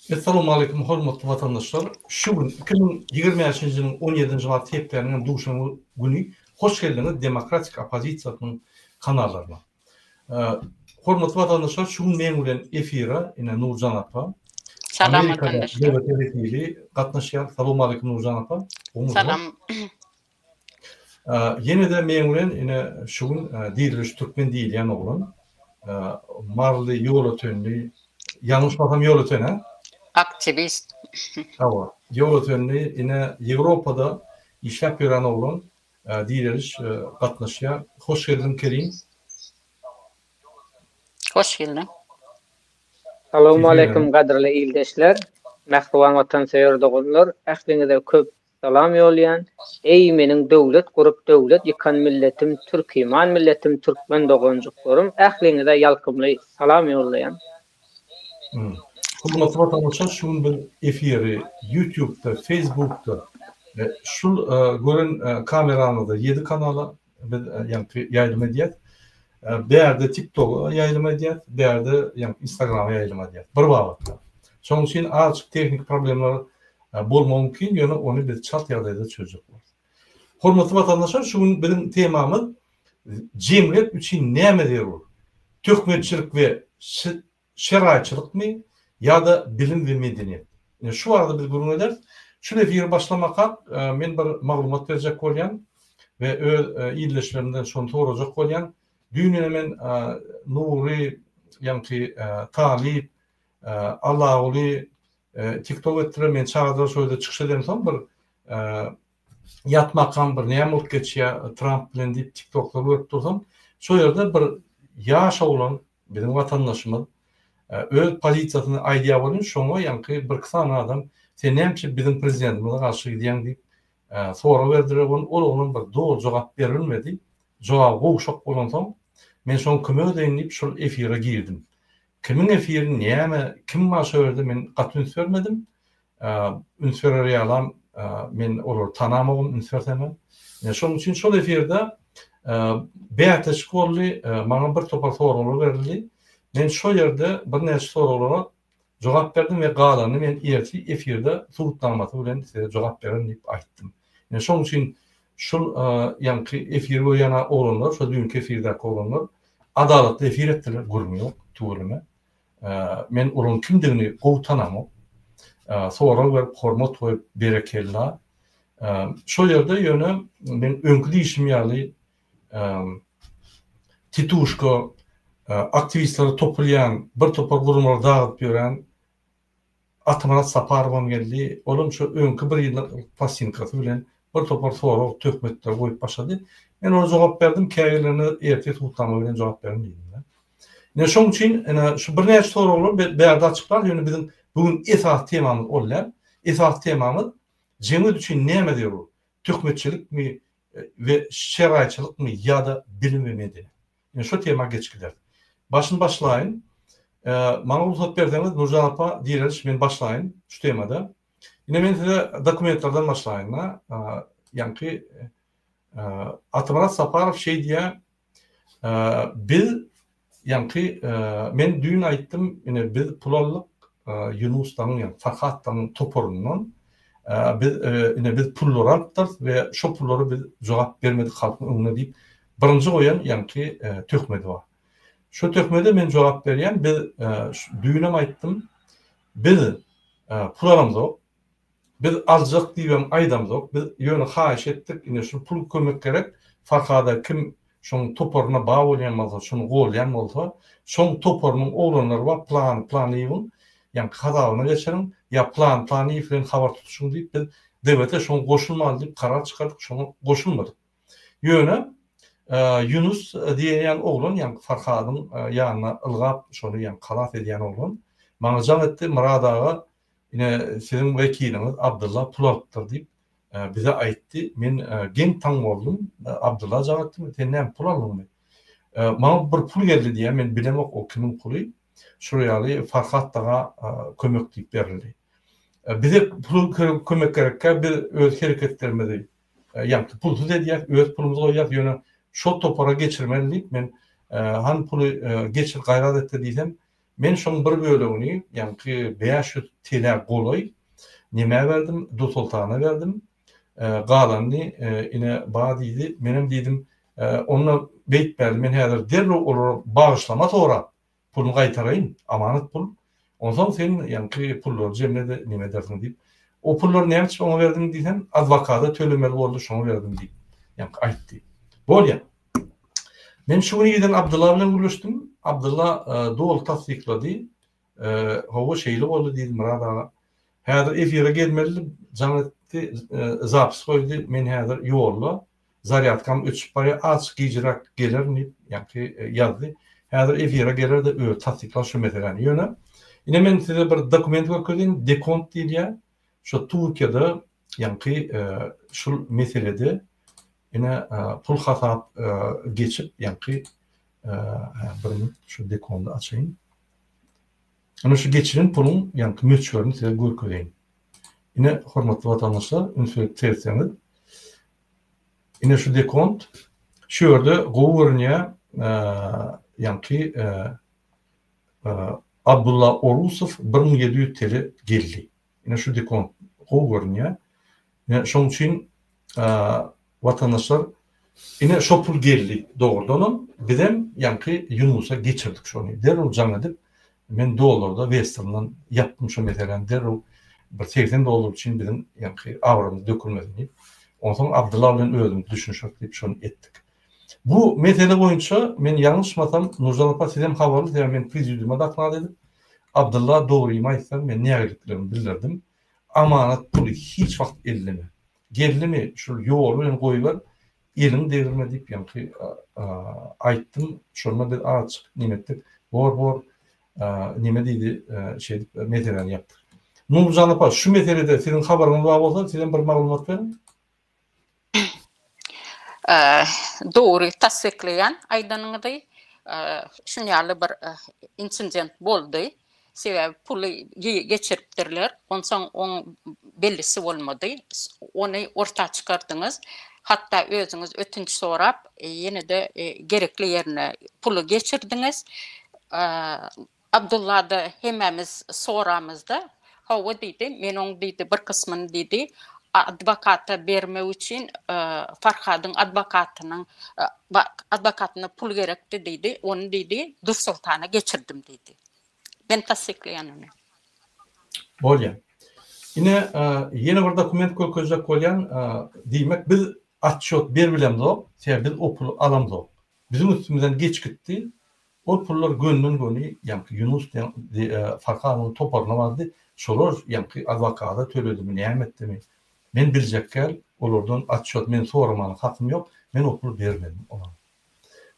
Essalawmaleýkum hormatly watandaşlar! Şu gün 2025-nji ýylyň 17-nji mart hepdäniň hem duşenbe güni hoş geldiňiz Demokratik oppozisiýasynyň kanallaryna. Hormatly watandaşlar şu gün meň bilen efire ine Nurjan apa Salam watandaşlar. Döwlet wekili gatnaşýar. Salowmaleýkum Nurjan apa. Salam. Ýene-de meň bilen ine şu gün Diriliş Türkmen diýilýän oglan Marly Ýolötenli, ýalňyşmasam Ýolöten hä? Aktiwist. Hawa, Ýolötenli ine Ýewropada işläp ýören oglan Diriliş gatnaşýar. Hoş geldiň Kerim. Hoş geldiň. Salowmaleýkim gadyrly ildeşler, mähriban watansöýer doganlar, ähliňize köp Salam ýolýan. Eý meniň döwlet gurup döwlet ýykan milletim türkiman milletim türkmen doganjyklarym ähliňize ýalkymly salam ýollaýan. Hormatly watandaşlar şu gün biz efiri Youtubeda, Facebookda şul gören kameramyzda ýedi kanala biz ýaňky ýaýlym edýäs. Bärde TikToga ýaýlym edýäs, bärde ýaňky Instagrama ýaýlym edýäs. Bir babatda. Şonuň üçin azajyk tehniki problemler bolmagy mümkin, ýöne ony biz çalt ýagdaýda çözjek bolarys. Hormatly watandaşlar, şu gün biziň temamyz jemgyýet üçin näme zerur? Töhmetçilik we şeraýçylykmy ýa-da bilim we medeniýet? Ine şu barada biz gürrüň ederis. Şu efiri başlamakak men bir maglumat berjek bolýan we öz ildeşlerimden şony sorajak bolýan. Düýn ine men Nury, ýaňky Talyp, Allaguly TikTok etdiler, meni çagyrdylar şo ýerde çykyş edemsoň bir ýatmakam bir näme bolup geçýär Tramp bilen diýip TikTokda görüp dursam, şo ýerde bir ýaş oglan biziň watandaşymyz öz pozisiýasyny aýdýar welin şoňa ýaňky birki sany adam sen näme üçin biziň prezidentimize garşy gidýäň diýip sorag berdiler welin ol oglan bir doly jogap berilmedi. Jogaby gowşak bolansoň men şoňa kömek edeýin diýip şol efire girdim. Kimiň efiri näme kim bar şo ýerde men gaty üns bermedim. Üns berer ýalam men olary tanamogam üns bersemem. Şonuň üçin şol efirde bäsleşik boldy, maňa bir topar soraglar berildi. Men şo ýerde birnäçe soraglara jogap berdim we galanyny men ertir efirde subutnamasy bilen size jogap bererin diýip aýtdym. Ine şonuň üçin şul ýaňky efiri görýän oglanlar, şo düýnki efirdäki oglanlar adalatly efir etdiler, gürrüň ýok, tüweleme. Men olaryň kimdigini gowy tanamok. Sorag berip, hormat goýup, berekella. Şol ýerde ýöne men öňki diýşim ýaly tituşka aktiwistlere topulýan, bir topar guramalary dagydyp ýören Atamyrat Saparowam geldi. Olam şo öňki bir ýyllyk plastinkasy bilen bir topar sorag, töhmetleri goýup başlady. Men olara jogap berdim, käbirlerine ertir subutnama bilen jogap berin diýdim. Ine şoň üçin ine şu birnäçe soraglar bärde açyklar, ýöne biziň bu gün esasy temamyz ol däl. Esasy temamyz jemgyýet üçin näme zerur? Töhmetçilikmi we şeraýçylykmy ýa-da bilim we medeniýet? Ine şu tema geçip gideris. Başyny başlaýyn. Maňa rugsat berseňiz Nurjan apa Direliş men başlaýyn şu temada. Ine men size dokumentlerden başlaýyn-da. Ýaňky Atamyrat Saparow şeý diýýär, Biz ýaňky men düýn aýtdym, ine biz pul aldyk Ýunus dagyň ýa Farhat dagyň toparyndan. Biz ine biz pullary alypdyrys we şo pullara biz jogap bermedik halkyň öňünde diýip birinji goýan ýaňky töhmedi bar. Şo töhmede men jogap berýän, biz düýnem aýtdym, biz pul alamzok, Biz aljak diýibem aýdamzok. Biz ýöne haýyş etdik, ine şu pul kömek gerek, Farhada kim şoň toparyna ba bolýan bolsa, şony golýan bolsa, şoň toparynyň oglanlary bar, Plany Planyýewiň, ýaňky hasabyna geçiriň, ýa Plany Planyýew bilen habar tutuşyň diýip biz DWT şoňa goşulmaly diýip karar çykardyk, şoňa goşulmadyk. Ýöne Ýunus diýilýän oglan, ýaňky Farhadyň ýanyna ylgap şony ýaňky halas edýän oglan maňa jaň etdi, Myrat aga Ine, siziň wekiliňiz Abdylla pul alypdyr diýip, bize aýtdy. Men geň-taň boldum. Abdylla jaň etdim, sen näme pul aldyňmy? Maňa bir pul geldi diýýär, men bilemok o kimiň puly. Şol ýaly Farhat daga kömek diýip berildi. Bize pul kömek gerekkä biz öz hereketlerimizi ýaňky pulsuz edýäs, öz pulumyzy goýýas, ýöne şol topara geçirmeli diýip men hany puly geçir gaýrat etde diýsem, Men şoň bir bölegini, ýaňky 500 TL golaý nemä berdim, Dursoltana berdim. Galanyny ine ba diýdi. Menem diýdim, onda beýtmäli, men häzir derrew olara bagyşlama sorap, puluny gaýtaraýyn, amanat pul. Onsoň sen ýaňky pullary jemle-de neme edersiň diýip. O pullary näme üçin oňa berdiň diýsem, adwokata tölemeli boldy, şoňa berdim diýip, ýaňky aýtdy. Bolýa. Men şu gün irden Abdylla bilen gürleşdim. Abdylla doly tassyklady. Hawa, şeýle boldy diýdi Myrat aga. Häzir efire gelmelidi, jaň etdi, zapis goýdy, men häzir ýolda, zarýadkam öçüp barýar, azajyk gijiräk gelerin diýip, ýaňky ýazdy. Häzir efire geler-de özi tassyklar şu meseläni. Ýöne, ine men size bir dokument görkezeýin, dekont diýilýär. Şo Türkiýede ýaňky şul meselede ine pul hasap geçip ýaňky bir minut şu dekondy açaýyn. Ine şu geçiren puluň ýaňky möçberini size görkezeýin. Ine hormatly watandaşlar üns berip seretseňiz ine şu dekont şu ýerde gowy görünýär ýaňky Abdulla Orusow 1700 TL geldi. Ine şu dekont gowy görünýär. Ine şoň üçin watandaşlar ine şo pul geldi dogrudanam bizem ýaňky Ýunusa geçirdik şony. Derrew jaň edip men dollarda Westerndan ýapdym şo meseläni derrew bir 80 dollar üçin biziň ýaňky abrymyz dökülmesin diýip. Onsoň Abdylla bilen özümiz düşünişeris diýip şony etdik. Bu mesele boýunça men ýalňyşmasam Nurjan apa sizem habarly sebäbi men prezidiuma doklad edip Abdylla dogrymy aýtsam men nägileliklerimi bildirdim. Amanat puly hiç wagt elleme. Geldimi şul ýoly bilen goýber eliňi degirme diýip ýaňky aýtdym. Şonda biz azajyk neme etdik. Bor bor neme diýdi şeýdip meseläni ýapdyk. Nurjan apa şu meselede siziň habaryňyz bar bolsa sizem bir maglumat beriň. Dogry tassyklaýan aýdanyňyzy. Şuny ýaly bir insident boldy. Sebäbi puly geçiripdirler. Onsoň oň bellisi bolmady. Ony orta çykardyňyz. Hatda özüňiz ötünç sorap, ýene-de gerekli ýerine puly geçirdiňiz. Abdullada hemmämiz soramyzda, hawa diýdi, men oň diýdi bir kysmyny diýdi, adwokata bermek üçin Farhadyň adwokatynyň adwokatyna pul gerekdi diýdi, ony diýdi Dursoltana geçirdim diýdi. Men tassyklaýan ony. Bolýa. Ine, ýene bir dokument görkezjek bolýan, diýmek biz otçýot berbilemzok, sebäbi biz o puly alamzok. Biziň üstümizden geç gitdi. Ol pullar gönden-göni ýaňky Ýunus diýen Farhanyň toparyna bardy. Şolar ýaňky adwokata töledimi, näme etdimi, men biljek däl, olardan otçýot men soramana hakym ýok, men o puly bermedim olara.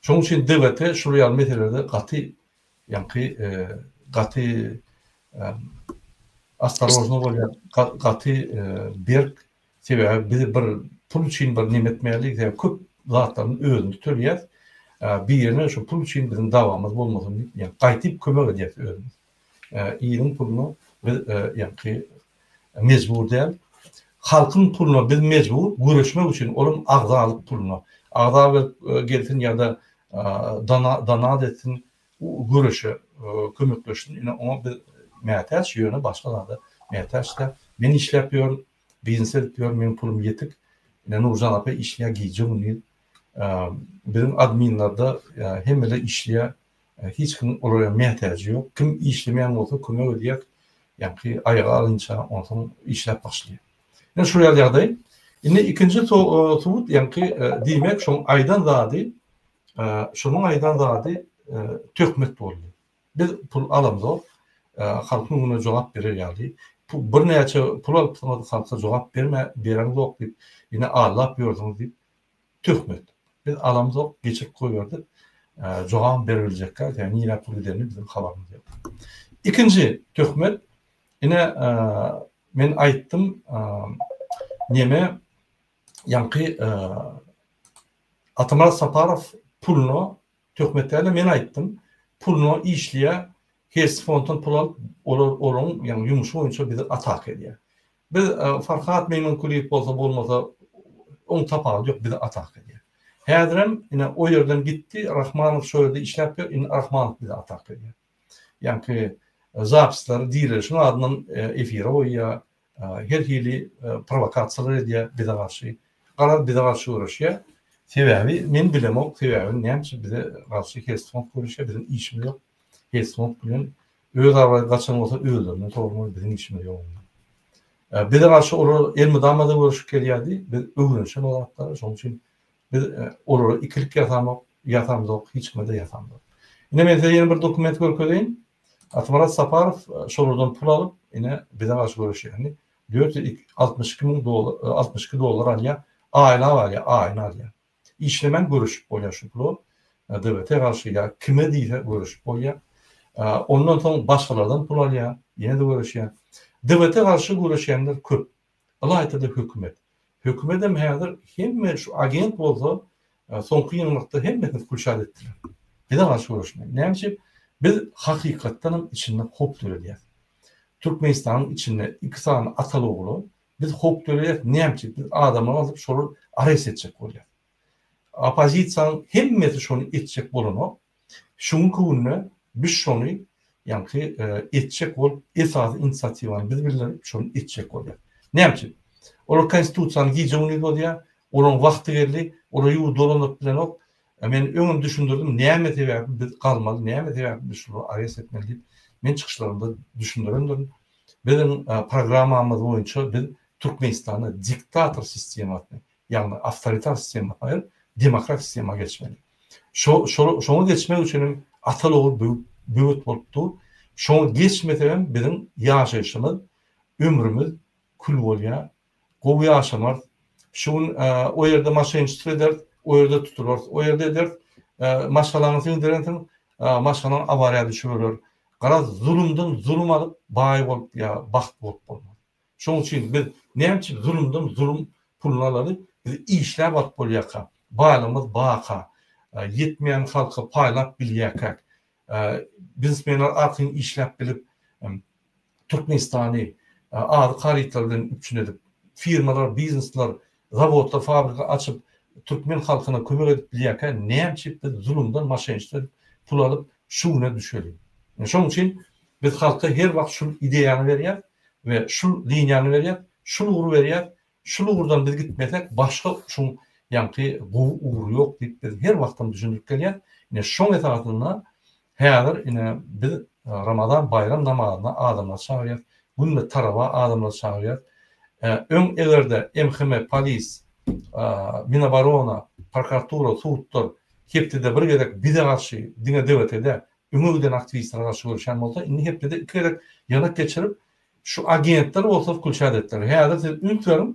Şonuň üçin DWT şul ýaly meselelerde gaty ýaňky gaty ostorojno bolýar, gaty berk Sebäbi biz bir pul üçin bir neme etmäli, sebäbi köp zatlaryny özümiz töleýäs. Birine şu pul üçin biziň dawamyz bolmasyn diýip, ýa gaýtyp kömek edýäs özümiz. Iliň puluna biz ýaňky mejbur däl. Halkyň puluna biz mejbur göreşmek üçin, olam agzalyk puluna. Agza berip gelsin ýa-da donat etsin, göreşe kömekleşsin. Ine oňa biz mätäç, ýöne başga zada mätäç däl. Men işläp ýörün, Biznes edip ýör, meň pulum ýetik. Ine Nurjan apa işleýär gije-gündiz. Biziň adminlerde hemmeler işleýär. Hiç kimiň olara mätäji ýok. Kim işlemeýän bolsa kömek edýäs. Ýaňky aýaga alynça onsoň işläp başlaýar. Ine şul ýaly ýagdaý. Indi ikinji subut ýaňky diýmek şoň aýdan zady şonuň aýdan zady töhmet boldy. Biz pul alamzok, halkyň öňünde jogap berer ýaly. Birnäçe pul alypsyňyz, halka jogap berme, bereňzok diýip, ýene aldap ýörsüňiz diýip, töhmet. Biz alamzok, geçirip goýberdik. Jogabam beribiljek däl, sebäbi nirä pul gidenini biziň habarymyz ýok. Ikinji töhmet, ine, men aýtdym, neme, ýaňky Atamyrat Saparow puluna Töhmet dälde men aýtdym. Puluna işleýär. Hersi fonddan pul alyp olar olaryň ýagny ýumuşy boýunça bizi ataka edýär. Biz Farhat Meýmankulyýew bolsa bolmasa oň tapawudy ýok bizi ataka edýär. Häzirem ine o ýerden gitdi Rahmanow şo ýerde işläp ýör indi Rahmanow bizi ataka edýär. ýaňky zapislary direlişiň adyndan efire goýýar, her hili prowokasiýalar edýär bize garşy. Garaz bize garşy göreşýär. Sebäbi men bilemok, sebäbi näme üçin bize garşy Helsfond göreşýär, biziň işimiz ýok. Helsfond bilen öz abraýy gaçan bolsa özlerinden sormaly, biziň işimiz ýok onda. Bize garşy olar elmydama-da göreşip gelýärdi, biz öwrenişen o zatlara, şonuň üçin biz olara ikilik ýasamok, ýasamzok, hiç kime-de ýasamzok. Ine men size ýene bir dokument görkezeýin. Atamyrat Saparow şolardan pul alyp, ine bize garşy göreşýärdi. 462 müň dollar, 62 dollar alýar, aýlap alýar, aýyna alýar. Işlemän göreşip bolýar şu pula. DWT garşy ýa kime diýse göreşip bolýar. Ondan soň başgalardan pul alýar, ýene-de göreşýär. DWT garşy göreşýänler köp. Ylaýta-da hökümet. Hökümetem häzir hemme şu agent bolsa soňky ýygnakda hemmesini kulşat etdiler. Bize garşy göreşmek. Näme üçin? Biz hakykatdanam içinde howp döredýäs. Türkmenistanyň içinde iki sany ataly-ogula biz howp döredýäs. Näme üçin? Biz adamlary alyp şolary arest etjek bolýas. Oppozisiýanyň hemmesi şony etjek bolanok. Şu günki günde biz şony ýaňky etjek bolup esasy inisiatiwany biz bildirip şony etjek bolýas. Näme üçin? Olar konstitusiýany gije-gündiz bozýar, olaryň wagty geldi, olar ýurdy dolandyryp bilenok. Men öňem düşündirdim näme sebäpli biz galmaly, näme sebäpli biz şulary arest etmeli diýip men çykyşlarymda düşündirendirin. Biziň programmamyz boýunça biz Türkmenistanda diktator sistemasyny Ýagny awtoritar sistemadan aýryp, demokratik sistema geçmeli. Şo, şo, şoňa geçmek üçin hem ataly-ogul böwüp, böwet bolup dur. Şoňa geçmesegem biziň ýaşaýşymyz, ömrümiz kül bolýar. Gowy ýaşamarys. Şu gün o ýerde moşenniçestvo ederis, o ýerde tutularys, o ýerde ederis. Maşgalaňy siňdirensiň, maşgalaň awariýa düşüp öler. Garaz, zulumdan zulum alyp, baý bolup ýa bagt bolup bolmaz. Şonuň üçin biz näme üçin zulumdan zulum puluny alaly, biz işläp alyp bolýarka, baýlygymyz barka, ýetmeýän halka paýlap bilýärkäk, biznesmenler arkaýyn işläp bilip, Türkmenistany azyk harytlary bilen üpjün edip, firmalar, biznesler, zawodlar, fabrika açyp, türkmen halkyna kömek edip bilýärkä, näme üçin biz zulumdan moşenniçestvo edip pul alyp şu güne düşeli? Şonuň üçin biz halka her wagt şul ideýany berýäris we şul liniýany berýäris, şul ugry berýäris, şul ugurdan biz gitmesek başga şuň ýaňky gowy ugry ýok diýip biz her wagtam düşündirip gelýäris. Ine şoň esasynda häzir ine biz Ramazan baýram namazyna adamlary çagyrýarys, günde tarawa adamlary çagyrýarys. Öň egerde MHM, polis, Minoborona, prokuratura, sudlar hepdede bir gezek bize garşy diňe DWT däl, öňe giden aktiwistlere garşy göreşýän bolsa, indi hepdede iki gezek ýygnak geçirip, şu agentler bolsa wkulçat etdiler. Häzir siz üns beriň,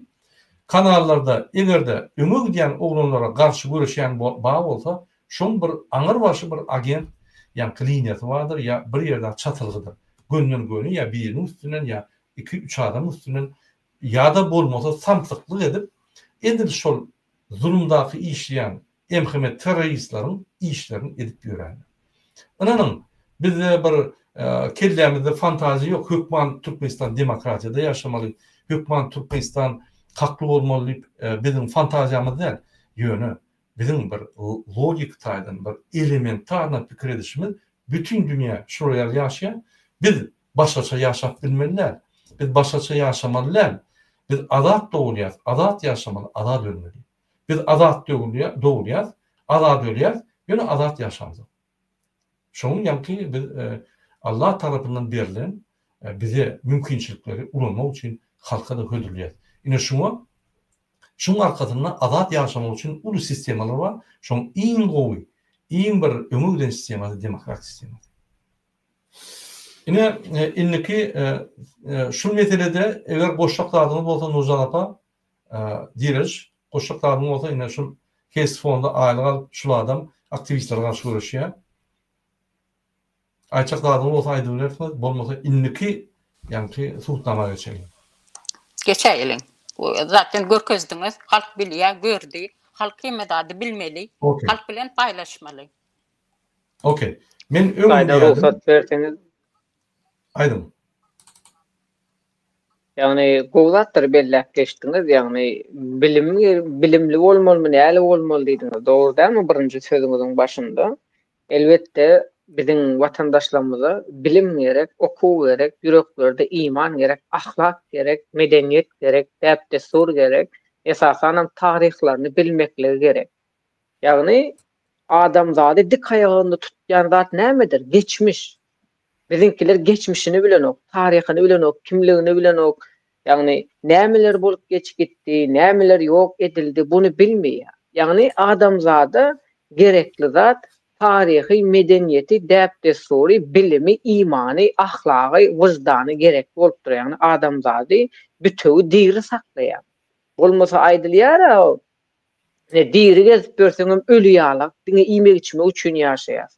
kanallarda eger-de öňe gidýän oglanlara garşy göreşýän bar bolsa, şoň bir aňyrbaşy bir agent ýaňky liniýasy bardyr ýa bir ýerde çatylgydyr. Gönden-göni ýa biriniň üstünden ýa iki-üç adamyň üstünden ýa-da bolmasa samsyklyk edip, edil şol zulumdaky işleýän MHM terroristleriň işlerini edip ýörenler. Ynanyň, bizde bir kellämizde fantaziýa ýok, hökman Türkmenistan demokratiýada ýaşamaly, hökman Türkmenistan hakly bolmaly diýip biziň fantaziýamyz däl. Ýöne biziň bir logiki taýdan bir elementarno pikir edişimiz bütin dünýä şular ýaly ýaşaýar, biz başgaça ýaşap bilmeli däl. Biz başgaça ýaşamaly däl. Biz azat dogulýas, azat ýaşamaly, azat ölmeli. Biz azat dogulýas, azat ölýäs, ýöne azat ýaşamzok. Şonuň ýaňky biz Allah tarapyndan berlen bize mümkinçilikleri ulanmak üçin halka-da hödürleýäs. Ine şuňa şuň arkasynda azat ýaşamak üçin uly sistemalar bar. Şoň iň gowy, iň bir öňe giden sistemasy demokratik sistemasy. Ine indiki şul meselede eger goşjak zadyňyz bolsa Nurjan apa Direliş goşjak zadyň bolsa ine şul Kes fonda aýlyk alyp şul adam aktiwistlere garşy göreşýär. Aýtjak zadyňyz bolsa aýdybilersiňiz, bolmasa indiki ýaňky subutnama geçeliň. Geçäýeliň. Zaten görkezdiňiz, halk bilýär, gördi. Halk hemme zady bilmeli. Halk bilen paýlaşmaly. Okey. Men öň diýýärdim. Rugsat berseňiz. Aýdyň. Ýagny gowy zatlary belläp geçdiňiz, ýagny bilim bilimli bolmalymy, näli bolmaly diýdiňiz. Dogry dälmi birinji sözüňiziň başynda? Elbetde. biziň watandaşlarymyza bilim gerek, okuw gerek, ýüreklerde iman gerek, ahlak gerek, medeniýet gerek, däp-dessur gerek, esasanam taryhlaryny bilmekligi gerek. Ýagny adamzady dik aýagynda tutýan zat nämedir? Geçmiş. Biziňkiler geçmişini bilenok, taryhyny bilenok, kimligini bilenok. Ýagny nämeler bolup geçip gitdi, nämeler ýok edildi, buny bilmeýär. Ýagny adamzada gerekli zat taryhy, medeniýeti, däp-dessury, bilimi, imany, ahlagy, wyždany gerekli bolup durýar. Ýagny adamzady bütewi diri saklaýar. Bolmasa aýdylýar-a, Ne diri gezip ýörseňem öli ýalak, diňe iýmek-içmek üçin ýaşaýas.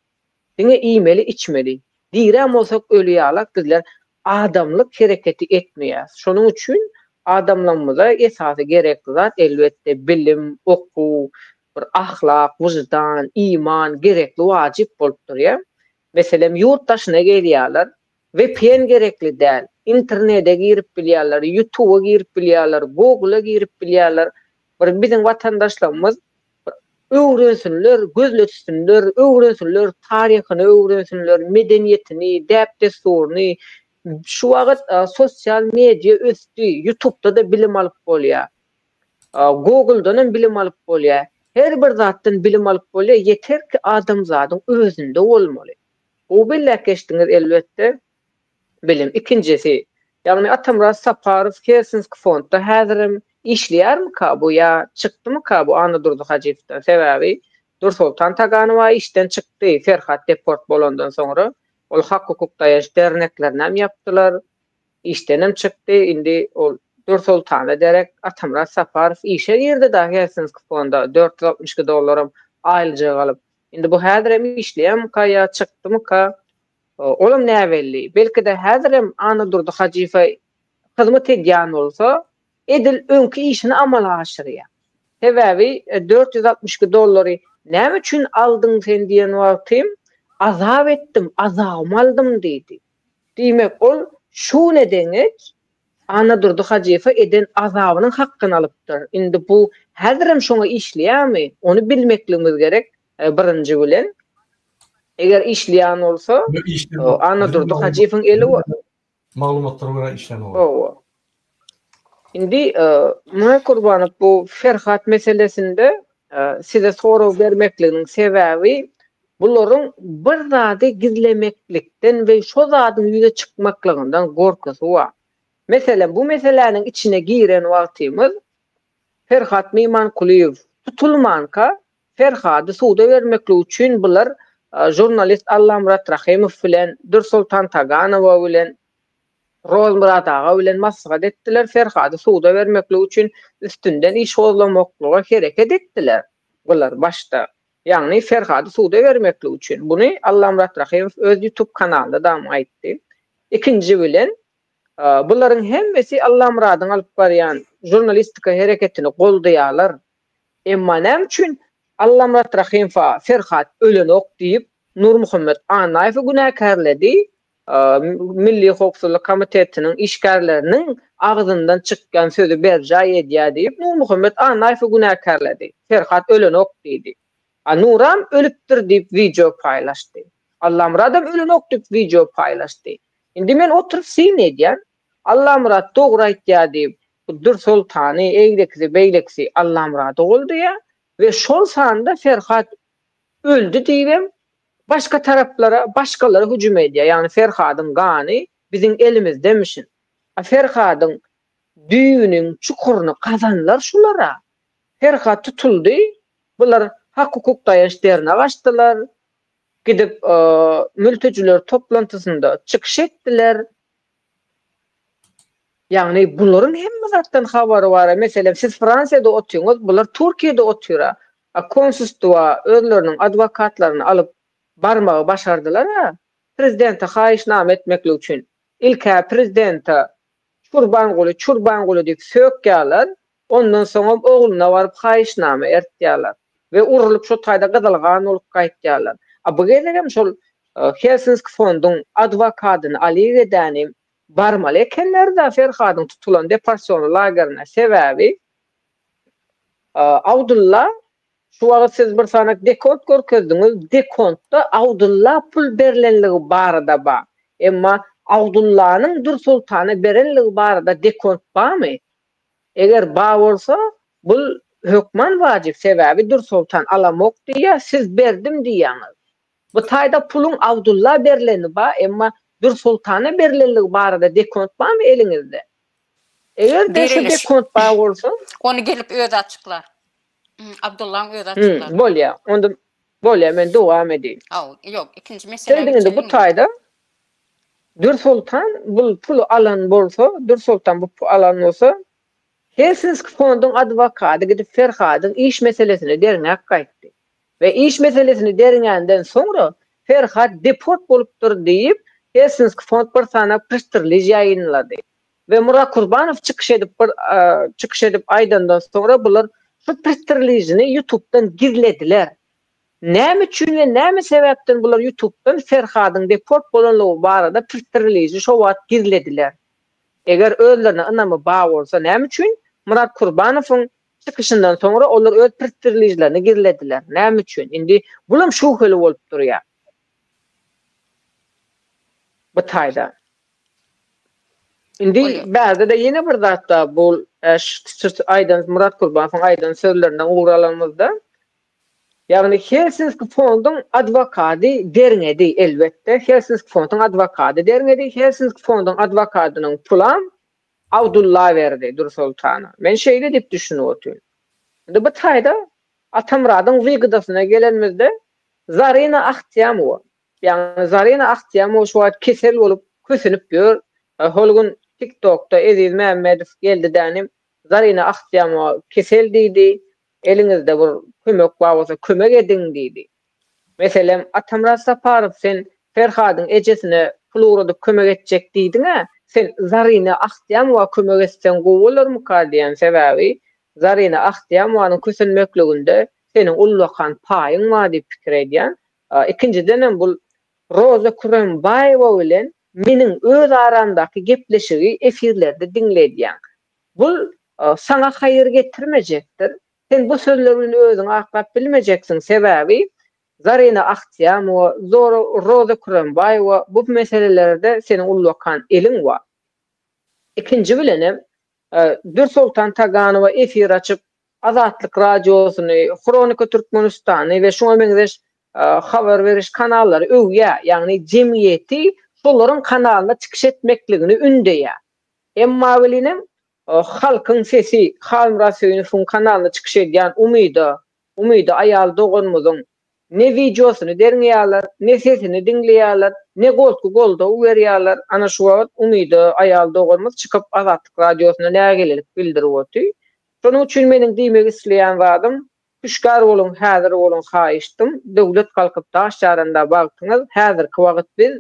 Diňe iýmeli, içmeli. Direm bolsak öli ýalak bizler adamlyk hereketi etmeýäs. Şonuň üçin adamlarymyza esasy gerekli zat elbetde bilim, okuw, bir ahlak, wyždan, iman gerekli wajyp bolup durýar. Meselem ýurt daşyna gelýärler, vpn gerekli däl, internede girip bilýärler, ýutuba girip bilýärler, google-a girip bilýärler. Bir biziň watandaşlarymyz bir öwrensinler, gözletsinler, öwrensinler, taryhyny öwrensinler, medeniýetini, däp-dessuryny. Şu wagt sosial media ösdi, ýutubda-da bilim alyp bolýar. Google-dan hem bilim alyp bolýar. Her bir zatdan bilim alyp bolýar, ýeter ki adamzadyň özünde bolmaly. Gowy belläp geçdiňiz elbetde. Bilim. Ikinjisi, ýagny Atamyrat Saparow Helsinski fondda häzirem işleýärmika bu ýa çykdymyka bu Annadurdy Hajyýewden? Sebäbi Dursoltan Taganowa işden çykdy Ferhat deport bolandan soňra. Ol hak-hukuk daýanç derneklerinem ýapdylar. Işdenem çykdy. Indi ol Dursoltana derek Atamyrat Saparow işe girdi da Helsinski fonda 462 dollaram aýlyjak alyp. Indi bu häzirem işleýärmika ýa çykdymyka? Olam näbelli. Belki-de häzirem Annadurdy Hajyýewe hyzmat edýän bolsa, edil öňki işini amala aşyrýar. Sebäbi 462 dollary näme üçin aldyň sen diýen wagtym, azap etdim, azabymy aldym diýdi. Diýmek, ol şu güne deňeç Annadurdy Hajyýewe eden azabynyň hakkyny alypdyr. Indi bu häzirem şoňa işleýärmi? Ony bilmekligimiz gerek birinji bilen. Eger işleýän bolsa, Annadurdy Hajyýewiň eli bar. Maglumatlara görä işlänok. Hawa. Indi Myrat Gurbanow bu Ferhat meselesinde size sorag bermekliginiň sebäbi bularyň bir zady gizlemeklikden we şo zadyň ýüze çykmaklygyndan gorkusy bar. Meselem, bu meseläniň içine giren wagtymyz Ferhat Mymankulyýew tutulmanka Ferhady suda bermeklik üçin bular žurnalist Allamyrat Rahymow bilen, Dürsoltan Taganowa bilen, Rozmyrat aga bilen maslahat etdiler, Ferhady suda bermeklik üçin üstünden iş gozlamaklyga hereket etdiler bular başda. Ýagny Ferhady suda bermeklik üçin. Buny Allamyrat Rahymow öz YouTube kanalynda-dam aýtdy. Ikinji bilen, bularyň hemmesi Allamyradyň alyp barýan žurnalistika hereketini goldaýarlar. Emma näme üçin Allamyrat Rahymowa Ferhat ölenok diýip, Nurmuhammet Annaýewi günäkärledi? Milli howpsuzlyk komitetiniň işgärleriniň agzyndan çykýan sözi berjaý edýär diýip, Nurmuhammet Annaýewi günäkärledi. Ferhat ölenok diýdi. A Nuram ölüpdir diýip wideo paýlaşdy. Allamyradam ölenok diýip wideo paýlaşdy. Indi men oturyp syn edýän. Allamyrat dogry aýtýar diýip, bu Dürsoltany, eýlekisi, beýlekisi Allamyrady goldaýar we şol sanda Ferhat öldi diýibem başga taraplara, başgalara hüjüm edýär. Ýagny Ferhadyň gany biziň elimizdemişin. A Ferhadyň düýbüniň çukuryny gazanlar şular-a. Ferhat tutuldy, bular hak-hukuk daýanç dernek açdylar, gidip mültejiler toplantysynda çykyş etdiler. Ýagny bularyň hemme zatdan habary bar. Meselem, siz Fransiýada otyňyz, bular Türkiýede otyr-a. A konsulstwa özleriniň adwokatlaryny alyp barmagy başardylar-a, prezidente haýyşnama etmeklik üçin. Ilk-ä prezidente Çurbanguly, Çurbanguly diýip sökýärler, ondan soňam ogluna baryp haýyşnama ertýärler we urlup şo taýda gyzyl gan bolup gaýtýarlar. A bu gezegem şol Helsinski fonduň adwokadyny alyp edänim barmaly ekenler-dä Ferhadyň tutulan deporsionly lagerine. Sebäbi Abdulla. Şu wagt siz bir sanak dekont görkezdiňiz, dekontda Abdulla pul berlenligi barada ba. Emma Abdullanyň Dürsoltana berenligi barada dekont bamy? Eger ba bolsa, bul hökman wajyp, sebäbi Dürsoltan alamok diýýär, siz berdim diýýäňiz. Bu taýda puluň Abdulla berleni ba, emma Dürsoltana berlenligi barada dekont bamy eliňizde? Eger-de şu dekont bar bolsa. Ony gelip özi açyklar. Abdullaň özi açyklar. Bolýar. Onda bolýar, men dowam edeýin. Haw, ýok, ikinji meselä geçeliň. Indi bu taýda Dürsoltan bul puly alan bolsa, Dürsoltan bu puly alan bolsa, Helsinski fonduň adwokady gidip Ferhadyň iş meselesini derňäp gaýtdy. We iş meselesini derňänden soňra Ferhat deport bolupdyr diýip, Helsinski fond bir sany press-release ýaýynlady. We Murat Kurbanow çykyş edip bir çykyş edip aýdandan soňra bular şu press-release-ni ýutubdan gizlediler. Näme üçin we näme sebäpden bular ýutubdan Ferhadyň deport bolanlygy barada press-release-i şo wagt gizlediler? Eger özlerine ynamy bar bolsa näme üçin Murat Kurbanowyň çykyşyndan soňra olar öz press-release-lerini gizlediler? Näme üçin? Indi bulam şübheli bolup durýar. Bu taýda. Indi bärde-de ýene bir zat bar, bu aýdan Murat Kurbanowyň aýdan sözlerinden ugur alanymyzda, ýagny Helsinski fonduň adwokady derňedi, elbetde, Helsinski fonduň adwokady derňedi, Helsinski fonduň adwokadynyň pulam Abdulla berdi Dürsoltana. Men şeýle diýip düşünip otyryn. Indi bu taýda Atamyradyň wygydasyna gelenimizde Zarina Ahtiýamowa Ýagny Zarina Ahtiýamowa şu wagt kesel bolup kösenip ýör. Hol gün Tik Tokda Eziz Mämmedow geldi dänim Zarina Ahtiýamowa kesel diýdi. Eliňizde bir kömek bar bolsa kömek ediň diýdi. Meselem Atamyrat Saparow sen Ferhadyň ejesine pul ugradyp kömek etjek diýdiňä, sen Zarina Ahtiýamowa kömek etseň gowy bolarmyka diýen sebäbi Zarina Ahtiýamowanyň kösenmekliginde seniň ullakan paýyň bar diýip pikir edýän. Ikinjidenem bul Roza Kürembaýewa bilen meniň öz aramdaky gepleşigi efirlerde diňledýäň. Bul saňa haýyr getirmejekdir. Sen bu sözler bilen özüňi aklap bilmejeksiň, sebäbi Zarina Ahtiýamowa, Roza Kürembaýewa bu meselelerde seniň ullakan eliň bar. Ikinji bilenem Dürsoltan Taganowa efir açyp, Azatlyk Radiosyny, Hronika Türkmenistany we şuňa meňzeş habar beriş kanallary öwýär, ýagny jemgyýeti şolaryň kanalynda çykyş etmekligini ündeýär. Emma welinem Halkyň sesi Halmyrat Söýünowyň kanalynda çykyş edýän Umyda, Umyda aýal doganymyzyň ne wideosyny derňeýärler, ne sesini diňleýärler, ne goltgy goldaw berýärler. Ana şu wagt Umyda aýal doganymyz çykyp Azatlyk Radiosyna nägilelik bildirip oty. Şonuň üçin meniň diýmek isleýän zadym, hüşgär boluň, häzir boluň haýyştym, döwlet galkyp daş ýaranda bagtyňyz, häzirki wagt biz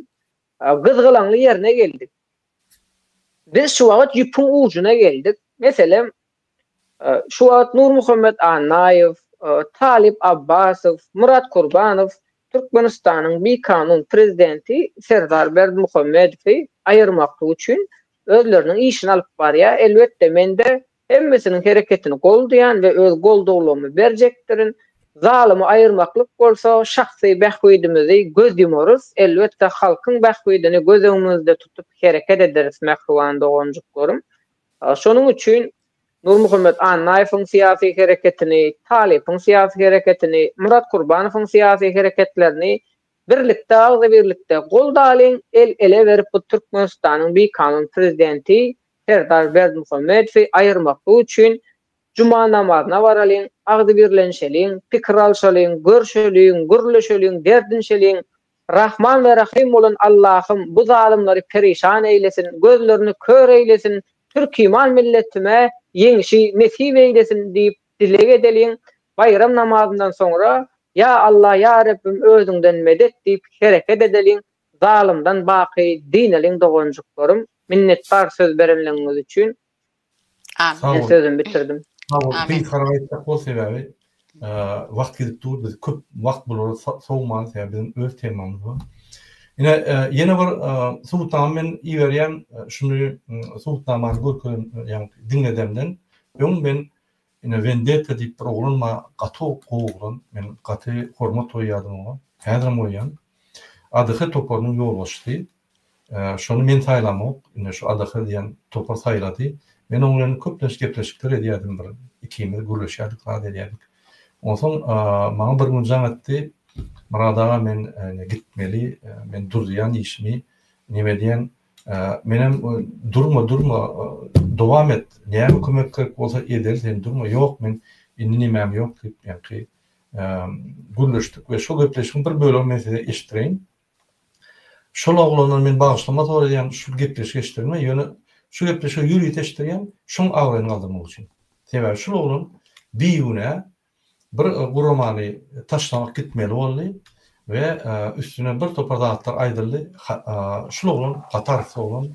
gyzgalaňly ýerine geldik. Biz şu wagt ýüpüň ujuna geldik. Meselem, şu wagt Nurmuhammet Annaýew, Talyp Abbasow, Myrat Kurbanow Türkmenistanyň bikanun prezidenti Serdar Berdimuhamedowy aýyrmaklyk üçin özleriniň işini alyp barýar. Elbetde, men-de hemmesiniň hereketini goldaýan we öz goldawlygymy berjekdirin. Zalymy aýyrmaklyk bolsa şahsy bähbidimizi göz ýumarys. Elbetde, halkyň bähbidini göz öňümizde tutup hereket ederis, mähriban doganjyklarym. Şonuň üçin Nurmuhammet Annaýewiň syýasy hereketini, Talypyň syýasy hereketini, Myrat Kurbanowyň syýasy hereketlerini birlikde agzybirlikde goldalyň, el ele berip bu Türkmenistanyň bikanun prezidenti Serdar Berdimuhamedowy aýyrmaklyk üçin juma namazyna baralyň, agzybirlenşeliň, pikir alşalyň, görşeliň, gürleşeliň, derdinşeliň, Rahman we Rahym bolan Allahym bu zalymlary perişan eýlesin, gözlerini kör eýlesin, türkiman milletime ýeňşi nesip eýlesin diýip dileg edeliň, baýram namazyndan soňra Ýa Allah ýa Rabbim özüňden medet diýip hereket edeliň, zalymdan baky dynalyň doganjyklarym, minnetdar söz berenligiňiz üçin. Amin. Men sözümi bitirdim. Sag bol. Gysgarak aýtsak bol sebäbi wagt gidip dur biz köp wagt bulara sowmaly sebäbi biziň öz temamyz bar. Ine ýene bir subutnama men iberýän şuny subutnamany görkezen ýagny diňledemden öň men. Ine Wendetta diýip bir oglan bar, gaty gowy oglan. Men gaty hormat goýýardym oňa. Häzirem goýýan. ADH toparynyň ýolbaşçysy. Şony men saýlamok. Ine şu ADH diýen topar saýlady. Men oň bilen köplenç gepleşikler edýärdim bir ikimiz gürleşýärdik, zat edýärdik. Onsoň maňa bir gün jaň etdi. Myrat aga men gitmeli, men durýan işimi, neme edýän, Menem durma durma dowam et näme kömek gerek bolsa edeli sen durma ýok men indi nemäm ýok diýip ýaňky gürleşdik we şo gepleşigiň bir bölegini men size eşitdireýin. Şol oglandan men bagyşlama soraýan şu gepleşigi eşitdirme ýöne şu gepleşigi ýörite eşitdirýän şoň abraýyny galdyrmak üçin. Sebäbi şul oglan bigünä bir guramany taşlamak gitmeli boldy we üstüne bir topar zatlar aýdyldy. Şul oglan gaty artist oglan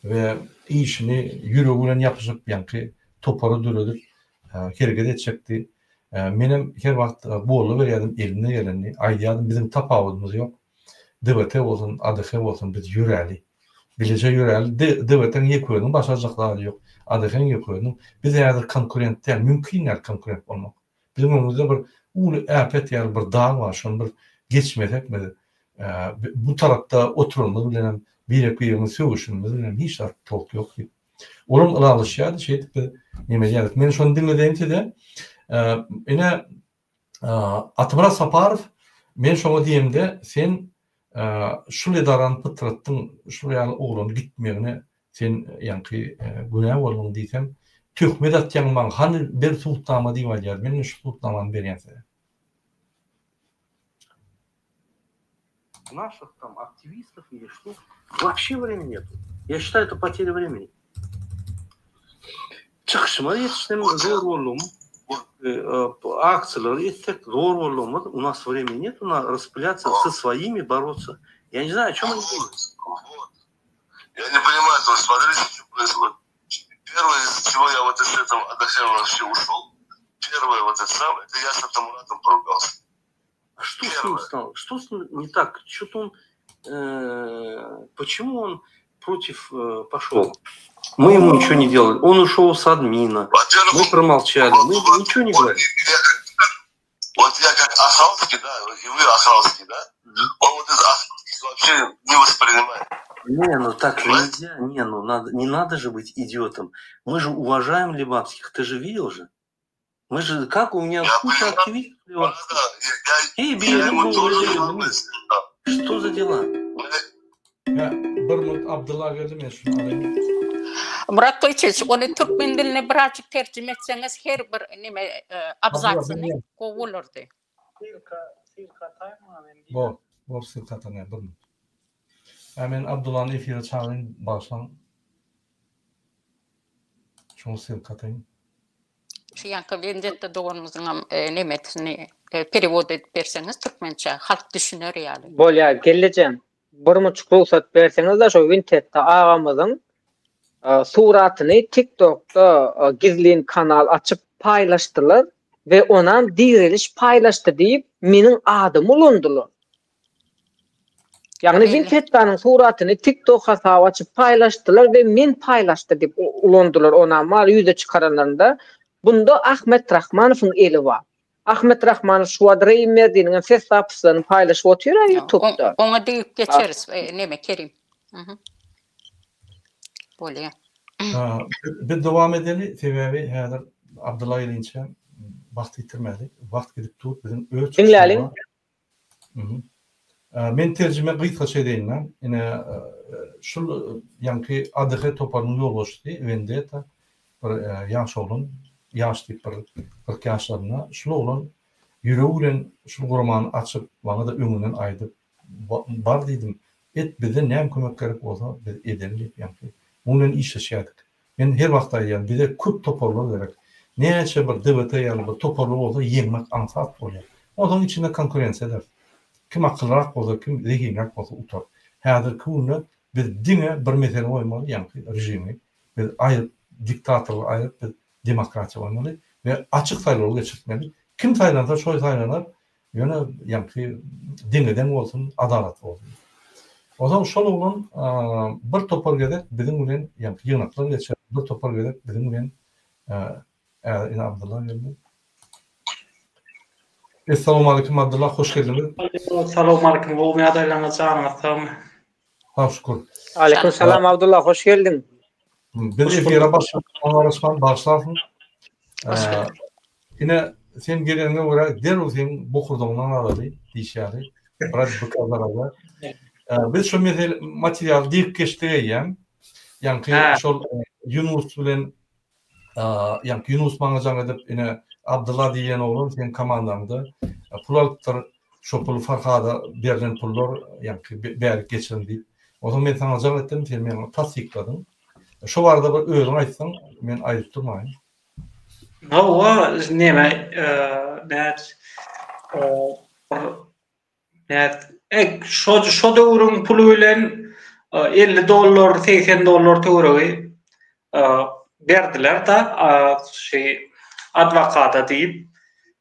we işini ýüregi bilen ýapyşyp ýaňky topary döredip hereket etjekdi. Menem her wagt goldaw berýärdim elimden gelenini aýdýardym biziň tapawudymyz ýok. DWT bolsun ADH bolsun biz ýöräli. Bileje ýöräli DWT-niň ýeke özüniň başarjak zady ýok. ADH-niň ýeke özüniň. Biz häzir konkurent däl, mümkin däl konkurent bolmak. Biziň öňümizde bir uly äpet ýaly bir dag bar, şony bir geçmesek biz bu tarapda oturanymyz bilenem, birek-birimizi sögüşenimiz bilenem hiç zat tolk ýok diýip. Olam ylalaşýardy, şeýdip biz neme edýärdik. Men şony diňledeýin size. Ine Atamyrat Saparow men şoňa diýemde sen şul edarany pytratdyň şul ýaly oglany gitmegine sen ýaňky günä bolduň diýsem töhmet atýaň maňa hany ber subutnama diýip aýdýar men şu subutnamany berýän size. Наших там активистов или что вообще времени нету. Я считаю это потеря времени. Çykyşyma ýetişsem zor boldum. Aksiýalary etsek zor boldumyz. U nas времени нет, у нас распыляться со своими бороться. Я не знаю, о чем они думают. Вот. Я не понимаю, то есть смотрите, что происходит. Первое, из чего я вот из этого АДХ вообще ушел, первое вот это самое, это я с Атамуратом поругался. А что с ним стало? Что с ним не так? Что-то он... Э, почему он против э, пошел? Мы ему ничего не делали. Он ушел с админа. Мы промолчали. Мы ничего не говорили. Вот я как Ахалский, да, и вы Ахалский, да? Он вот из Ахалских вообще не воспринимает. Не, ну так же нельзя. Не, ну надо, не надо же быть идиотом. Мы же уважаем Лебапских. Ты же видел же? Мы же, как у меня я куча активистов Лебапских. Да, я, я, я, Что за дела? Ýa bir minut Abdylla geldi men şuny alaýyn. Murat Toýçyç, ony türkmen diline birazjyk terjime etseňiz her bir neme abzasyny gowy bolardy. Ssylka ssylka ataýyn maňa men girerin. Bor, bor ssylka atan ýa bir minut. Ýa men Abdyllany efire çagyraýyn bagyşlaň. Şoňa ssylka ataýyn. Şu ýanky Wendetta doganymyzyňam nemesini perewod edip berseňiz türkmençä halk düşüner ýaly. Bolýar gelnejem. Bir muçuk rugsat berseňizde şo Wintetta agamyzyň suratyny tiktokda gizlin kanal açyp paýlaşdylar we onam direliş paýlaşdy diýip meniň adymy ulandylar. Ýagny Wintettanyň suratyny TikTok hasaby açyp paýlaşdylar we men paýlaşdy diýip ulandylar onam maly ýüze çykaranlarynda bunda Ahmet Rahmanowyň eli bar. Ahmet Rahmanow şu wagt Reýim Merdiniň hem ses zapislaryny paýlaşyp otyr-a ýutubda. Oňa degip geçeris neme Kerim. Bolýa. Biz dowam edeli sebäbi häzir Abdylla gelinçä wagt ýitirmäli. Wagt gidip dur biziň öz çykyşymyz Diňläliň. bar. Men terjime gysgaça edeýin-dä. Ine, şul ýaňky ADH toparynyň ýolbaşçysy Wendetta bir ýaş oglan, ýaş diýip bir 40 ýaşlarynda. Şul oglan ýüregi bilen şul guramany açyp, maňa-da öňünden aýdyp, bar diýdim, et bizden näme kömek gerek bolsa biz edeli diýip ýaňky muň bilen işleşýärdik. Men her wagt aýdýan, bize köp toparlar gerek. Näçe bir DWT ýaly bir toparly bolsa ýeňmek aňsat bolýar. Onsoň içinde konkurensiýa ederis. Kim akyllyrak bolsa, kim zehinliräk bolsa utar. Häzirki günde biz diňe bir mesele goýmaly, ýaňky režimi biz aýryp, diktatorlygy aýryp biz demokratiýa goýmaly we açyk saýlawlar geçirtmeli. Kim saýlansa şo saýlanar, Ýöne ýaňky deňe-deň bolsun, adalatly bolsun. Onsoň şol oglan bir topar gezek biziň bilen ýaňky ýygnaklar geçirdi, bir topar gezek biziň bilen. Häzir ine Abdylla geldi. Essalawmaleýkim Abdylla, hoş geldiňiz. Salowmaleýkim, gowumy ýagdaýlaryňyz, janyňyz sagmy? Sag şükür. Aleýkum salam Abdylla, hoş geldiň. Biz efire başladyk, garaşman bagyşlarsyň. Hoş geldiň. Ine, sen geleniňe görä derrew seň bokurdagyňdan alaly diýişi ýaly. Biraz bykazaraga. Biz şu mesele materialy diýip geçdik eýýäm. Ýaňky şol Ýunus bilen ýaňky Ýunus maňa jaň edip, ine Abdylla diýen oglan seň komandaňda pul alypdyr, şo pul Farhada berlen pullar ýaňky bärik geçiriň diýip. Onsoň men saňa jaň etdim, sen maňa tassykladyň. Şo barada bir özüň aýtsaň, men aýdyp durmaýyn. Hawa, neme, näç, bir Nät, şo şo döwrüň puly bilen 50 dollar, 80 dollar töweregi berdiler da şeý adwokata diýip.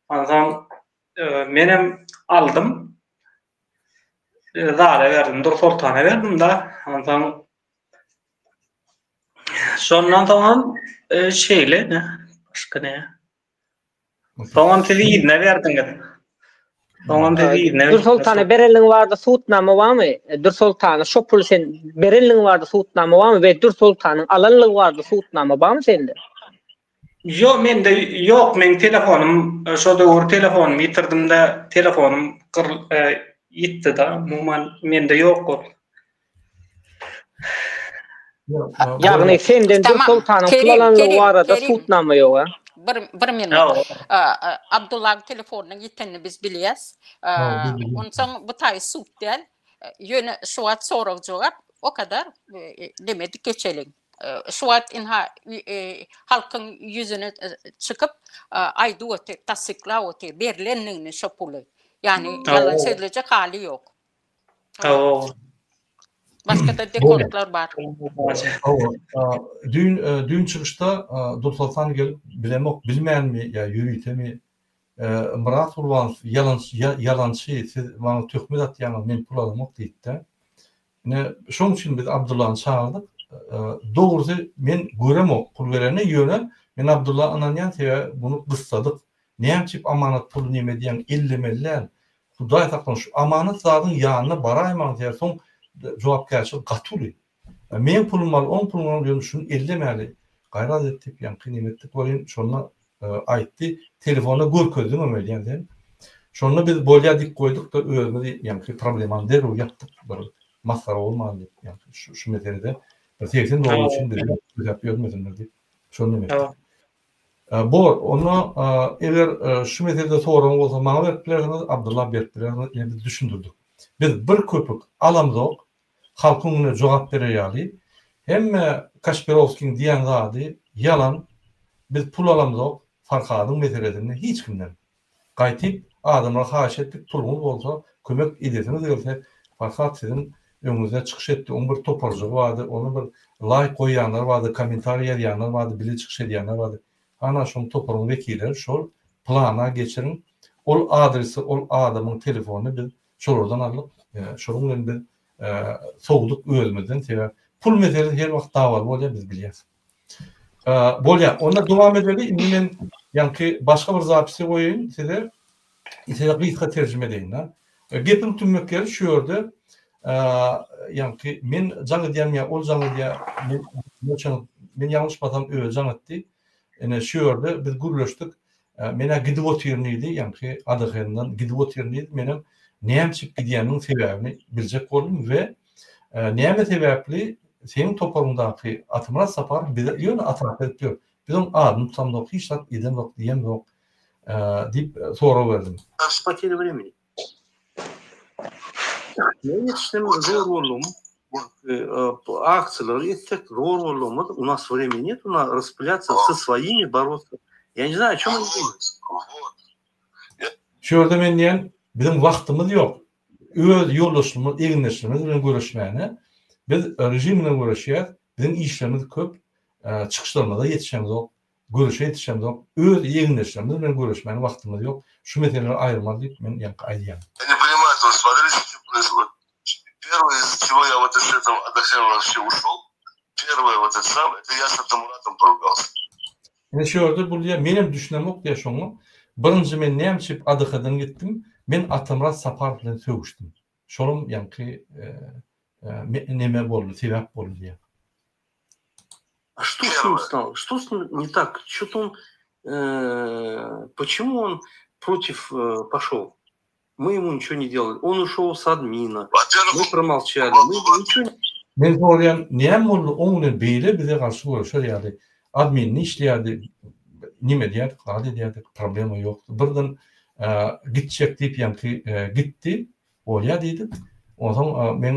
Onsoň menem aldym. Zala berdim, Dursoltana berdim da. Onsoň şondan soňam şeýle ne, başga ne? Soňam siz yzyna berdiňiz. Soňam siz yzyna berdiňiz. Dürsoltana berenligiň barada subutnama barmy? Dürsoltana şo puly sen berenligiň barada subutnama barmy we Dürsoltanyň alanlygy barada subutnama barmy sende? Ýok, mende ýok, meň telefonym şo döwür telefonymy ýitirdim-de, telefonym gyr ýitdi-de, umuman mende ýok ol. Ýagny senden Dürsoltanyň pul alanlygy barada subutnama ýok a? Bir bir minut. Abdullaň telefonynyň ýitenini biz bilýäs. Onsoň bu taýy sud däl. Ýöne şu wagt sorag jogap o kadar demedik geçeliň. Şu wagt inha halkyň ýüzüne çykyp aýdyp otyr, tassyklap otyr berlendigini şo puly. Ýagny ýalan sözlejek haly ýok. Hawa. Başga-da dekontlar bar. Hawa. Düýn düýn çykyşda Dursoltan gelip bilemok bilmänmi ýa ýöritemi Myrat Gurbanow ýalançy ýalançy siz maňa töhmet atýaňyz men pul alamok diýipdi. Ine şoň üçin biz Abdullany çagyrdyk. Dogrusy men göremok pul berenini ýöne men Abdulla ynanýan sebäbi muny gyssadyk. Näme üçin amanat puly neme edýäň ellemeli däl. Hudaý saklasyn şu amanat zadyň ýanyna baraýmaň diýýär soň jogapkärçilik gaty uly. Meň pulum al oň puluny al ýöne şuny ellemäli gaýrat et diýip ýaňky neme etdik welin şonda aýtdy telefonda görkezdiňem öýdýän sen. Şonda biz bolýa diýip goýduk-da özümiz ýaňky problemany derrew ýapdyk bir masgara bolman diýip ýaňky şu meselede bir 80 dollar üçin bizi gözäp ýörmesinler diýip şony neme etdik. Bor, onda eger şu meselede soragyň bolsa maňa berip bilersiňiz, Abdylla berip bilersiňiz, ine biz düşündirdik. Biz bir köpük alamzok, halkyň öňünde jogap berer ýaly. Hemme Kaşpirowskiň diýen zady ýalan, biz pul alamzok Farhadyň meselesinde hiç kimden. Gaýtyp adamlara haýyş etdik puluňyz bolsa kömek edesiňiz gelse Farhat siziň öňüňizde çykyş etdi oň bir toparjygy bardy ony bir laýk goýýanlar bardy kommentariý ýazýanlar bardy bile çykyş edýänler bardy ana şoň toparyň wekilleri şol plana geçiriň ol adresi ol adamyň telefonyny biz şolardan aldyk şonuň bilen biz sowduk özümizden sebäp pul meselesi her wagt dawaly bolýar biz bilýäs. Bolýar. Onda dowam edeli. Indi men ýaňky başga bir zapisi goýaýyn size. Size gysga terjime edeýin-de. Gepiň tümmek ýeri şu ýerde ýaňky men jaň edýän ýa ol jaň edýär. Men men ýalňyşmasam özi jaň etdi. Ine şu ýerde biz gürleşdik. Men-ä gidip otyryn diýdi, ýaňky ADH-dan gidip otyryn diýdi. Menem näme üçin gidýäniniň sebäbini biljek boldum we näme sebäpli seň toparyňdaky Atamyrat Saparow bize ýöne ataka edip ýör. Biz oň adyny tutamzok, hiç zat edemzok, diýemzok diýip sorag berdim. Poterя времени. Men ýetişsem zor boldum. Aksiýalary etsek zor boldugymyz, u nas времени нет, u nas raspylýatsa со своими boroться. Я не знаю, о чем они думают. Şu ýerde men diýen, biziň wagtymyz ýok. Öz ýoldaşlarymyz, egindeşlerimiz bilen göreşmäne. Biz režim bilen göreşýäs, biziň işlerimiz köp, çykyşlarymyza ýetişemzok. Göreşe ýetişemzok, öz ýeňdeşlerimiz bilen göreşmäne wagtymyz ýok, şu meseleleri aýyrmaly diýip men ýaňky aýdýan. Я не понимаю, то есть смотрите, что происходит. Первое, из-за чего я вот из этого АДХ вообще ушел, первое вот это самое, это я с Атамуратом поругался. Ine şu ýerde bul diýýär, menem düşünemok diýýär şoňa. Birinji men näme üçin ADH-dan gitdim? Men Atamyrat Saparow bilen sögüşdim. Şolam ýaňky neme boldy, sebäp boldy diýýär. A что с ним стало? Что с ним не так? Что-то он, э, почему он против э, пошел? Мы ему ничего не делали. Он ушел с админа. Мы промолчали. Мы ничего не... Men soraýan, näme boldy oň bilen beýle bize garşy göreşer ýaly, adminde işleýärdi, neme edýärdik, zat edýärdik, problema ýokdy. Birden gitjek diýip ýaňky gitdi, bolýa diýdik. Onsoň meň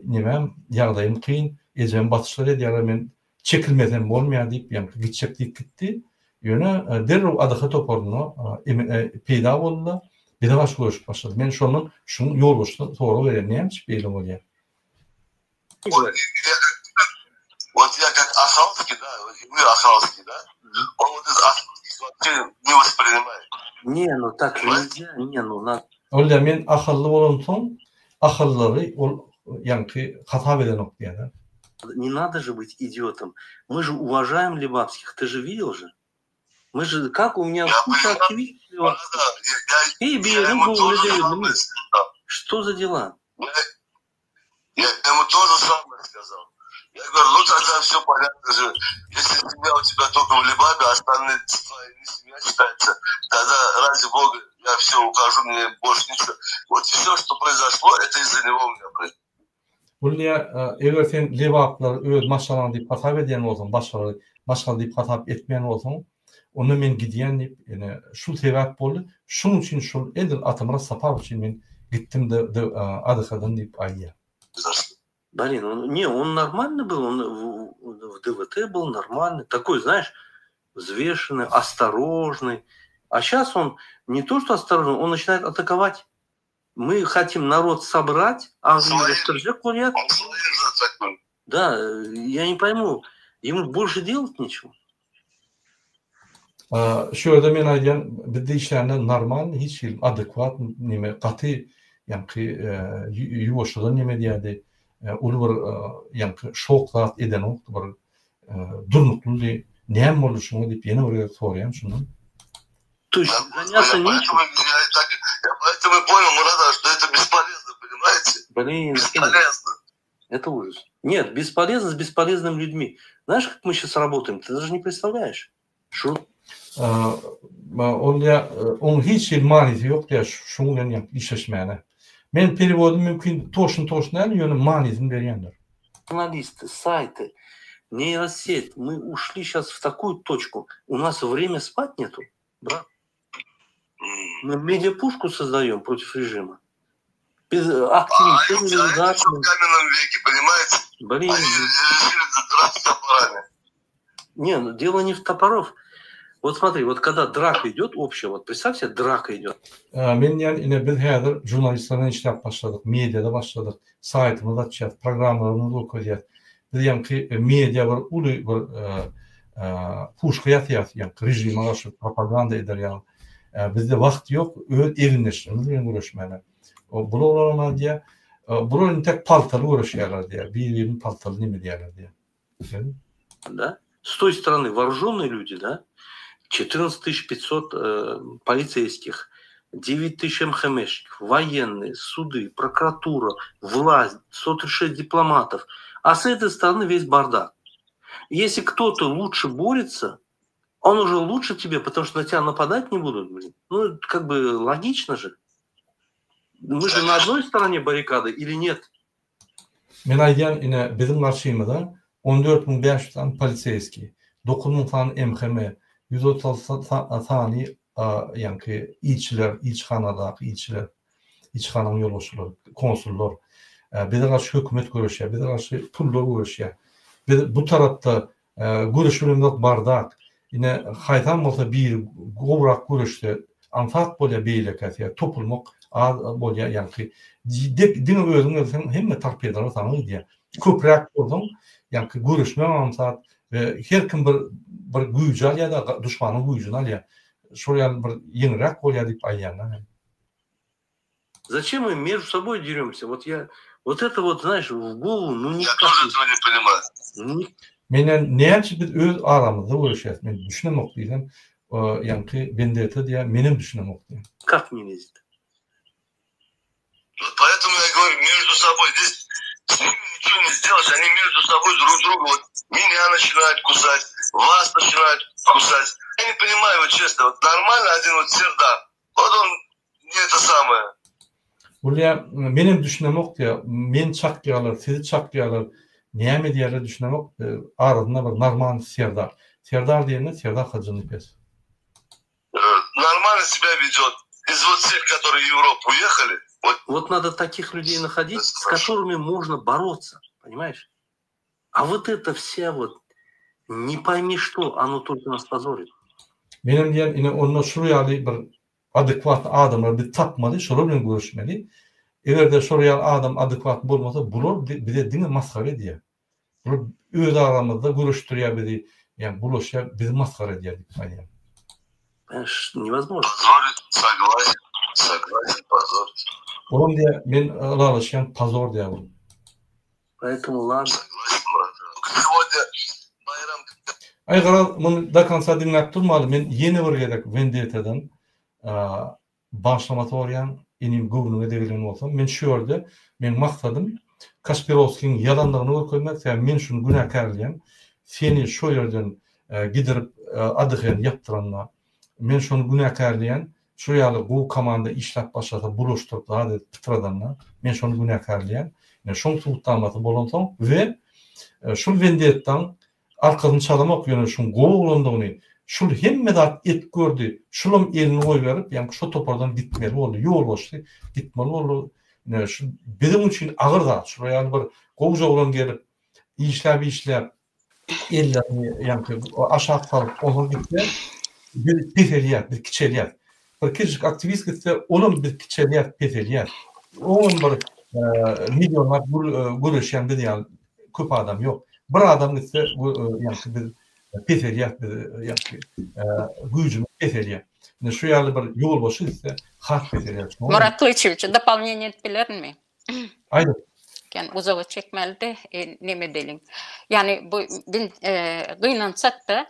nemem, ýagdaýym kyn, ejem basyşlar edýärler, men Çekilmesem bolmaýar diýip, ýaňky gitjek diýip gitdi. Ýöne derrew ADH toparynda peýda boldy-da, bize garşy göreşip başlady. Men şondan şuň ýolbaşçysyna sorag berýän, näme üçin beýle bolýar? Wot ýa kak Ahalskiý da, we Ahalskiý da, on wot iz Ahalskiý wapşe ne wosprinimaet. Ne, nu tak nelzýa, ne, nu na. Ol diýýär, men ahally bolamsoň, ahallylary ol ýaňky hasap edenok diýýär-de. Ne nado же быть идиотом. Мы же уважаем лебапских, ты же видел же? Мы же, как у меня куча активистов. Ey, Что за дела? Я ему тоже самое сказал. Я говорю, ну тогда все понятно же. Если семья у тебя только в Лебабе, а остальные твои не семья считается, тогда ради бога я все ухожу, мне больше ничего. Вот все, что произошло, это из-за него у меня произошло. Gulýa, eger sen lebaplary öz maşgalaň diýip hasap edýän bolsaň, başgalary maşgala diýip hasap etmeýän bolsaň, onda men gidýän diýip, ine, şul sebäp boldy. Şuň üçin şul edil Atamyrat Saparow üçin men gitdim ADH-dan diýip aýdýar. Блин, он, не, он нормальный был, он в, в ДВТ был нормальный, такой, знаешь, взвешенный, осторожный. А сейчас он не то что осторожный, он начинает атаковать Мы хотим народ собрать, а Да, я не пойму, ему больше делать нечего. Şu ýerde men aýdýan bizde işlände normal hiç hili adekwat neme gaty ýaňky ýuwaşjadan neme edýärdi uly bir ýaňky şok zat edenokdy bir durnuklydy näme boldy şuňa diýip ýene bir gezek soraýan şundan. To есть заняться нечем. Я поэтому и понял, Мурада, что это бесполезно, понимаете? Блин, бесполезно. Это ужас. Нет, бесполезно с бесполезными людьми. Знаешь, как мы сейчас работаем? Ты даже не представляешь. Şu Ol diýýär, oň hiç hili manysy ýok diýýär, şuň bilen ýa işleşmäne. Men perewody mümkin toşny toşny däl, ýöne manysyny berýändir. Журналисты, сайты, нейросеть. Мы ушли сейчас в такую точку. У нас время спать нету, брат. Мы медиапушку создаем против режима. Без активистов. А, они в каменном веке, понимаете? Блин. Они решили драться топорами. Не, ну дело не в топоров. Вот смотри, вот когда драка идет общая, вот представь себе, драка идет. Men diýýän, ine biz häzir žurnalistler bilen işläp başladyk, mediada başladyk, saýtymyzy açýas, programmalarymyzy görkezýäs. Biz ýaňky media bir uly bir puşka ýasýas, ýaňky režime garşy propaganda eder ýaly. Bizde wagt ýok öz egindeşlerimiz bilen göreşmäne. Bular olara diýýär, bular intek paltaly göreşýärler diýýär, bir-birini paltaly neme edýärler diýýär. Да? С той стороны вооруженные люди, да? 14 500 э, полицейских, 9 тысяч МХМшников, военные, суды, прокуратура, власть, 136 дипломатов. А с этой стороны весь бардак. Если кто-то лучше борется, он уже лучше тебе, потому что на тебя нападать не будут, блин. Ну, как бы логично же. Мы же на одной стороне баррикады или нет? Men aýdýan ine biziň garşymyza 14500 sany poliseýskiý, 9000 sany MHM, 136 sany ýaňky ilçiler, ilçihanadaky ilçiler, ilçihananyň ýolbaşçylary, konsullar, bize garşy hökümet göreşýär, bize garşy pullar göreşýär. Biz bu tarapda Göreş bilemzok bardak. Ine haýsam bolsa biri gowrak göreşse aňsat bolýar beýlekä ýa topulmak az bolýar ýaňky dek diňe özüň gelseň hemme torpedalar saňa gidýär. Köpräk bolsaň ýaňky göreşmek aňsat we her kim bir bir güýji alýar-da duşmanyň güýjüni alýar. Şol ýaly bir ýeňilräk bolýar diýip aýdýanlar hem. Зачем мы между собой деремся? Вот я, вот это вот, знаешь, в голову, ну Я никак. тоже этого не понимаю. Ну, Men Menden näçe biz öz aramyzda göreşýäs, men düşünemok diýsem, ýaňky Wendetta diýýär, menem düşünemok diýýär. Kak ne lezit? Вот поэтому я говорю, между собой здесь с ними ничего не сделаешь, они между собой друг друга, вот меня начинают кусать, вас начинают кусать. Я не понимаю, вот честно, вот нормально один вот Сердар, вот он не это самое. Bolýa, menem düşünemok diýýär, meni çakýarlar, sizi çakýarlar, näme edýärler düşünemok, arasynda bir normalny Serdar. Serdar diýende Serdar Hajynepes. Normalno себя ведет. Из вот всех, которые в Европу уехали. Вот, вот надо таких людей находить, с которыми можно бороться, понимаешь? А вот это вся вот, не пойми что, оно только нас позорит. Menem diýen ine onda şul ýaly bir adekwatny adamlary biz tapmaly, şolar bilen göreşmeli. Eger-de şol ýaly adam adekwatny bolmasa, bular bize diňe masgara edýär. Bular öz aramyzda göreşdirýär bizi, ýa bulaşýar, bizi masgara edýär diýip aýdýar. Понимаешь, невозможно. Позорит, согласен, согласен, позорит. Olam diýýär, men ylalaşýan, pozor diýýär ol. Поэтому ладно. Согласен, брат. Сегодня Байрам Aý garaz, muny do konca diňläp durmaly, men ýene bir gezek Vendetta-dan Bagyşlama soraýan, inim göwnüňe degilen bolsam, men şu ýerde meň maksadym Kaşpirowskiň ýalandygyny görkezmek, sebäbi men şuny günäkärleýän, seni şo ýerden gidirip ADH-ni ýapdyranda, men şony günäkärleýän, şu ýaly gowy komanda işläp başlasa bulaşdyryp zat edip pytradanda, men şony günäkärleýän, ine şoň subutnamasy bolansoň we şul wendettaň Arkasyny çalamok ýöne şuň gowy oglandygyny şul hemme zat edip gördi şulam elini goýberip ýaňky şo topardan gitmeli boldy ýolbaşçysy gitmeli boldy ine şu biziň üçin agyr zat şular ýaly bir gowja oglan gelip işläp işläp ellerini ýaňky aşak salyp onsoň gitse biz peselýäs biz kiçelýäs bir kiçijik aktiwist gitse olam biz kiçelýäs peselýäs oňam bir millionlap göreşýän biz ýaly Köp adam ýok. Bir adam gitse, ýagny biz peselýäs, biz ýagny güýjümiz peselýär. Indi şu ýaly bir ýolbaşçy gitse, has peselýär. Murat Gylyçewiç, dopolneniýe edip bilerinmi? Aýdyň. Kän uzaga çekmeli-de, neme edeliň. Ýagny bu gynansak-da,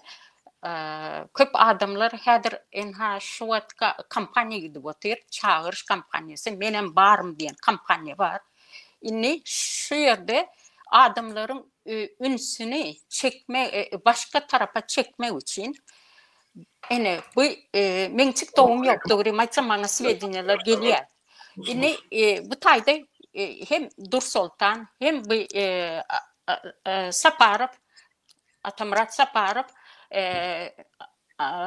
köp adamlar häzir ynha şu wagt kampaniýa gidip otyr, çagyryş kampaniýasy, menem barym diýen kampaniýa bar. Indi şu ýerde adamlaryň ünsüni çekme, başga tarapa çekmek üçin ine bu meň TikTogum ýok, dogrymy aýtsam maňa swedeniýalar gelýär. Indi bu taýda hem Dursoltan, hem bu Saparow, Atamyrat Saparow,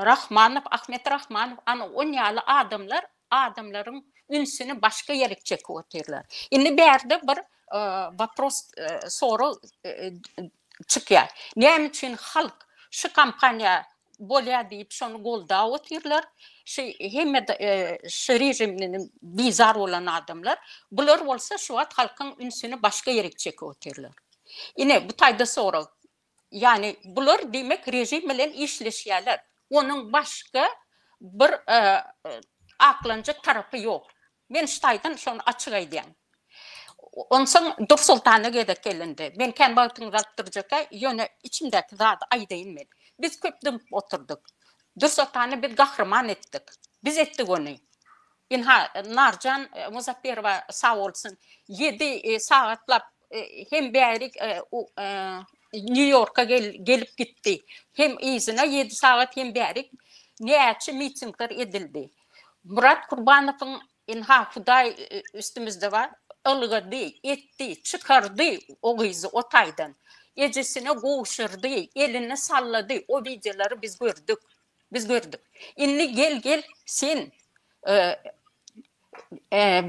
Rahmanow, Ahmet Rahmanow, ana on ýaly adamlar adamlaryň ünsüni başga ýerik çekip otyrlar. Indi bärde bir wopros, sorag çykýar. Näme üçin halk şu kampaniýa bolýar diýip şony goldap otyrlar? Şu hemme şu režimden bizar bolan adamlar. Bular bolsa şu wagt halkyň ünsüni başga ýerik çekip otyrlar. Ine bu taýda sorag. Ýagny bular diýmek režim bilen işleşýärler. Onuň başga bir aklanjak tarapy ýok. Men şu taýdan şony açyk aýdýan. Onsoň Dursoltana gezek gelende, men kän wagtyňyzy alyp durjak-a, ýöne içimdäki zady aýdaýyn men. Biz köp dymyp oturdyk. Dursoltany biz gahryman etdik. Biz etdik ony. Ynha, Narjan Muzapberowa sag bolsun, ýedi sagatlap hem bärik Nýu-Ýorka gelip gitdi, hem yzyna ýedi sagat, hem bärik näçe mitingler edildi. Myrat Kurbanowyň ynha, Hudaý üstümizde bar, ylgady, etdi, çykardy o gyzy o taýdan. Ejesine gowşurdy, elini sallady, o wideolary biz gördük. Biz gördük. Indi gel gel sen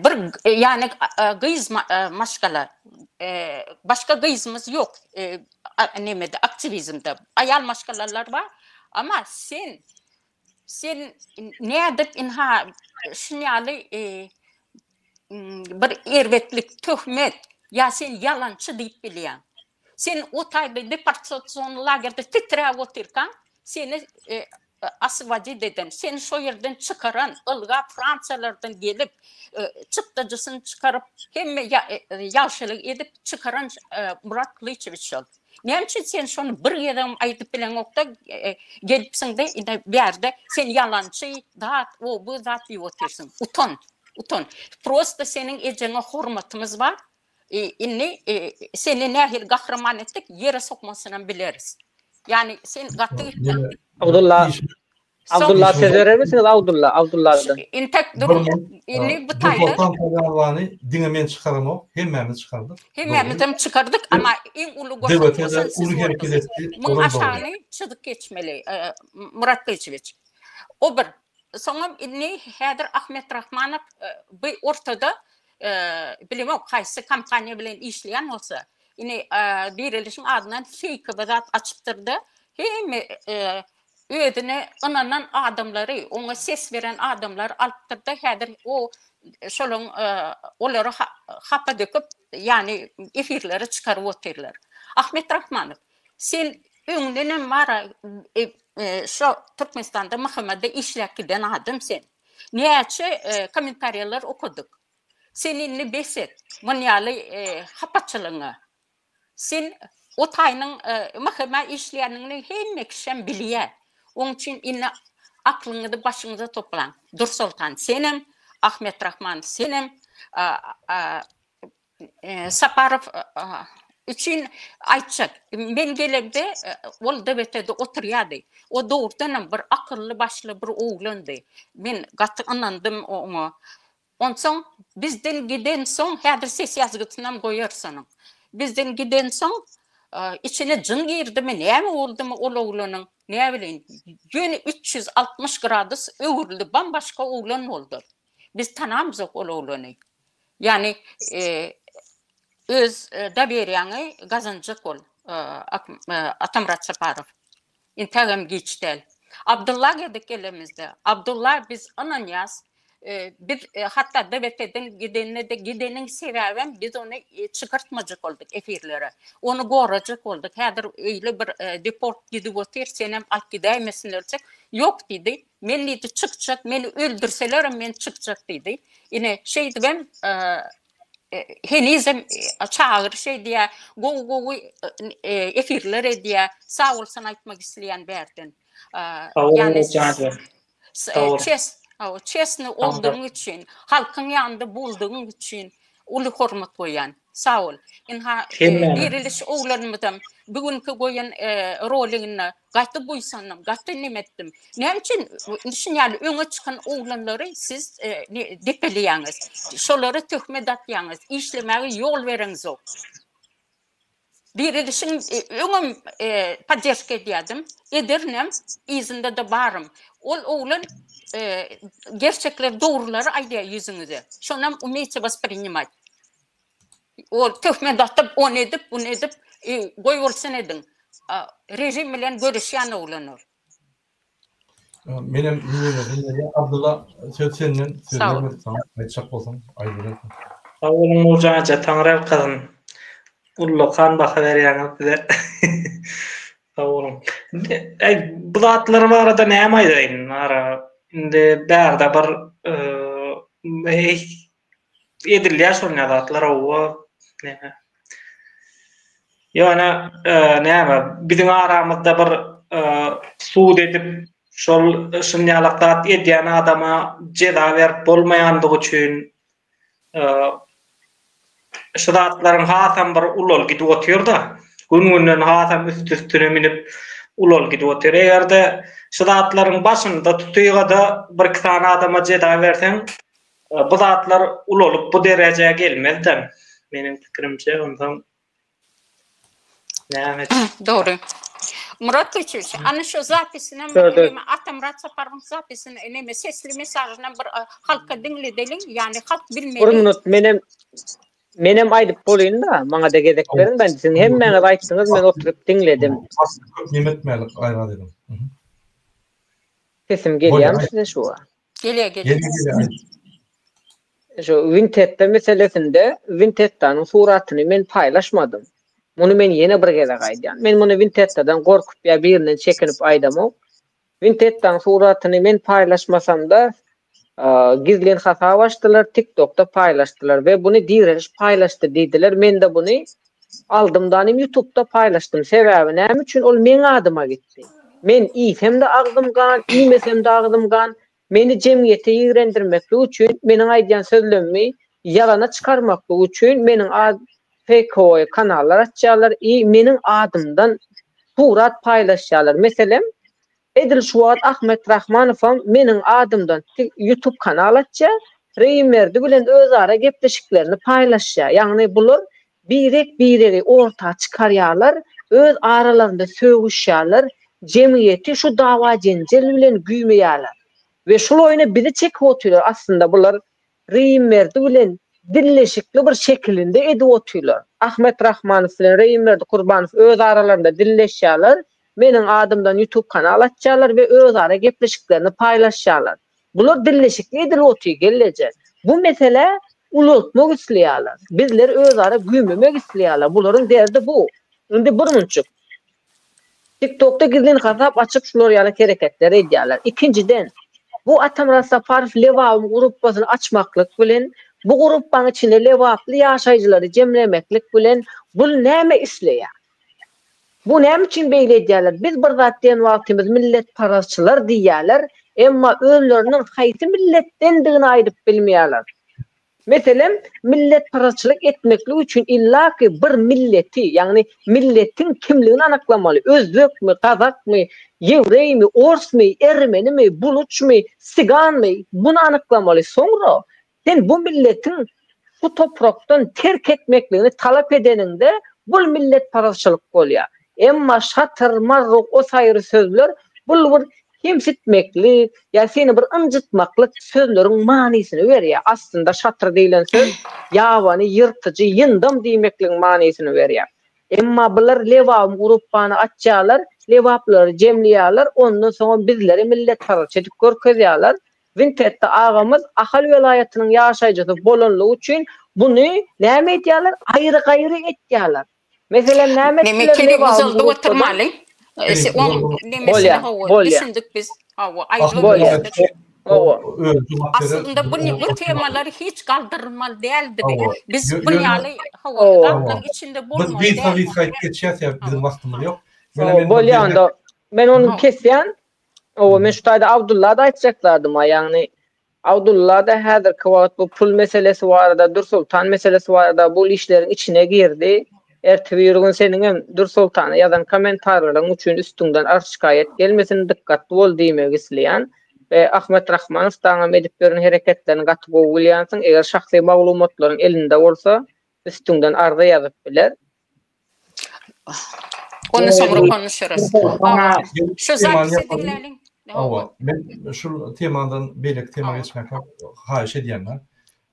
bir ýani gyz maşgala başga gyzymyz ýok nemede aktiwizmde aýal maşgalalar bar ama sen sen nädip ynha şun ýaly bir erbetlik töhmet ýa sen ýalançy diýip bilýäň Sen o taýda deportasion lagerde titräp otyrkaň, seni e, Oswobodit eden, seni şo ýerden çykaran, ylgap Fransiýalardan gelip, çykdajysyny çykaryp, hemme ýagşylyk edip çykaran Murat Gylyçewiç şol. Näme üçin sen şony bir gezegem aýdyp bileňokda, gelipsiňde ine bärde sen ýalançy, zat, o bu zat diýip otyrsyň. Utan, utan. Prosta seniň ejeňe hormatymyz bar. Indi seni nähili gahryman etdik, ýere sokmasynam bileris. Ýani sen gaty gitdiň. Abdulla Abdulla söz berermisiňiz Abdulla Abdulladan. Intek duruň. Indi bu taýda. Sultan Tagawany diňe men çykaramok, hemmämiz çykardyk. Hemmämizem çykardyk, amma iň uly goşant goşan siz bolduňyz. Muň aşagyny çyzyk geçmeli, Murat Gylyçewiç. O bir. Soňam indi häzir Ahmet Rahmanow bu ortada bilemok haýsy kompaniýa bilen işleýän bolsa, indi Dirilişiň adyndan feýki bir zat açypdyr-da, hemme özüne ynanan adamlary, oňa ses beren adamlary alypdyr-da, häzir o şolaň olary hapa döküp, ýagny efirlere çykaryp otyrlar. Ahmet Rahmanow, sen öňdenem bar-a şo Türkmenistanda MHM-de işläp giden adam sen. Näçe kommentariýalar okadyk. Sen indi bes et muny ýaly hapaçylygyňa. Sen o taýynyň MHM-ä işleýänini hemme kişem bilýär. Oň üçin indi aklyňyzy başyňyza toplaň. Dursoltan senem, Ahmet Rahman senem Saparow üçin aýtjak. Men gelemde ol DBT-de oturýardy. O dogrudanam bir akylly başly bir oglandy. Men gaty ynandym oňa. Onsoň bizden gidensoň, häzir ses ýazgysynam goýarys onuň. Bizden gidensoň, içine jyn girdimi, näme boldumy ol oglanyň, näbileýin, ýöne 360 gradus öwrüldi, bam-başga oglan boldy. Biz tanamzok ol oglany. Ýagny, öz dowerýaňy gazanjak bol, Atamyrat Saparow. Intägem giç däl. Abdylla gezek gelemizde. Abdylla biz ynanýas. Biz hatda DBT-den gidenine-de gideniň sebäbem biz ony çykartmajak bolduk efirlere. Ony gorajak bolduk. Häzir öýle bir deport gidip otyr, senem alyp gidäýmesinler diýsek, ýok diýdi. Men diýdi çykjak, meni öldürselerem men çykjak diýdi. Ine şeýdibem henizem çagyryş edýär, gowy-gowy efirler edýär. Sag bolsun aýtmak isleýän bärden. Ýagny çesny boldugyň üçin, halkyň ýanynda boldugyň üçin uly hormat goýýan. Sag bol. Ynha diriliş oglanymyzam bu günki goýan roliginde Gaty buýsandym, gaty neme etdim. Näme üçin şun ýaly öňe çykan oglanlary siz depeleýäňiz? Şolara töhmet atýaňyz, işlemäge ýol bereňzok. Dirilişiň öňem podderşka edýärdim, ederinem, yzynda-da barym. Ol oglan gerçekleri, dogrulary aýdýar ýüzüňize. Şonam umeýte wasprinimat. Ol töhmet atyp, ony edip, buny edip, goýbolsun ediň. Režim bilen göreşýän oglan ol. Menem miwelerden berýän. Abdylla söz senden, söz bermedik saňa. Aýtjak bolsaň aýdyberersiň. Sag boluň Nurjan eje, Taňryýalkasyn. Ullakan baha berýäňiz bize. Sag boluň. Indi bu zatlar barada näme aýdaýyn, ara indi bärde bir edilýär şol zatlar hawa näme. Ýöne näme biziň aramyzda bir sud edip şol şunýalak zat edýän adama jeza berip bolmaýandygy üçin şu zatlaryň hasam bir ulalyp gidip otyrda. Gün-günden hasam üst-üstüne münüp ulalyp gidip otyr. Eger-de şu zatlaryň başynda tutygada birki sany adama jeza berseň Bu zatlar ulalyp bu derejä gelmezdem meniň pikirimçe onsoň näme Dogry. Murat Gylyçowiç, ana şu zapisinem neme Atamyrat Saparowyň zapisini neme sesli mesajynam bir halka diňledeliň, ýagny halk bilmeli. Bir minut menem menem aýdyp bolýyn-da, maňa-da gezek beriň, ben siziň hemmäňiz aýtdyňyz, men oturyp diňledim. Köp neme etmälik gaýrat ediň. Sesim gelýärmi size şu wagt? Gelýär, gelýär. Gelýär, gelýär. Şu Wintetta meselesinde Wintettanyň suratyny men paýlaşmadym. Muny men ýene bir gezek aýdýan. Men muny Wintettadan gorkup ýa birinden çekinip aýdamok. Wintettaň suratyny men paýlaşmasamda gizlin hasap açdylar, TikTokda paýlaşdylar we buny Direliş paýlaşdy diýdiler. Men-de buny aldym da nim YouTubda paýlaşdym. Sebäbi näme üçin ol meň adyma gitdi. Men iýsem-de agzym gan, iýmesem-de agzym gan. Meni jemgyýete ýigrendirmeklik üçin, meniň aýdýan sözlemimi ýalana çykarmaklyk üçin meniň ad feýkowoý kanallar açýarlar i meniň adymdan surat paýlaşýarlar. Meselem, edil şu wagt Ahmet Rahmanowam meniň adymdan YouTube kanal açýar, Reýimberdi bilen özara gepleşiklerini paýlaşýar. Ýagny bular birek-biregi orta çykarýarlar, öz aralarynda sögüşýärler, jemgyýeti şu dawa-jenjel bilen güýmeýärler. We şul oýna bizi çekip otyrlar. Aslynda bular Reýimberdi bilen dilleşikli bir şekilinde edip otyrlar. Ahmet Rahmanow bilen Reýimberdi Kurbanow öz aralarynda dilleşýärler, meniň adymdan YouTube kanal açýarlar we özara gepleşiklerini paýlaşýarlar. Bular dilleşikli edilip otyr gelneje. Bu meselä ulaltmak isleýärler. Bizleri özara güýmemek isleýärler. Bularyň derdi bu. Indi bir munçuk. TikTokda gizlin hasap açyp şular ýaly hereketler edýärler. Ikinjiden, bu Atamyrat Saparow Lebabyň gruppasyny açmaklyk bilen, bu gruppaň içinde lebaply ýaşaýjylary jemlemeklik bilen bul näme isleýär? Bu näme üçin beýle edýärler? Biz bir zat diýen wagtymyz milletparazçylar diýýärler, emma özleriniň haýsy milletdendigini aýdyp bilmeýärler. Meselem, milletparazçylyk etmeklik üçin illaki bir milleti, ýagny milletiň kimligini anyklamaly, özbekmi, gazakmy, ýewreými, orsmy, ermenimi, buluçmy, siganmy, buny anyklamaly. Soňra Sen bu milletiň şu toprakdan terk etmekligini talap edeniňde bul milletparazçylyk bolýar. Emma şatyr, marruk o saýry sözler bul bir kemsitmeklik ýa seni bir ynjytmaklyk sözleriň manysyny berýär. Aslynda şatyr diýlen söz ýabany, ýyrtyjy, ýyndam diýmekligiň manysyny berýär. Emma bular Lebabyň gruppany açýarlar, lebaplylary jemleýärler, ondan soňam bizleri milletparazçy edip görkezýärler. Wintetta agamyz Ahal welaýatynyň ýaşaýjysy bolanlygy üçin buny näme edýärler? Aýry-gaýry etýärler. Meselem näme Neme etdiler Kerim Lebabyň uzaldyp gruppadan? oturmaly. Oň nemesine Bolýar, hawa bolýar. düşündik biz. Hawa aýdyp Bolýar. oturdyk. Hawa. Aslynda bu bu temalar hiç galdyrylmaly däldi. Hawa. Biz Ýöne bu ýaly hawa Hawa. zatlaryň içinde Biz bolmaly gysga däldi. gysga aýdyp geçýäs ýa biziň wagtymyz ýok. Ýöne Hawa, men bir bolýar belläp onda. Men ony Hawa. kesýän. Owa, men şu taýda Abdulla-da aýtjak zadym-a, ýagny Abdulla-da häzirki wagt bu pul meselesi barada, Dürsoltan meselesi barada bul işleriň içine girdi. Ertebirigün seniňem Dürsoltana ýazan kommentarlaryň üçin üstüňden arz-şikaýat gelmesin, dykgatly bol diýmek isleýän. We Ahmet Rahmanow daňam edip ýören hereketlerini gaty gowy bilýänsiň, eger şahsy maglumatlaryň elinde bolsa, üstüňden arza ýazyp biler. Ony soňra konuşarys. Şu zapisi diňläliň. Hawa, men şu temadan beýleki tema geçmeklik haýyş edýän-de.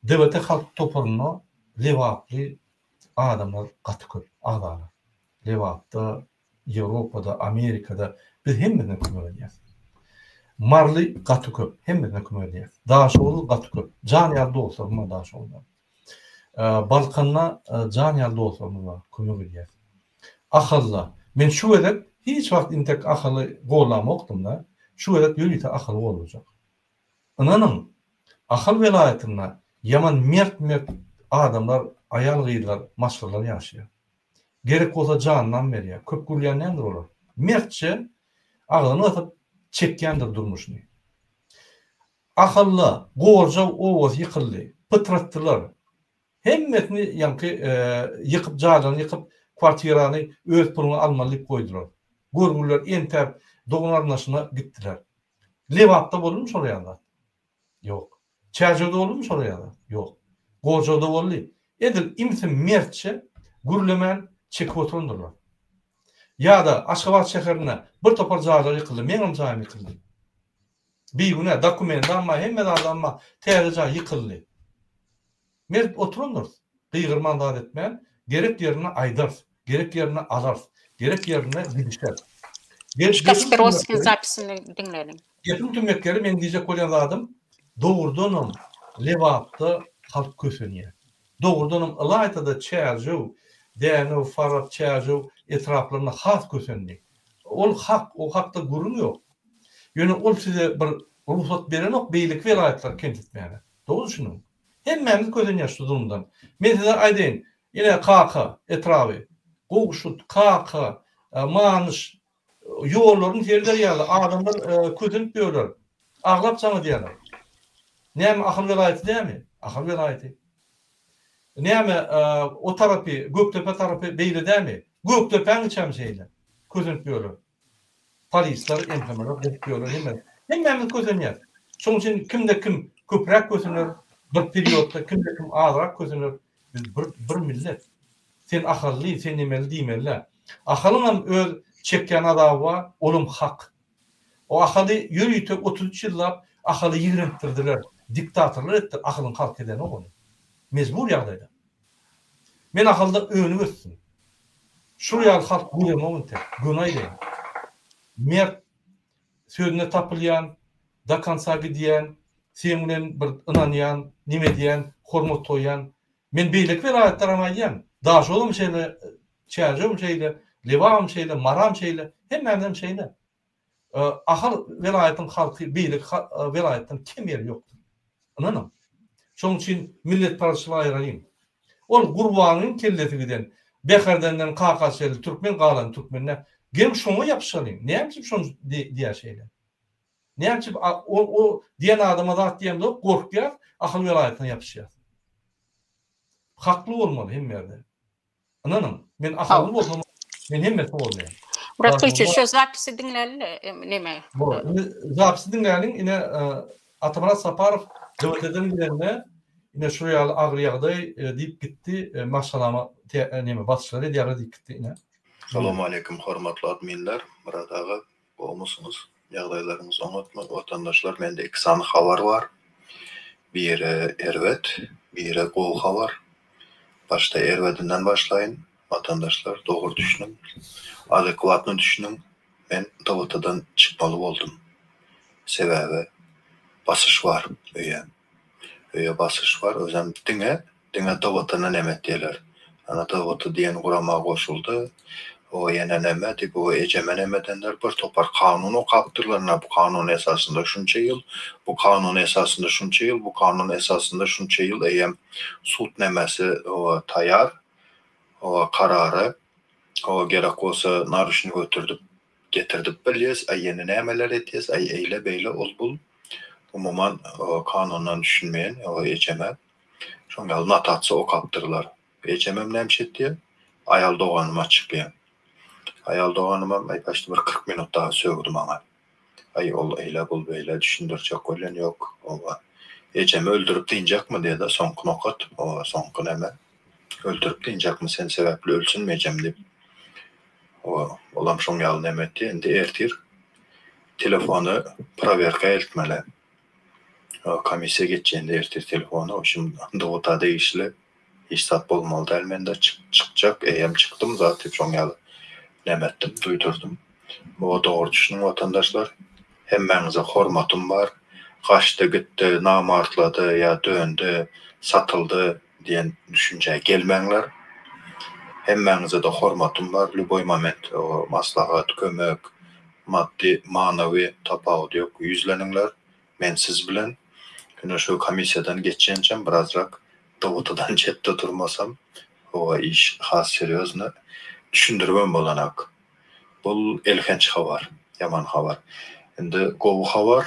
DWT halk toparynda lebaply adamlar gaty köp, agzalar. Lebapda, Ýewropada, Amerikada biz hemmesine kömek edýäs. Maryly gaty köp, hemmesine kömek edýäs. Daşoguzly gaty köp. Jan ýaly dostlarym bar Daşoguzda. Balkanda jan ýaly dostlarymyz bar, kömek edýäs. Ahalda, men şu gezek hiç wagt intek Ahaly gollamokdym-da, şu gezek ýörite Ahaly gollajak. Ynanyň, Ahal welaýatynda ýaman mert-mert adamlar, aýal-gyzlar, maşgalalar ýaşaýar. Gerek bolsa janynam berýär. Köp gürleýän däldir olar. Mertçe agzyny gysyp çekýändir durmuşyny. Ahalda Gorjaw obasy ýykyldy. Pytratdylar. Hemmesini ýaňky ýykyp jaýlaryny ýykyp kwartirany öz puluňa almaly diýip goýdular. Görgüliler entäp dogan-garyndaşyna gitdiler. Lebapda boldumy şol ýaly zat? Ýok. Çärjewde boldumy şol ýaly zat? Ýok. Gorjawda boldy. Edil imsi mertçe gürlemän çekip oturandyrlar. Ýa-da Aşgabat şäherinde bir topar jaýlar ýykyldy. Meňem jaýym ýykyldy. Bigünä, dokumendi bar, hemme zadam bar, täze jaý ýykyldy. Mert oturandyrys, gygyrman zat etmän, gerek ýerinde aýdarys, gerek ýerinde alarys, gerek ýerinde gidişeris. Kasperovskiň zapisini diňläliň. Gepiň tümmek ýeri, meň diýjek bolýan zadym, dogrudanam Lebapda halk kösenýär. Dogrudanam ylaýta-da Çärjew, Dänew, Farap, Çärjew etraplarynda has kösendi. Ol hak, o hakda gürrüň ýok. Ýöne ol size bir rugsat berenok beýleki welaýatlary kemsitmäge. Dogry düşüniň. Hemmämiz kösenýäs şu zulumdan. Men size aýdaýyn, ine Kaka etraby, Gowşut, Kaka, Manyş ýollaryny sereder ýaly adamlar kösenip ýörler. Aglap jaň edýärler. Näme Ahal welaýaty dämi? Ahal welaýaty. Näme o tarapy Gökdepe tarapy beýle dämi? Gökdepäň içem şeýle. Kösenip ýörler. Polisler, MHM-ler gopup ýörler hemme. Hemmämiz kösenýäs. Şonuň üçin kimde kim köpräk kösener bir periodda, kimde kim azrak kösener. Biz bir bir millet. Sen ahally, sen nemeli diýmeli-dä. Ahalyňam öz çekýän azaby bar, olam hak. O Ahaly ýörite 33 ýyllap Ahaly ýigrendirdiler, diktatorlar etdiler, Ahalyň halky edenok ony. Mejbur ýagdaýda. Men Ahalda önüp ösdüm. Şul ýaly halk göremok entek, göni aýdaýyn. Mert, sözünde tapylýan, do konca gidýän, seň bilen bir ynanýan, neme edýän, hormat goýýan. Men beýleki welaýatlaram aýdýan, Daşoguzam şeýle, Çärjewem şeýle, Lebabam şeýle, Maram şeýle, hemmämizem şeýle. Ahal welaýatyň halky beýleki welaýatdan kem ýeri ýokdur. Ynanyň. Şonuň üçin milletparazçylygy aýyralyň. Ol Gurbanyň kellesi giden Bäherdenden Kaka çenli türkmen galan türkmende. Geliň şoňa ýapyşalyň. Näme üçin şony diýýär şeýle? Näme üçin o o diýen adama zat diýemzok, gorkýas, Ahal welaýatyna ýapyşýas. Hakly bolmaly hemme ýerde. Ynanyň, men ahally bolsam, men hemmesini goldaýan. Murat Gylyç, şu zapisi diňläli neme? Bor. Indi zapisi diňläliň, ine Atamyrat Saparow DWT-den gidende, ine şu ýaly agyr ýagdaý diýip gitdi, maşgalama neme basyşlar edýärler diýip gitdi ine. Salowmaleýkim hormatly adminler, Myrat aga gowmysyňyz ýagdaýlaryňyz oňatmy watandaşlar mende iki sany habar bar biri erbet biri gowy habar başda erbedinden başlaýyn watandaşlar dogry düşüniň adekwatny düşüniň men DWT-dan çykmaly boldum sebäbi basyş bar öýe öýe basyş bar özem diňe Diňe DWT-ny neme etdiler. Ana DWT diýen gurama goşuldy. O ýene neme diýip o ejeme neme edenler bir topar kanun okapdyrlar ine bu kanun esasynda şunça ýyl, bu kanun esasynda şunça ýyl, bu kanun esasynda şunça ýyl eýem sud nemesi o taýar o karary o gerek bolsa naruçnik götürdip getirdip bilýäs aý ýene nämeler etýäs aý eýle beýle ol bul umuman kanundan düşünmeýän o ejeme Şoň ýaly notasiýa okapdyrlar. Ejemem näme etýär? Aýal doganyma çykýar. Aýal doganymam aý başda bir 40 minut dagy sögdi maňa. Aý ol eýle bul beýle düşündirjek bolýan ýok. Oba. Ejemi öldürip dynjakmy diýdi soňky nokat. Oba soňky näme? Öldürip dynjakmy sen sebäpli ölsünmi ejem diýip. Oba olam şoň ýaly näme etdi. Indi ertir telefony prowerka eltmeli. Komissiýa geçýände ertir telefona oşum dogta degişli hiç zat bolmaly däl mende çykjak eýýäm çykdym zat diýip şoň ýaly näme etdim duýdurdym. Muňa dogry düşüniň watandaşlar hemmäňize hormatym bar gaçdy gitdi namartlady ýa döndi satyldy diýen düşünjä gelmäňler hemmäňizede hormatym bar lýuboý moment maslahat kömek Maddy, manawy tapawudy ýok, ýüzleniňler, men siz bilen. Ine şu komissiýadan geçýänçäm birazrak DWT-dan çetde durmasam, howa iş has serýozny, düşündiribem bolanak. Bul elhenç habar, ýaman habar. Indi gowy habar,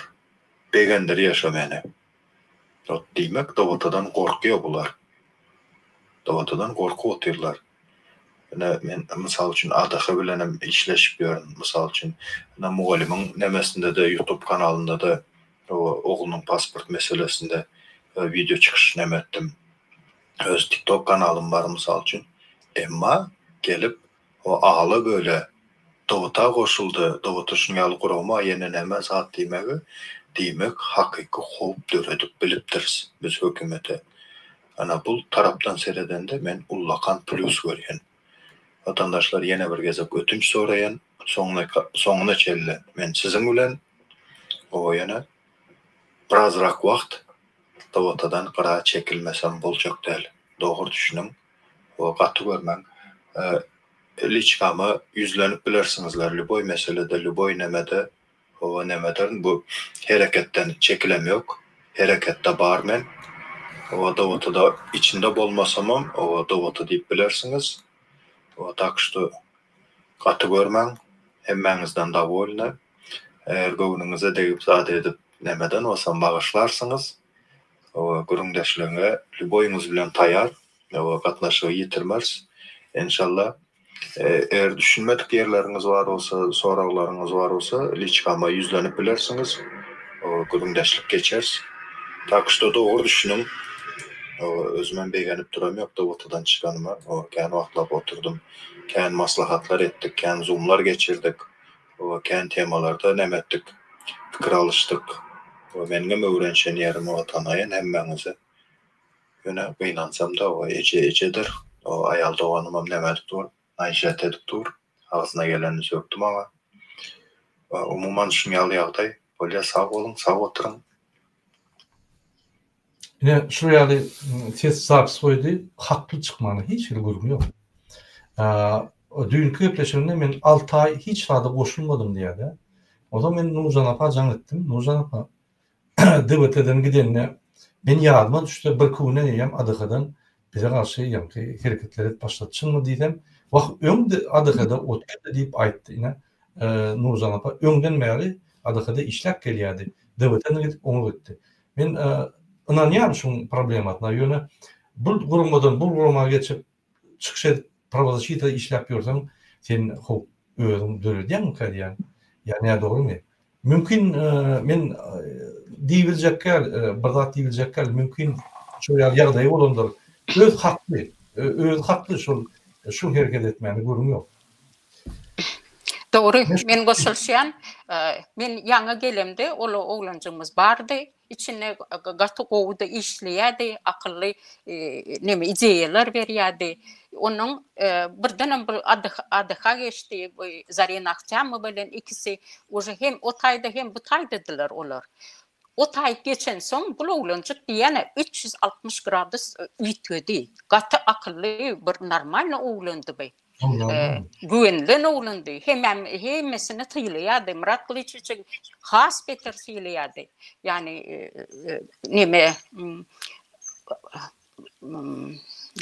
begendirýär şo meni. Ot diýmek DWT-dan gorkýa bular. DWT-dan gorkup otyrlar. Ine, men, mysal üçin, ADH bilenem işleşip ýörün. Mysal üçin, ine, mugallymyň nemesinde-de, YouTube kanalynda-da oglunyň pasport meselesinde wideo çykyş neme etdim. Öz TikTok kanalym bar, mysal üçin. Emma gelip, o ala-böle DWT-a goşuldy, DWT şunuň ýaly gurama, ýene näme zat diýmegi, diýmek, hakyky howp döredip bilipdiris biz hökümete. Ana bul tarapdan seredende men ullakan plýus görýän. Watandaşlar ýene bir gezek ötünç soraýan, soňuna çenli men siziň bilen, oba ýene birazrak wagt DWT-dan gyra çekilmesem boljak däl. Dogry düşüniň we gaty görmäň. Liçkama ýüzlenip bilersiňizler lýuboý meselede, lýuboý nemede. Hawa nemederin bu hereketden çekilem ýok. Hereketde bar men. Hawa DWT-da içinde bolmasamam hawa DWT diýip bilersiňiz. Hawa tak şto gaty görmäň. Hemmäňizden dowolny. Eger göwnüňize degip zat edip nemeden bolsam bagyşlarsyňyz. Hawa gürrüňdeşligiňe lýuboýyňyz bilen taýar. Hawa gatnaşygy ýitirmeris. Enşalla. Eger düşünmedik ýerleriňiz bar bolsa, soraglaryňyz bar bolsa, liçkama ýüzlenip bilersiňiz. Gürrüňdeşlik geçeris. Tak şto dogry düşüniň. Özümem begenip duram ýok DWT-dan çykanyma. Kän wagtlap oturdym. Kän maslahatlar etdik, kän zoomlar geçirdik. Kän temalarda näme etdik, pikir alyşdyk. Meniňem öwrenişen ýerim tanaýan hemmäňizi. Ýöne gynansam-da, o eje ejedir. O aýal doganymam näme edip dur, naýşat edip dur. Agzyna gelenini sökdi maňa. Umuman şuň ýaly ýagdaý. Bolýa sag boluň, sag oturyň. Ine şul ýaly ses zapis goýdy, hakly çykmana hiç hili gürrüň ýok. Düýnki gepleşiginde men 6 aý hiç zada goşulmadym diýýär-de. Onsoň men Nurjan apa jaň etdim. Nurjan apa DWT-den gidende men ýadyma düşse birki günden eýýäm ADH-dan bize garşy ýaňky hereketler edip başlady. Çynmy diýsem, wah öň ADH-da otyrdy diýip aýtdy. Ine Nurjan apa öňden bäri ADH-da işläp gelýärdi. DWT-den gidip oňa gitdi. Men ynanýan şuň problemasyna, ýöne bu guramadan bu gurama geçip çykyş edip prawozasita işläp ýörseň, sen howp özüň döredýäňmikä diýýän. Ýa nädogrymy? Mümkin men diýibiljekgäl, bir zat diýibiljekgäl, mümkin şol ýaly ýagdaýy bolandyr. Öz hakly, özi hakly şol şu hereket etmäne gürrüň ýok. Dogry, men goşulyşýan. Men ýaňy gelemde ol oglanjygymyz bardy. Içinde gaty gowy-da işleýärdi, akylly neme ideýalar berýärdi. Onuň birdenem bir ADH geçdi, bu Zarina Ahtiamowa bilen ikisi uje hem o taýda hem bu taýdadylar olar. O taýyk geçensoň bul oglanjyk diýýän-ä 360 gradus üýtgedi. Gaty akylly bir normalny oglandy bu. Güwenilen oglandy. Hemem hemmesini sylaýardy. Myrat Gylyçowiçi has beter sylaýardy. Ýagny neme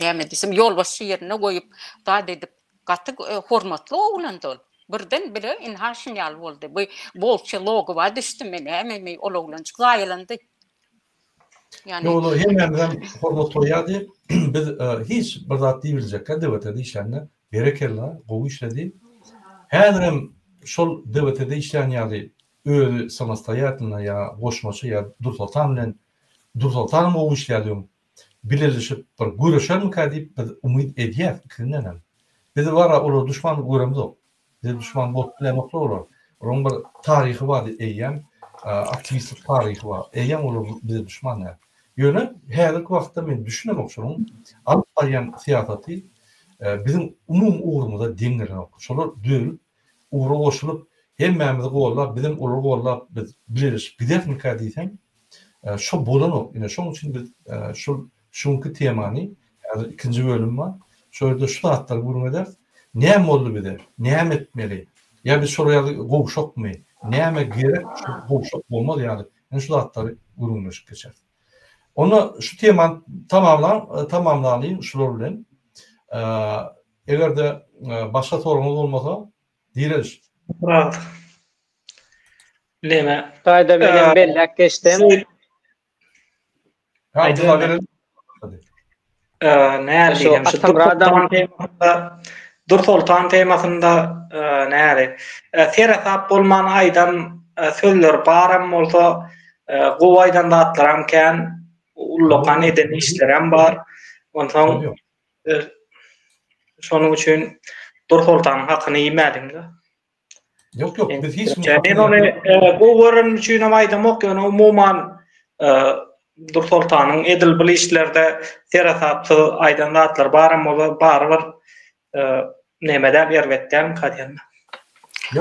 näme diýsem ýolbaşçy ýerine goýup zat edip gaty hormatly oglandy ol. Birden bile ynha şun ýaly boldy. Bu wolçýe logowa düşdümi nämemi ol oglanjyk zaýalandy. Ýok, olar hemmämizem hormat goýýardy. Biz hiç bir zat diýibiljekkä DWT-de işlände, berekella, gowy işledi. Häzirem şol DWT-de işlän ýaly özi samostoýatelno ýa goşmaça ýa Dursoltan bilen, Dursoltanam gowy işleýärdi öň, bileleşip bir göreşermikä diýip biz umyt edýäs ikisindenem. Biz bara olary duşman göremzok. Bize duşman bolup bilenoklar olar. Olaryň bir taryhy bar eýýäm, aktiwistlik taryhy bar. Eýýäm olar bize duşman däl. Ýöne häzirki wagtda men düşünemok şonuň alyp barýan syýasaty biziň umumy ugrumyza deň gelenok. Şolar dörüp, ugra goşulyp, hemmämizi gollap, bizem olary gollap biz bileleşip giderismikä diýsem, Şo bolanok. Ine şoň üçin biz şul şu günki temany häzir ikinji bölüm bar. Şo ýerde şu zatlary gürrüň ederis. Näme boldy bize? Näme etmeli? Ýa biz şolar ýaly gowşakmy? Näme gerek şu gowşak bolmaz ýaly? Ine şu zatlary gürrüňleşip geçeris. Onda şu temany tamamlaň, tamamlalyň şular bilen. Eger-de başga soragyňyz bolmasa, Direliş. Murat. Neme? Taýda menem belläp geçdim. Näli diýsem, şu Dur temasynda, Dur Soltan temasynda näli? Seresap bolman aýdan sözler baram bolsa, gowy aýdan zatlaram kän, ullakan eden işlerem bar. Onsoň şonuň üçin Dur Soltanyň hakyny iýmäliň-de. Ýok, ýok, biz hiç kimiň Men ony gowy görenim üçin hem aýdamok, ýöne umuman Dursoltanyň edil bu işlerde seresapsyz aýdan zatlary baram bolsa, barybir neme däl, erbet dälmika diýen.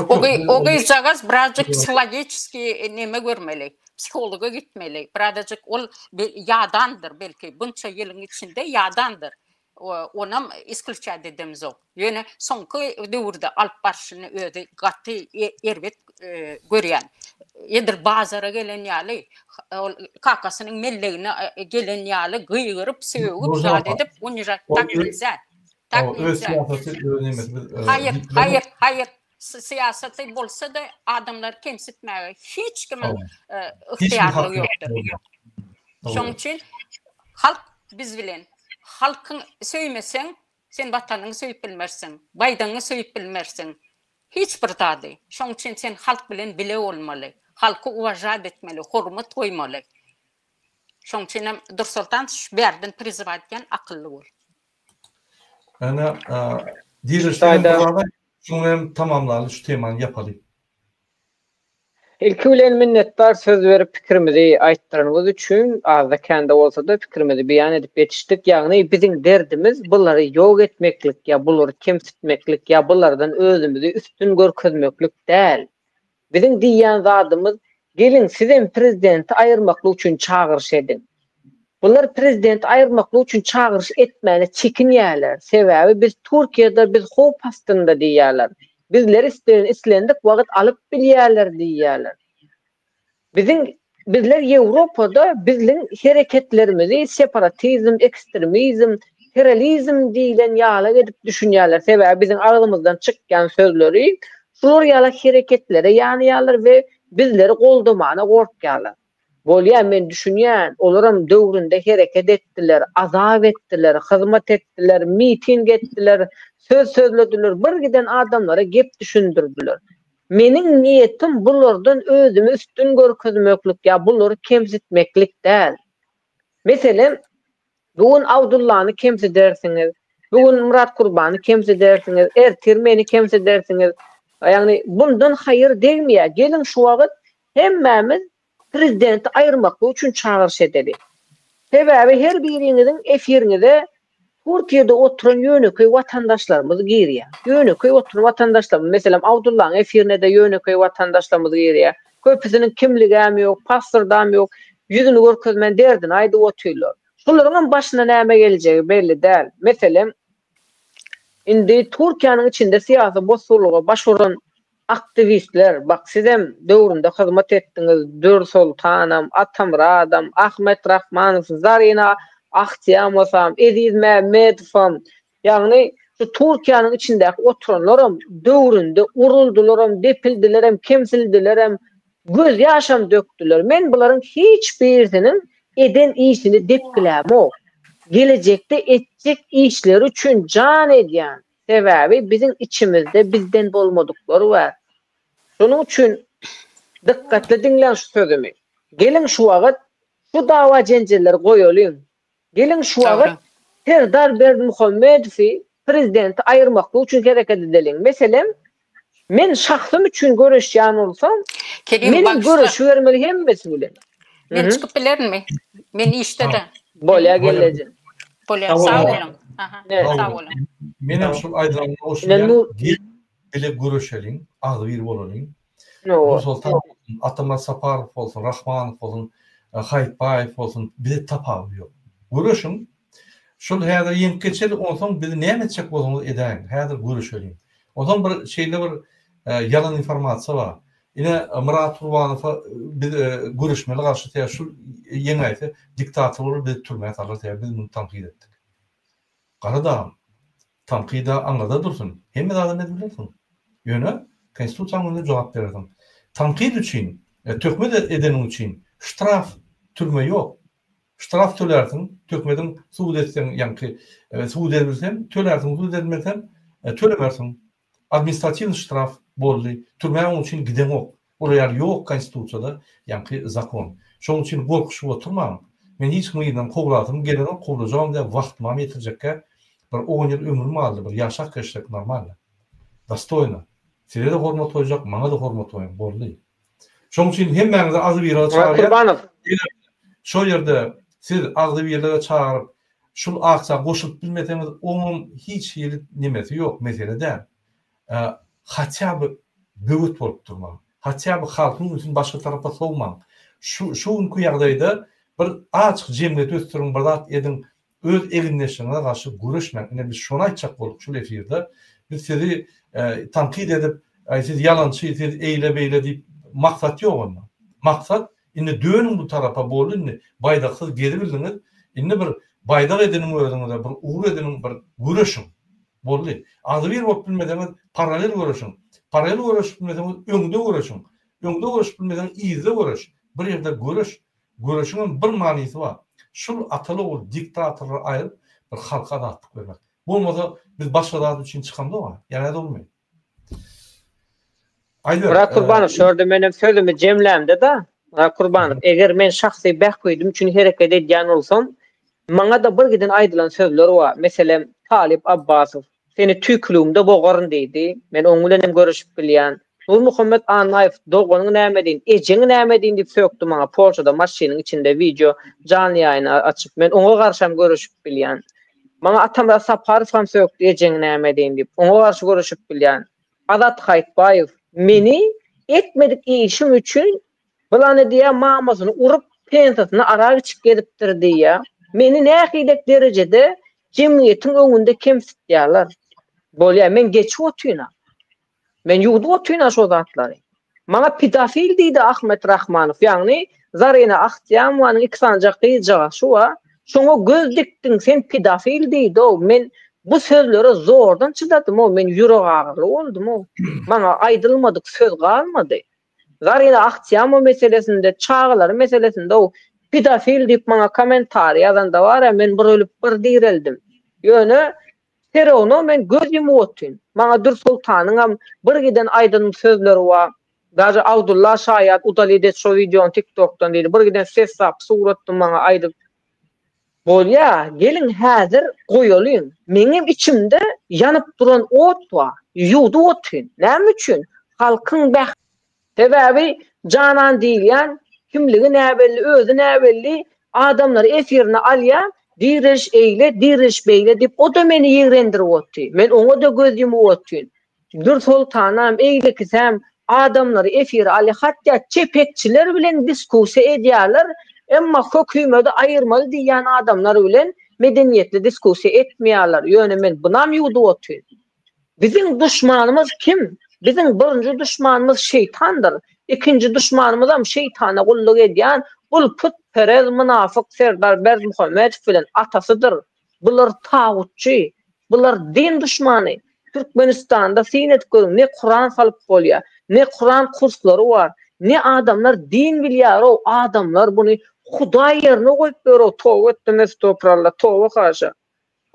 O o gyzjagaz birazjyk psihologiçeskiý neme görmeli, psihologa gitmeli. Birazajyk ol ýadandyr belki, bunça ýylyň içinde ýadandyr. Onam isklýuçat edemzok. Ýöne soňky döwürde alyp barşyny özi gaty erbet görýän. Edil bazara gelen ýaly, ol kakasynyň mellegine gelen ýaly gygyryp, sögüp, zat edip, unižat tak nelzä. Tak Öz syýasaty, öz nemesi biz Haýyr, haýyr, haýyr. Syýasaty bolsa-da adamlary kemsitmäge hiç kimiň ygtyýarlygy ýokdur. Şonuň üçin halk biz bilen. Halkyň söýmeseň, sen watanyňy söýüp bilmersiň, baýdagyňy söýüp bilmersiň. Hiç bir zady. Şonuň üçin sen halk bilen bile bolmaly. Halky uwažat etmeli, hormat goýmaly. Şonuň üçin hem Dursoltan şu bärden prizywa edýän akylly bol. Ana, dirişden bir zat aýt, şuny hem tamamlaly, şu temany ýapaly. Ilki bilen minnetdar söz berip pikirimizi aýtdyranyňyz üçin, azda kände bolsada pikirimizi beýan edip ýetişdik. Ýagny biziň derdimiz bulary ýok etmeklik ýa bulary kemsitmeklik ýa bulardan özümizi üstün görkezmeklik däl. Biziň diýýän zadymyz geliň sizem prezidenti aýyrmaklyk üçin çagyryş ediň. Bular prezidenti aýyrmaklyk üçin çagyryş etmäne çekinýärler. Sebäbi biz Türkiýede biz howp astynda diýýärler. Bizleri islendik wagt alyp bilýärler diýýärler. Biziň bizler Ýewropada bizliň hereketlerimizi separatizm, ekstremizm, terrorizm diýlen ýalak edip düşünýärler. Sebäbi biziň agzymyzdan çykýan sözleri şular ýalak hereketlere ýanýarlar we bizleri goldamana gorkýarlar. Bolýa men düşünýän, olaram döwründe hereket etdiler, azap etdiler, hyzmat etdiler, miting etdiler, söz sözlediler, bir giden adamlara gep düşündirdiler. Meniň niýetim bulardan özümi üstün görkezmeklik ýa bulary kemsitmeklik däl. Meselem, bu gün Abdullany kemsidersiňiz, bu gün Myrat Kurbany kemsidersiňiz, ertir meni kemsidersiňiz. Ýagny bundan haýyr degmeýär. Geliň şu wagt Hemmämiz prezidenti aýyrmaklyk üçin çagyryş edeli. Sebäbi her biriňiziň efiriňize Türkiýede oturan ýönekeý watandaşlarymyz girýär. Ýönekeý oturan watandaşlarymyz, meselem Abdullaň efirine-de ýönekeý watandaşlarymyz girýär. Köpüsiniň kimligäm ýok, pasportam ýok, ýüzüni görkezmän derdini aýdyp otyrlar. Şolaryňam başyna näme geljegi belli däl. Meselem, indi Türkiýäniň içinde syýasy bosgunlyga baş uran Aktiwistler, bak sizem döwründe hyzmat etdiňiz, Dürsoltanam, Atamyradam, Ahmet Rahmanow, Zarina Ahtiýamowam, Eziz Mämmedowam, ýagny şu Türkiýäniň içindäki oturanlaram döwründe uruldylaram, depildilerem, kemsildilerem, gözýaşam dökdüler. Men bularyň hiç birisiniň eden işini depgilämok. Gelejekde etjek işleri üçin jan edýän. Sebäbi biziň içimizde bizden bolmadyklar bar. Şonuň üçin dykgatly diňläň şu sözümi. Geliň şu wagyt şu dawa-jenjelleri goýalyň. Geliň şu wagyt Serdar Berdimuhamedowy prezidenti aýyrmaklyk üçin hereket edeliň. Meselem, men şahsym üçin göreşýän bolsam, menem göreşibermeli hemmesi bilen. Men çykyp bilerinmi? Men işde-de. Bolýa gelneje. Bolýa, sag boluň. Aha, sag boluň. Menem şul aýdylanyna goşulýan. Gel bile göreşeliň, agzybir bolalyň. Nursoltan bolsun, Atamyrat Saparow bolsun, Rahmanow bolsun, Haýytbaýew bolsun, bize tapawudy ýok. Göreşiň. Şul häzir ýeňip geçeli, onsoň bizi näme etjek bolsaňyz edäýiň. Häzir göreşeliň. Onsoň bir şeýle bir ýalan informasiýa bar. Ine Myrat Gurbanowa biz göreşmeli garşy sebäbi şul ýeňäýse diktator bolar bizi türmä salar sebäbi biz muny tankyt etdik. Gara dagam tankyda aňyrda dursun hemme zadam edip bilersiň. Ýöne konstitusiýanyň öňünde jogap berersiň. Tankyt üçin töhmet edeniň üçin ştraf türme ýok. Ştraf tölärsiň töhmediň subut etseň ýaňky subut edilsem tölärsiň subut edilmesem tölemersiň. Administratiwnyý ştraf boldy. Türmä oň üçin gideňok. Olar ýaly ýok konstitusiýada ýaňky zakon. Şoň üçin gorkuşyp oturmaň. Men hiç kimiň yzyndan kowlasym gelenok, kowlajagam däl, wagtymam ýetirjekkä. Bir on ýyl ömrüm galdy, bir ýaşap geçsek normalno. Dostoýno. Size-de hormat goýjak, maňa-da hormat goýuň. Boldy. Şoň üçin hemmäňizi agzybirlige çagyrýan. Eger şol ýerde siz agzybirlige çagyryp, şul aksiýa goşulyp bilmeseňiz, oňam hiç hili nemesi ýok, mesele däl. Hatýa by böwet bolup durmaň. Hatýa by halkyň ünsüni başga tarapa sowmaň. Şu şu günki ýagdaýda bir azjyk jemgyýeti ösdüriň, bir zat ediň, Öz egindeşleriňize garşy göreşmäň. Ine biz şony aýtjak bolduk şul efirde. Biz sizi tankyt edip, aý siz ýalançy, siz eýle beýle diýip. maksat ýok onda. Maksat indi dönüň bu tarapa boldy indi baýdaksyz gezibildiňiz indi bir baýdak ediniň özüňize bir ugur ediniň bir göreşiň. Boldy. Agzybir bolup bilmeseňiz paralel göreşiň. Paralel göreşip bilmeseňiz öňde göreşiň. Öňde göreşip bilmeseň yzda göreş. Bir ýerde göreş. Göreşiňem bir manysy bar. Şul ataly ogul diktatorlary aýryp bir halka azatlyk bermek. Bolmasa biz başga zat üçin çykamzok-a. Ýa nädogrymy? Aýdyber. Myrat Kurbanow, şu ýerde menem sözümi jemlämde-de, Myrat Kurbanow, eger men şahsy bähbidim üçin hereket edýän bolsam, maňa-da bir giden aýdylan sözler bar. Meselem, Talyp Abbasow, Seni tüýküligimde bogaryn diýdi. Men oň bilen hem görüşip bilýän. Nurmuhammet Annaýew, Doganyňy näme edeýin, ejeňi näme edeýin diýip sökdi maňa Polşada maşynyň içinde wideo janly ýaýyny açyp. Men oňa garşam göreşip bilýän. Maňa Atamyrat Saparow hem sökdi ejeňi näme edeýin diýip. Oňa garşy göreşip bilýän. Azat Haýtbaýew meni etmedik işim üçin Pylany diýýär, mamasyny urup, pensiýasyna arak içip gezipdir diýýär. Meni nähilek derejede jemgyýetiň öňünde kemsitýärler. Bolýar, men geçip otyryn-a. Men ýuwdup otyryn-a şo zatlary. Maňa pedofil diýdi Ahmet Rahmanow, ýagny Zarina Ahtiýamowanyň iki sanyjak gyzjagaşy bar, şoňa göz dikdiň, sen pedofil diýdi-ow. Men bu sözlere zordan çydadym-ow, men ýüregagyryly boldum-ow. Maňa aýdylmadyk söz galmady. Zarina Ahtiýamowa meselesinde, çagalary meselesinde-ow, pedofil diýip maňa kommentariý ýazanda bar-a, men bir ölüp, bir direldim. Ýöne Serowno men göz ýumup otyryn. Maňa Dürsoltanyňam bir giden aýdan sözleri bar. Daže Abdulla şaýat udalid et şo wideony tiktokdan diýdi. Bir giden ses zapis ugratdy maňa aýdyp. Bolýa, geliň häzir goýalyň. Meňem içimde ýanyp duran ot bar. Ýuwdup otyryn. Näme üçin? Halkyň bäh. Sebäbi Janan diýilýän kimligi näbelli özi näbelli adamlary efirine alýa diriliş eýle diriliş beýle diýip oda meni ýigrendirip otdy men oňada göz ýumup otyn Dürsoltanam eýlekisäm adamlary efire alýa hatda çepekçiler bilen diskussiýa edýärler emma hökümedi aýyrmaly diýýän adamlar bilen medeniýetli diskussiýa etmeýärler ýöne men bunam ýuwdup otyn. Biziň duşmanymyz kim? Biziň birinji duşmanymyz şeýtandyr. Ikinji duşmanymyzam şeýtana gulluk edýän bul putperez mynafyk Serdar Berdimuhamedow bilen atasydyr. Bular tagutçy. Bular din duşmany. Türkmenistanda syn edip görüň ne kuran salyp bolýar, ne kuran kurslary bar, ne adamlar din bilýärow adamlar buny hudaý ýerine goýup ýörow toba etdim estogralla toba haşa.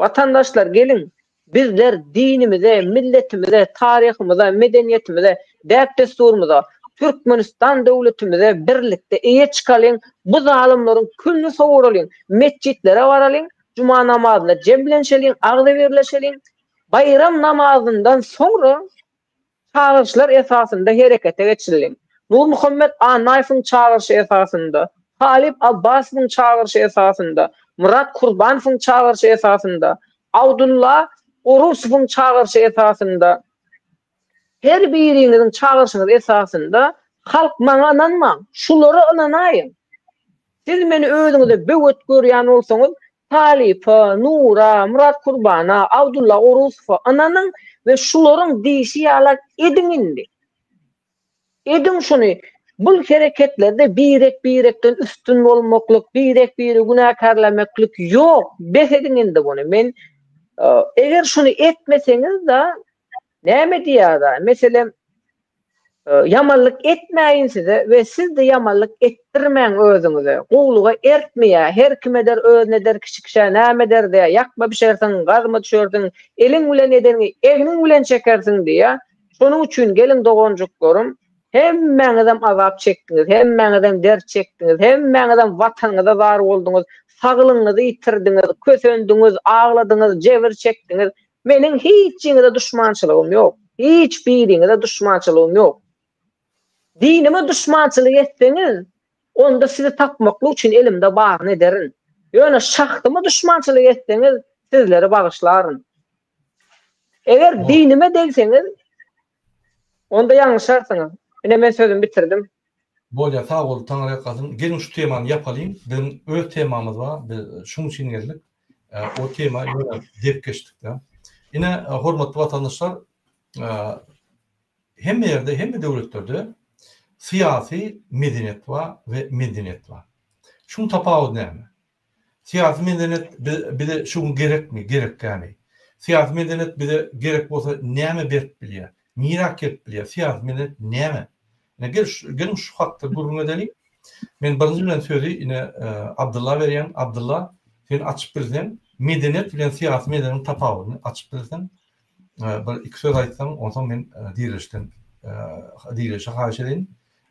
Watandaşlar geliň bizler dinimize, milletimize, taryhymyza, medeniýetimize, däp-dessurymyza, Türkmenistan döwletimize birlikde eýe çykalyň, bu zalymlaryň külüni sowuralyň, metjitlere baralyň, juma namazynda jemlenşeliň, agzybirleşeliň, baýram namazyndan soňra Çagyryşlar esasynda herekete geçildi. Nurmuhammet Annaýewiň çagyryşy esasynda, Talyp Abbasowyň çagyryşy esasynda, Myrat Kurbanowyň çagyryşy esasynda, Abdulla Orusowyň çagyryşy esasynda, her biriňiziň çagyryşyňyz esasynda halk maňa ynanmaň, şulara ynanaýyň. Siz meni özüňize böwet görýän bolsaňyz, Talypa, Nura, Myrat Kurbana, Abdulla Orusowa ynanyň we şularyň diýşi ýalak ediň indi. Ediň şuny. Bul hereketlerde birek-birekden üstün bolmaklyk, birek-biri günäkärlemeklik ýok. Bes ediň indi buny. Men eger şuny etmeseňiz-de, näme diýýär-de, meselem, Ýamanlyk etmäýin size we siz-de ýamanlyk etdirmäň özüňize. Gowulyga ertmeýär, her kim eder özüne eder kişi kişä näme eder diýýär, ýakma bişersiň, gazma düşersiň, eliň bilen edeniňi egniň bilen çekersiň diýýär. Şonuň üçin geliň doganjyklarym, hemmäňizem azap çekdiňiz, hemmäňizem dert çekdiňiz, hemmäňizem watanyňyza zar bolduňyz, saglygyňyzy ýitirdiňiz, kösendiňiz, agladyňyz, jebir çekdiňiz. Meniň hiçiňize duşmançylygym ýok. Hiç biriňize duşmançylygym ýok. Dinime duşmançylyk etseňiz, onda sizi tapmaklyk üçin elimde baryny ederin. Ýöne şahsyma duşmançylyk etseňiz, sizleri bagyşlaryn. Eger dinime degseňiz, onda ýalňyşarsyňyz. Ine men sözümi bitirdim. Bolýar sag bol Taňryýalkasyn. Geliň şu temany ýapalyň. Biziň öz temamyz bar. Biz şuň üçin geldik. O tema ýöne dep geçdik-de. Ine hormatly watandaşlar hemme ýerde, hemme döwletlerde. Syýasy medeniýet bar we medeniýet bar. Şuň tapawudy näme? Syýasy medeniýet bize şu gün gerekmi, gerekkämi? Syýasy medeniýet bize gerek bolsa näme berip bilýär? Nirä gelip bilýär? Syýasy medeniýet näme? Ine gel geliň şu hakda gürrüň edeliň. Men birinji bilen sözi ine Abdylla berýän. Abdylla sen açyp bilseň medeniýet bilen syýasy medeniýetiň tapawudyny açyp bilseň bir iki söz aýtsaň onsoň men Direlişden Direlişe haýyş edeýin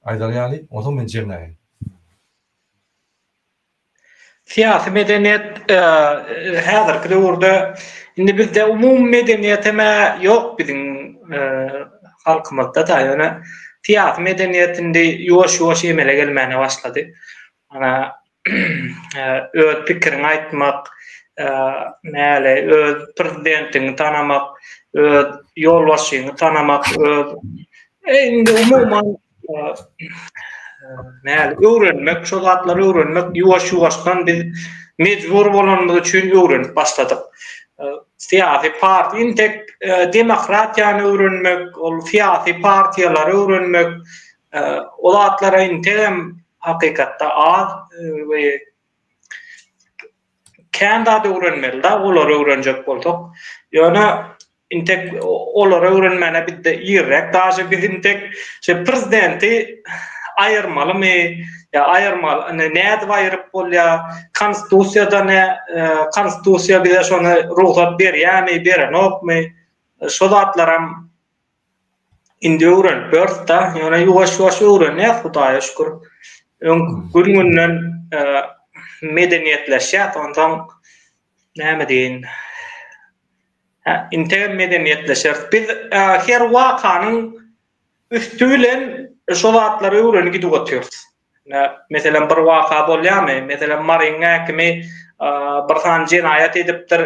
aýdar ýaly onsoň men jemläýin. Syýasy medeniýet häzirki döwürde indi bizde umumy medeniýet hem-ä ýok biziň halkymyzda-da, ýöne syýasy medeniýet indi ýuwaş-ýuwaş emele gelmäne başlady. Ana, öz pikiriňi aýtmak, näle, öz prezidentiňi tanamak, öz ýolbaşçyňy tanamak, öz indi umuman Näle öwrenmek, şo zatlary öwrenmek ýuwaş-ýuwaşdan biz mejbur bolanymyz üçin öwrenip başladyk. Syýasy partiýa intek demokratiýany öwrenmek, ol syýasy partiýalary öwrenmek, o zatlara integem hakykatda az we kän zat öwrenmeli-de, olary öwrenjek bolsak. Ýöne Intek olary öwrenmäne bizde irräk daže biz intek şe prezidenti aýyrmalymy ýa aýyrmaly ine nädip aýyryp bolýa konstitusiýada ne konstitusiýa bize şony rugsat berýämi berenokmy şo zatlaram indi öwrenip ýörüs-da ýöne ýuwaş ýuwaş öwrenýäs hudaýa şükür öň gün günden medeniýetleşýäs onsoň näme diýeýin Hä, integem medeniýetleşeris. Biz her wakanyň üsti bilen şo zatlary öwrenip gidip otyrys. Meselem, bir waka bolýarmy? Meselem, Maryň häkimi bir sany jenaýat edipdir.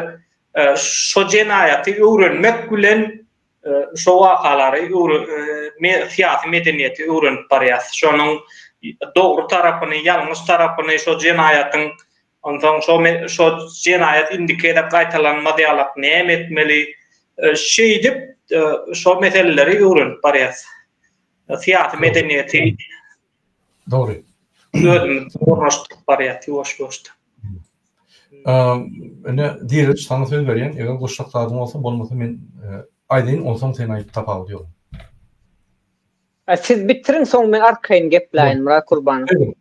Şo jenaýaty öwrenmek bilen şo wakalary syýasy medeniýeti öwrenip barýas. Şonuň dogry tarapyny, ýalňyş tarapyny, şo jenaýatyň Onsoň şo şo jenaýat indiki gezek gaýtalanmaz ýalak näme etmeli? Şeýdip şo meseleleri öwrenip barýas. Syýasy medeniýeti Dogry. Özümiz ornaşdyryp barýas ýuwaş-ýuwaşdan. Ine Diriliş saňa söz berýän, eger goşjak zadyň bolsa, bolmasa men aýdaýyn, onsoň sen aýt tapawudy ýok. Siz bitiriň soň men arkaýyn gepläýin Myrat Kurbanow.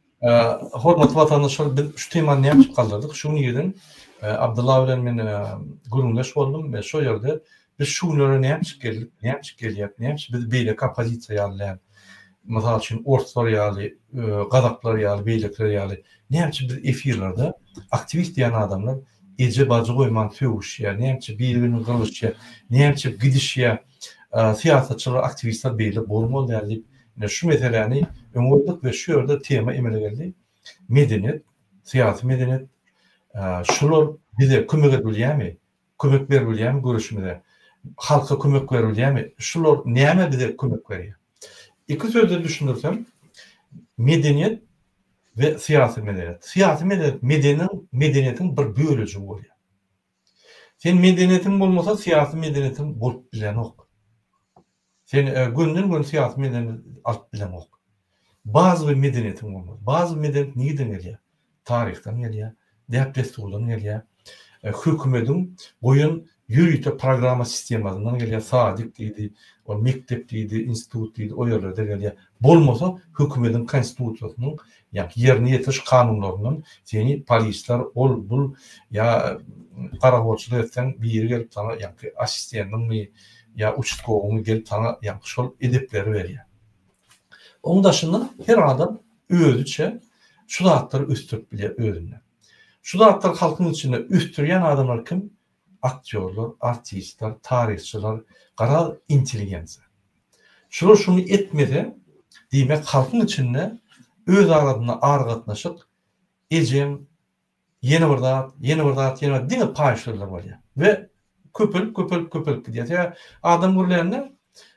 Hormatly watandaşlar biz şu temany näme üçin galdyrdyk? Şu gün irden Abdylla bilen men gürrüňdeş boldum we şo ýerde biz şu günlere näme üçin geldik, näme üçin gelýäk, näme üçin biz beýleki oppozisiýa ýaly däl. Mysal üçin orslar ýaly, gazaklar ýaly, beýlekiler ýaly näme üçin biz efirlerde aktiwist diýen adamlar eje bajy goýman sögüşýär, näme üçin biri-birini gyrylyşýar, näme üçin gidişýär. Syýasatçylar, aktiwistler beýle bolmaly däl diýip, ine şu meseläni öňe goýduk we şu ýerde tema emele geldi. Medeniýet, syýasy medeniýet, şular bize kömek edip bilýärmi? Kömek berip bilýärmi göreşimize? Halka kömek berip bilýärmi? Şular näme bize kömek berýär? Iki sözde düşündirsem, medeniýet we syýasy medeniýet. Syýasy medeniýet medeniň, medeniýetiň bir bölejigi bolýar. Sen medeniýetiň bolmasa syýasy medeniýetiň bolup bilenok. Sen gönden-göni syýasy medeniýet alyp bileňok. Bazowy medeniýetiň bolmaly. Bazowy medeniýet nirden gelýär? Taryhdan gelýär, däp-dessurdan gelýär, hökümediň goýan ýörite programma sistemasyndan gelýär, sadik diýdi, ol mekdep diýdi, institut diýdi, o ýerlerde gelýär. Bolmasa hökümediň konstitusiýasynyň Ýa ýerine ýetiriş kanunlaryndan seni polisler ol bul ýa garagolçulyk etseň biri gelip saňa ýaňky assistendiňmi ýa uçastkowyňmy gelip saňa ýaňky şol edepleri berýär. Oň daşyndan her adam özüçe şu zatlary ösdürip bilýär özünde. Şu zatlary halkyň içinde ösdürýän adamlar kim? Aktýorlar, artistler, taryhçylar, garaz intelligensiýa. Şular şuny etmese, diýmek halkyň içinde öz arasynda aragatnaşyk, ejeň, ýene bir zat, ýene bir zat, ýene bir diňe paýyş sözler bolýar. We köpelip, köpelip, köpelip gidýär. Sebäbi adam gürlände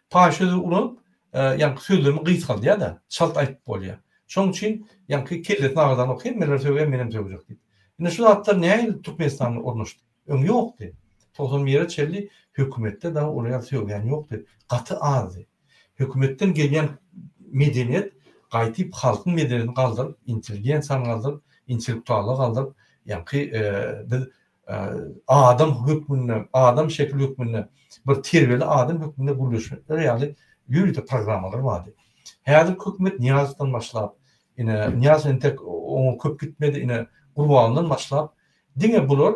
paýyş sözi ulanyp, ýaňky sözlemi gysgaldýar-da, çalt aýdyp bolýar. Şonuň üçin ýaňky kellesini agyrdanok, hemmeler sögýär, menem sögjek diýip. Indi şu zatlar nähili Türkmenistanda ornaşdy? Öň ýokdy. 91-e çenli hökümetde dagy olar ýaly sögýän ýokdy. Gaty azdy. Hökümetden gelýän medeniýet Gaýtyp halkyň medeniýetini galdyryp, intelligensiýany galdyryp, intellektuallygy galdyryp, ýaňky biz adam hökmünde, adam şekili hökmünde, bir terbiýeli adam hökmünde gürleşmekler ýaly ýörite programmalar bardy. Häzirki hökümet Nyýazowdan başlap, ine, Nyýazow entek oňa köp gitmedi, ine, Gurbandan başlap, diňe bular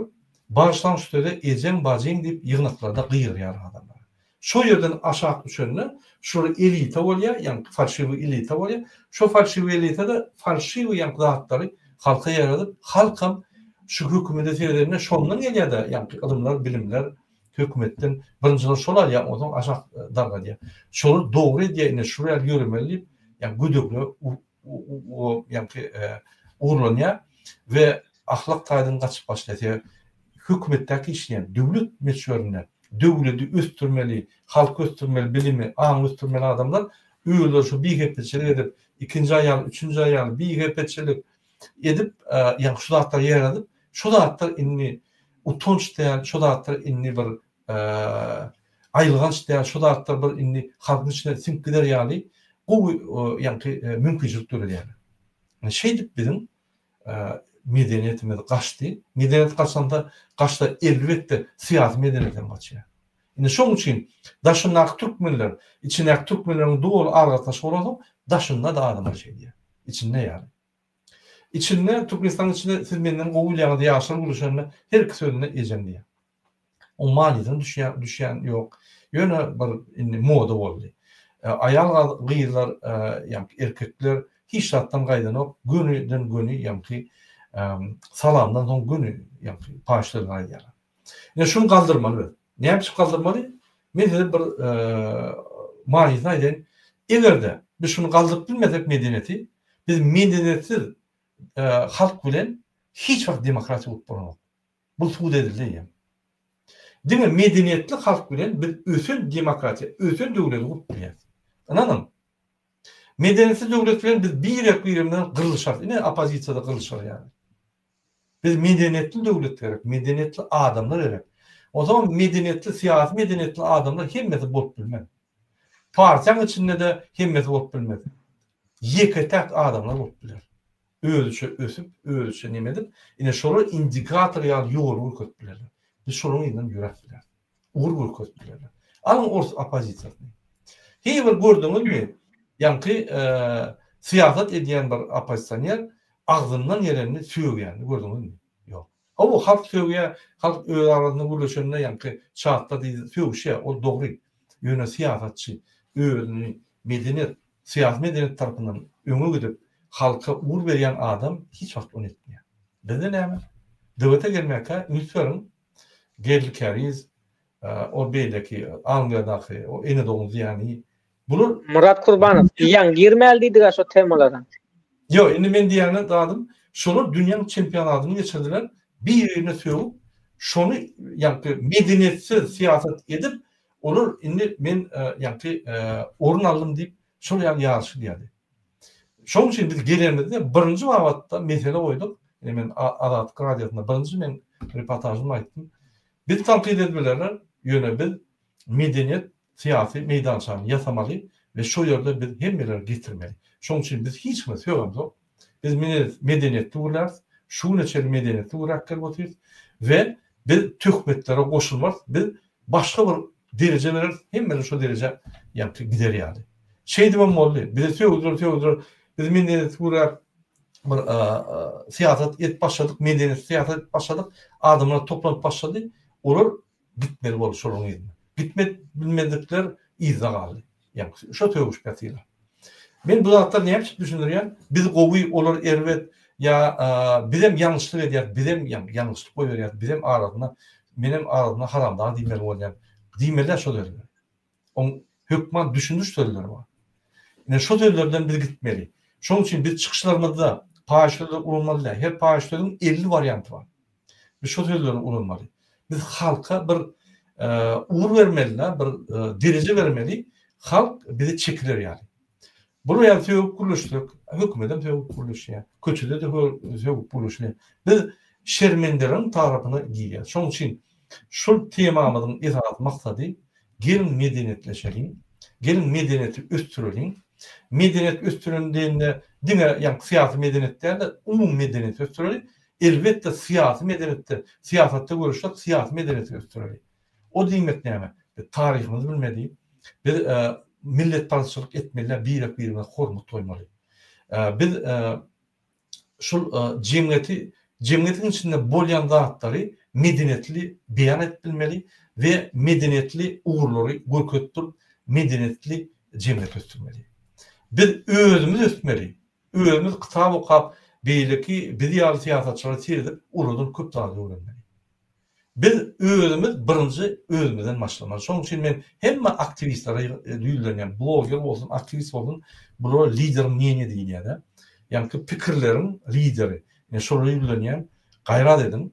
bagyşlaň şu söze ejeň, bajyň diýip ýygnaklarda gygyrýar adamlara. Şo ýerden aşak düşende şular elita bolýar, ýaňky falşiwiý elita bolýar. Şo falşiwiý elita-da falşiwiý ýaňky zatlary halka ýaradyp, halkam şu hökümete seredende şondan gelýär-de ýaňky ylymlar, bilimler hökümetden birinjiler şol alýar, onsoň aşak dargadýar. Şolar dogry edýär, ine şular ýaly ýöremeli diýip, ýaňky gödeklige ýaňky ugurlanýar we ahlak taýdan gaçyp başlaýar. Sebäbi hökümetdäki işleýän döwlet möçberinde döwledi ösdürmeli, halky ösdürmeli, bilimi, aňy ösdürmeli adamlar özleri şu bihepeçilik edip, ikinji aýal, üçünji aýal, bihepeçilik edip, ýagny şu zatlary ýaradyp, şu zatlar indi utanç däl, şu zatlar indi bir aýylganç däl, şu zatlar bir indi halkyň içine siňip gider ýaly gowy ýaňky mümkinçilik döredýärler. Şeýdip biziň medeniýetimiz gaçdy. Medeniýet gaçanda, gaçsa elbetde syýasy medeniýet hem gaçýar. Indi şoň üçin daşyndaky türkmenler, içindäki türkmenleriň doly aragatnaşygy bolansoň, daşynda-da adamlar şeýdýär. Içinde ýaly. Içinde, Türkmenistanyň içinde siz menden gowy bilýäňiz, ýaşlar gürleşende her iki sözünde ejem diýýär. Oň manysyna düşýän düşýän ýok. Ýöne bir indi moda boldy. Aýal gyzlar ýaňky erkekler hiç zatdan gaýdanok, gönüden göni ýaňky salamdan soň göni ýaňky paýyş sözüni aýdýarlar. Ine şuny galdyrmaly biz. Näme üçin galdyrmaly? Men size bir manysyny aýdaýyn. Eger-de biz şuny galdyryp bilmesek medeniýeti, biz medeniýetsiz halk bilen hiç wagt demokratiýa gurup bolanok. Bu subut edildi eýýäm. Diňe medeniýetli halk bilen biz ösen demokratiýa, ösen döwleti gurup bilýäris. Ynanyň. Medeniýetsiz döwlet bilen biz birek-birimizden gyrlyşarys. Ine oppozisiýada gyrlyşar ýaly. Biz medeniýetli döwlet gerek, medeniýetli adamlar gerek. Onsoňam medeniýetli, syýasy medeniýetli adamlar hemmesi bolup bilmez. Partiýaň içinde-de hemmesi bolup bilmez. Ýeke-täk adamlar bolup biler. Özüçe ösüp, özüçe neme edip, ine şolar indikator ýaly ýoly görkezip bilerler. Biz şolaryň yzyndan ýöräp bileris. Ugur görkezip bilerler. Alyň ors oppozisiýasyny. Heý bir gördüňizmi, ýaňky syýasat edýän bir oppozisioner agzyndan gelenini sögýänini gördüňizmi? Ýok. Hawa, halk sögýär, halk öz arasynda gürleşende ýaňky çatda diýdi, sögüşýär, ol dogry. Ýöne syýasatçy özüni medeniýet, syýasy medeniýet tarapyndan öňe gidip, halka ugur berýän adam hiç wagt ony etmeýär. Bizde näme? Döwete gelmäkä üns beriň, Geldi Käriz, ol beýleki Angliýadaky o ene dogan zyýany bular Myrat Kurbanow, ýaňy girmäli diýdiga şo temalara. Ýok, indi men diýýän zadym, şolar dünýäň çempionatyny geçirdiler, bir-birine sögüp, şony ýaňky medeniýetsiz syýasat edip, olar indi men ýaňky orun aldym diýip, şol ýaly ýaryş gidýärdi. Şonuň üçin biz gelenimizde birinji babatda mesele goýduk. Ine men Azatlyk radiosynda birinji men reportažymda aýtdym. Biz tankyt edip bilerler, ýöne biz medeniýet syýasy meýdançany ýasamaly we şo ýerde biz hemmeleri getirmeli. Şonuň üçin biz hiç kime sögemzok. Biz medeniýetli gürläris, şu güne çenli medeniýetli gürläp gelip otyrys we biz töhmetlere goşulmarys. Biz başga bir dereje bereris, hemmeler şo derejä ýaňky gider ýaly. Şeýdibem boldy. Bizi sögdüler, sögdüler. Biz medeniýetli gürläp bir syýasat edip başladyk, medeniýetli syýasat edip başladyk. Adamlar toplanyp başlady. Olar gitmeli boldy şolaryň yzyna. Gitmek bilmedikler yzda galdy. Ýagny şo sögüş päsile. Men bu zatlary näme üçin düşündirýän? Biz gowy, olar erbet ýa bizem ýalňyşlyk edýäris, bizem ýalňyşlyk goýberýäris, bizem arasynda menem arasynda haramdag diýmeli bolýan. Diýmeliler şo sözleri. Oň hökman düşündiriş sözleri bar. Ine şo sözlerden biz gitmeli. Şonuň üçin biz çykyşlarymyzda paýyş sözleri ulanmaly däl. Her paýyş sözüň 50 warianty bar. Biz şo sözleri ulanmaly. Biz halka bir ugur bermeli, bir dereje bermeli, halk bize çekiler ýaly. Bular ýaly sögüp gürleşsek, hökümetem sögüp gürleşýär, köçede-de sögüp gürleşilýär. Biz şermendeleriň tarapyna girýäris. Şonuň üçin şul temamyzyň esasy maksady geliň medeniýetleşeliň, geliň medeniýeti ösdüreliň. Medeniýet ösdüreli diýende diňe ýaňky syýasy medeniýet däl-de, umumy medeniýeti ösdüreli. Elbetde syýasy medeniýetde, syýasatda göreşsek syýasy medeniýeti ösdüreli. O diýmek näme? Biz taryhymyzy bilmeli. Biz milletparazçylyk etmeli däl, birek-birimize hormat goýmaly. Biz şol jemgyýeti, jemgyýetiň içinde bolýan zatlary medeniýetli beýan edip bilmeli we medeniýetli ugurlary görkezip durup, medeniýetli jemgyýet ösdürmeli. Biz özümiz ösmeli. Özümiz kitap okap, beýleki biz ýaly syýasatçylara seredip, olardan köp zady öwrenmeli. Biz özümiz birinji özümizden başlamaly. Şonuň üçin men hemme aktiwistlere ýüzlenýän, bloger bolsun, aktiwist bolsun, bulara lider mneniýa diýilýär-de. Ýaňky pikirleriň lideri. Men şolara ýüzlenýän, gaýrat ediň,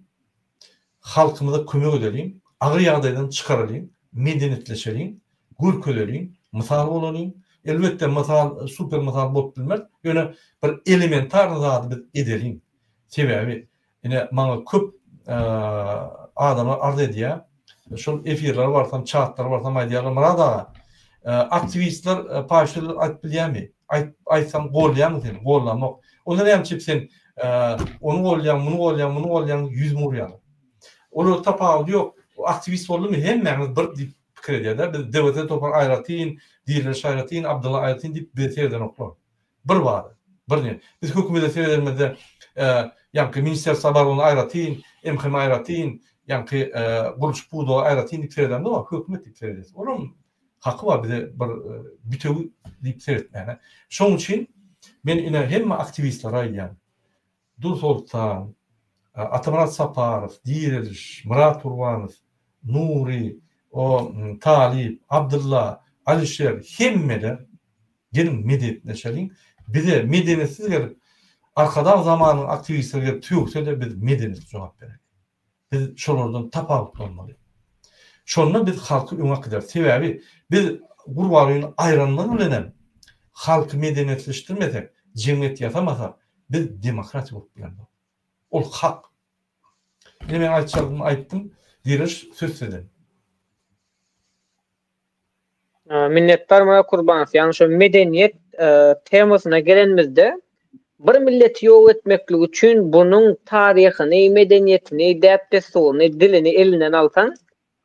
halkymyza kömek edeliň, agyr ýagdaýdan çykaralyň, medeniýetleşeliň, görkezeliň, mysal bolalyň. Elbetde, mysal, super mysal bolup bilmeris, ýöne bir elementarny zady biz edeliň. Sebäbi Ine maňa köp adamlar arz edýär. Şol efirlere barsam, çatlara barsam aýdýarlar, Myrat aga, aktiwistler paýhşylar aýdyp bilýärmi? Aýt, aýtsam golýarmy seni? Gollamok. Onda näme üçin sen ony golýaň, muny golýaň, muny golýaň, ýüzüme urýarlar. Olar tapawudy ýok. Aktiwist boldumy hemmäňiz bir diýip pikir edýär-de. Biz DWT topar aýratyn, Diriliş aýratyn, Abdylla aýratyn diýip bize seredenoklar. Bir bar, bir ne. Biz hökümete seredenimizde, ýaňky Ministerstwo oborony aýratyn, MHM aýratyn, ýaňky gurluşyk pudagy aýratyn diýip seredemzok, hökümet diýip seredýäs. Olaryň haky bar bize bir bitewi diýip seretmäne. Şonuň üçin men ine hemme aktiwistlere aýdýan. Dursoltan, Atamyrat Saparow, Direliş, Myrat Gurbanow, Nury, o Talyp, Abdylla, Alişer hemmeler Geliň medeniýetleşeliň. Bize medeniýetsiz gelip Arkadag zamanynyň aktiwistleri gelip sögse-de biz medeniýetli jogap bereli. Biz şolardan tapawutlanmaly. Şonda biz halky öňe äkideris. Sebäbi biz Gurbangulyny aýranymyz bilenem halky medeniýetleşdirmesek, jemgyýet ýasamasak biz demokratiýa gurup bilemzok. Ol hak. Ine men aýtjagymy aýtdym. Direliş söz sizden. Minnetdar Myrat Kurbanow. Ýagny şu medeniýet temasyna gelenimizde bir milleti ýok etmeklik üçin bunuň taryhyny, medeniýetini, däp-dessuryny, dilini elinden alsaň,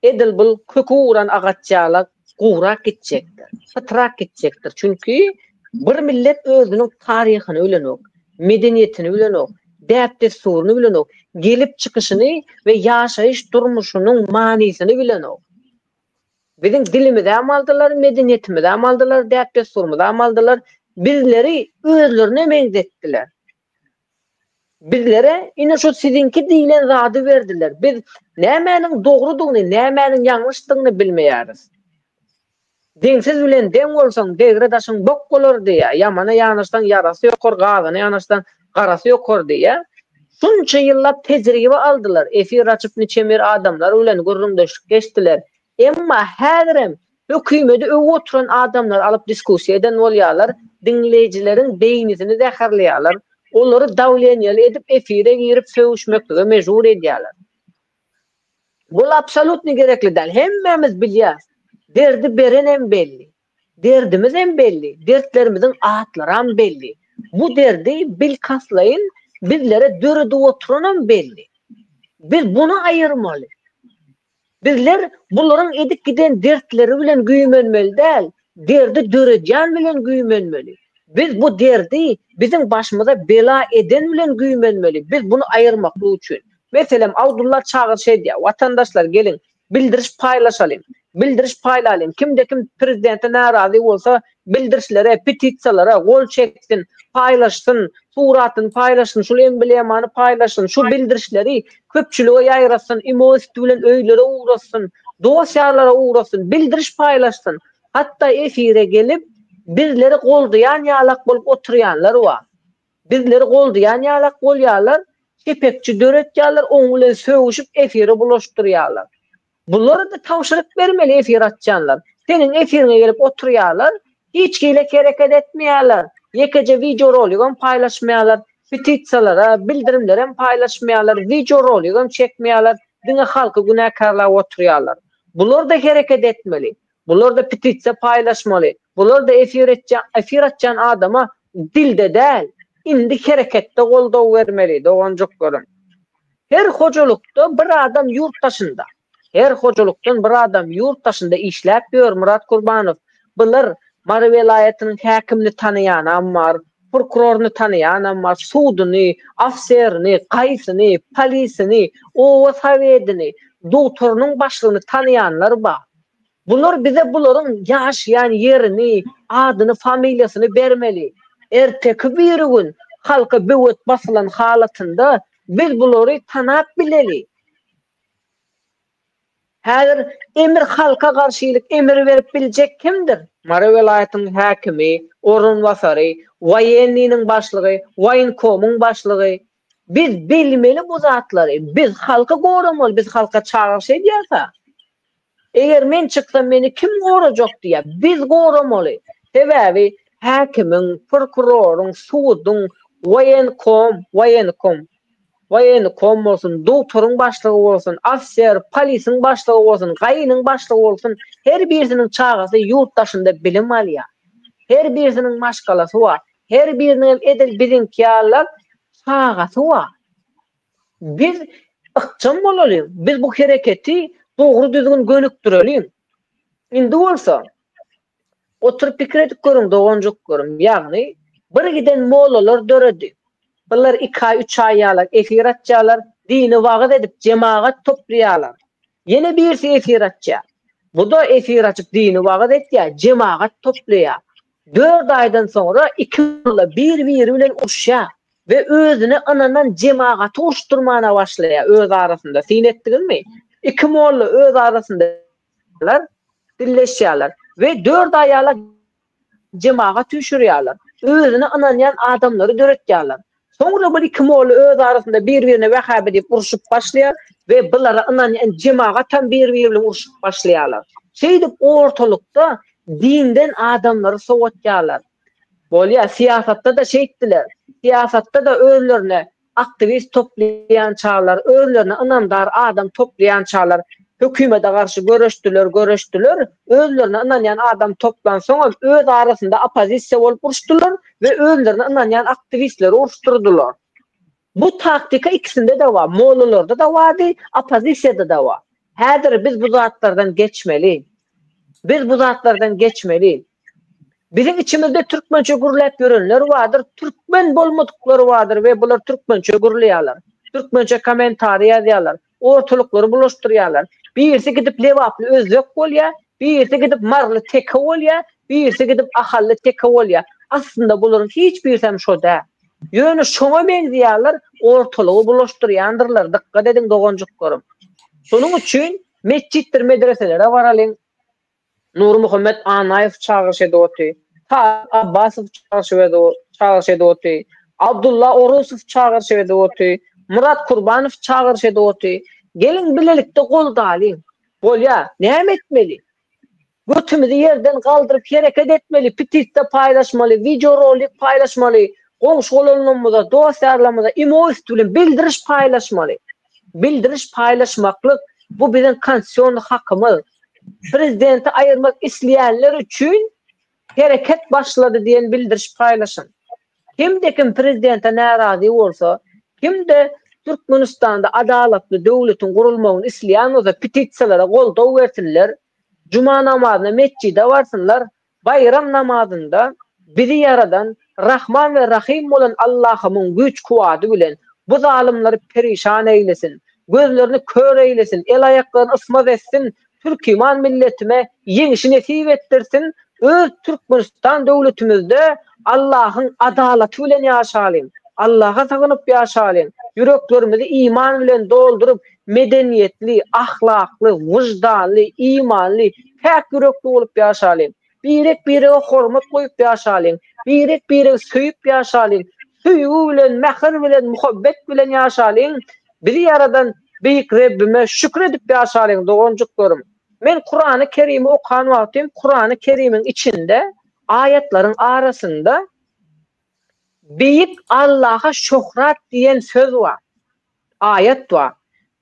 edil bul köki guran agaç ýalak gurak gitjekdir, pytrak gitjekdir. Çünki bir millet özüniň taryhyny bilenok, medeniýetini bilenok, däp-dessuryny bilenok, gelip çykyşyny we ýaşaýyş durmuşynyň manysyny bilenok. Biziň dilimizäm aldylar, medeniýetimizäm aldylar, däp-dessurymyzam aldylar. Bizleri özlerine meňzetdiler. Bizlere ine şu siziňki diýlen zady berdiler. Biz nämäniň dogrudygyny, nämäniň ýalňyşdygyny bilmeýäris. Deňsiz bilen deň bolsaň, degre daşyň bok bolar diýýär. Ýamana ýanaşsaň ýarasy ýokar, gazana ýanaşsaň garasy ýokar diýýär. Şunça ýyllap tejribe aldylar, efir açyp niçemir adamlar bilen gürrüňdeşlik geçdiler. Emma häzirem hökümedi öwüp oturan adamlary alyp diskussiýa eden bolýarlar, diňleýjileriň beýnisini zäherleýärler, olary dawleniýaly edip efire girip sögüşmeklige mejbur edýärler. Bul absolýutny gerekli däl. Hemmämiz bilýäs. Derdi berenem belli. Derdimizem belli, dertlerimiziň atlaram belli. Bu derdi bilkastlaýyn bizlere döredip oturanam belli. Biz buny aýyrmaly. Bizler bularyň edip giden dertleri bilen güýmenmeli däl, derdi döredýän bilen güýmenmeli. Biz bu derdi biziň başymyza bela eden bilen güýmenmeli. Biz buny aýyrmaklyk üçin. Meselem, Abdulla çagyryş edýär, Watandaşlar geliň, Bildiriş paýlaşalyň. Bildiriş paýlalyň. Kimde-kim prezidente närazy bolsa, bildirişlere, petisiýalara gol çeksin, paýlaşsyn, suratyny paýlaşsyn, şul emblemany paýlaşsyn, şu bildirişleri köpçülige ýaýratsyn, imo üsti bilen öýlere ugratsyn, dost-ýarlara ugratsyn, bildiriş paýlaşsyn. Hatda efire gelip, bizleri goldaýan ýalak bolup oturýanlar bar. Bizleri goldaýan ýalak bolýarlar, çepekçi döretýärler, oň bilen sögüşip efiri bulaşdyrýarlar. Bulara-da tabşyryk bermeli efir açýanlar. Seniň efiriňe gelip oturýarlar, hiç hili hereket etmeýärler, ýekeje wideoroligem paýlaşmaýarlar, petisiýalara, bildirimlerem paýlaşmaýarlar, wideoroligem çekmeýärler, diňe halky günäkärläp oturýarlar. Bular-da hereket etmeli. Bular-da petisiýa paýlaşmaly. Bular-da efir etýän, efir açýan adama dilde däl, indi hereketde goldaw bermeli, doganjyklarym. Her hojalykda bir adam ýurt daşynda. Her hojalykdan bir adam ýurt daşynda işläp ýör Myrat Kurbanow. Bular Mary welaýatynyň häkimini tanaýanam bar, prokuroryny tanaýanam bar, suduny, ofiserini, gaýsyny, polisini, oba sowedini, dogtorynyň başlygyny tanaýanlar bar. Bular bize bularyň ýaşaýan ýerini, adyny, familiýasyny bermeli. Erteki birigün halka böwet basylan halatynda biz bulary tanap bileli. Häzir emir halka garşylyk emir berip biljek kimdir? Mary welaýatynyň häkimi, orunbasary, woýennynyň başlygy, woýenkomyň başlygy. Biz bilmeli bu zatlary. Biz halky goramaly, biz halka çagyryş edýäs-a. Eger men çyksam meni kim gorajak diýýär. Biz goramaly. Sebäbi häkimiň, prokuroryň, suduň, woýenkom, woýenkom, woýenkom bolsun, dogtoryň başlygy bolsun, ofiser, polisiň başlygy bolsun, gaýynyň başlygy bolsun, her birisiniň çagasy ýurt daşynda bilim alýar. Her birisiniň maşgalasy bar. Her biriniňem edil biziňki ýalylar çagasy bar. Biz ykjam bolalyň, biz bu hereketi dogry-düzgün gönükdireliň. Indi bolsa, oturyp pikir edip görüň, doganjyklarym, ýagny bir giden mollalar döredi. Bular iki aý, üç aý ýalak efir açýarlar, dini wagyz edip, jemagat toplaýarlar. Ýene birisi efir açýar. Bu-da efir açyp dini wagyz etýär, jemagat toplaýar. Dört aýdan soňra iki molla bir-biri bilen uruşýar we özüne ynanan jemagaty uruşdyrmana başlaýar öz arasynda. Syn etdiňizmi? Iki molla öz arasynda dilleşýärler we dört aýala jemagat üýşürýärler. Özüne ynanýan adamlary döretýärler. Soňra bir iki molla öz arasynda bir-birine wähäbi diýip urşup başlaýar we bulara ynanýan jemagatam bir-biri bilen urşup başlaýarlar. Şeýdip ortalykda dinden adamlary sowatýarlar. Bolýar, syýasatda-da şeýtdiler. Syýasatda-da özlerine aktiwist toplaýançalar, özlerine ynamdar adam toplaýançalar hökümete garşy göreşdiler, göreşdiler, özlerine ynanýan adam toplansoňam öz arasynda oppozisiýa bolup uruşdylar we özlerine ynanýan aktiwistleri uruşdyrdylar. Bu taktika ikisinde-de bar, mollalarda-da bardy, oppozisiýada-da bar. Häzir biz bu zatlardan geçmeli. Biz bu zatlardan geçmeli. Biziň içimizde türkmençe gürläp ýörenler bardyr, türkmen bolmadyklar bardyr we bular türkmençe gürleýärler. Türkmençe kommentariý ýazýarlar, ortalyklary bulaşdyrýarlar. Birisi gidip lebaply özbek bolýar, birisi gidip maryly teke bolýar, birisi gidip ahally teke bolýar. Aslynda bularyň hiç birisem şo däl. Ýöne şoňa meňzeýärler, ortalygy bulaşdyrýandyrlar, dykgat ediň doganjyklarym. Şonuň üçin metjitdir medreselere baralyň, Nurmuhammet Annaýew çagyryş edip oty. Taryk Abbasow çagyryş edip oty. Abdulla Orusow çagyryş edip oty. Myrat Kurbanow çagyryş edip oty. Geliň bilelikde goldalyň. Bolýa, näme etmeli? Götümizi ýerden galdyryp hereket etmeli, petisiýa paýlaşmaly, wideorolik paýlaşmaly, goňşy-golanlarymyza, dost-ýarlarymyza imo üsti bilen bildiriş paýlaşmaly. Bildiriş paýlaşmaklyk bu biziň konstitusion hakymyz. Prezidenti aýyrmak isleýänler üçin hereket başlady diýen bildiriş paýlaşyň. Kimde-kim prezidente närazy bolsa, kimde Türkmenistanda adalatly döwletiň gurulmagyny isleýän bolsa petisiýalara goldaw bersinler, juma namazyna metjide barsynlar, Baýram namazynda bizi ýaradan Rahman we Rahym bolan Allahymyň güýç-kuwwady bilen bu zalymlary perişan eýlesin, gözlerini kör eýlesin, el-aýaklaryny ysmaz etsin, türkiman milletime ýeňişi nesip etdirsin, öz Türkmenistan döwletimizde Allahyň adalaty bilen ýaşalyň, Allaha sygynyp ýaşalyň, ýüreklerimizi iman bilen dolduryp, medeniýetli, ahlakly, wyždanly, imanly, päk ýürekli bolup ýaşalyň. Birek-birege hormat goýup ýaşalyň. Birek-biregi söýüp ýaşalyň. Söýgi bilen, mähir bilen, muhabbet bilen ýaşalyň. Bizi ýaradan Beýik Rebbime şükür edip ýaşalyň, doganjyklarym. Men Kurany Kerimi okan wagtym Kurany Kerimiň içinde aýatlaryň arasynda Beýik Allaha şöhrat diýen söz bar. Aýat bar.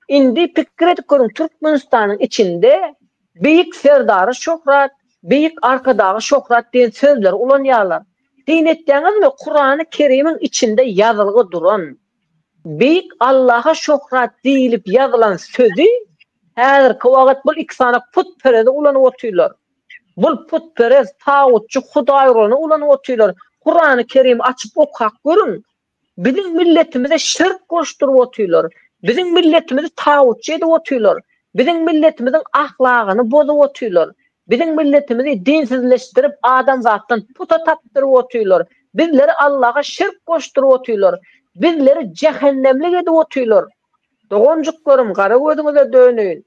Indi pikir edip görüň Türkmenistanyň içinde. Beýik Serdara şöhrat, Beýik Arkadaga şöhrat diýen sözleri ulanýarlar. Syn etýäňizmi, Kurany Kerimiň içinde ýazylgy duran Beýik Allaha şöhrat diýlip ýazylan sözi häzirki wagt bul iki sany putperezi ulanyp otyrlar. Bul putperez, tagutçy hudaýrony ulanyp otyrlar. Kurany Kerimi açyp okap görüň. Biziň milletimize şirk goşduryp otyrlar. Biziň milletimizi tagutçy edip otyrlar. Biziň milletimiziň ahlagyny bozup otyrlar. Biziň milletimizi dinsizleşdirip adamzatdan puta tapdyryp otyrlar. Bizleri Allaha şirk goşduryp otyrlar. Bizleri jähennemlik edip otyrlar. Doganjyklarym gara gözüňize döneýin.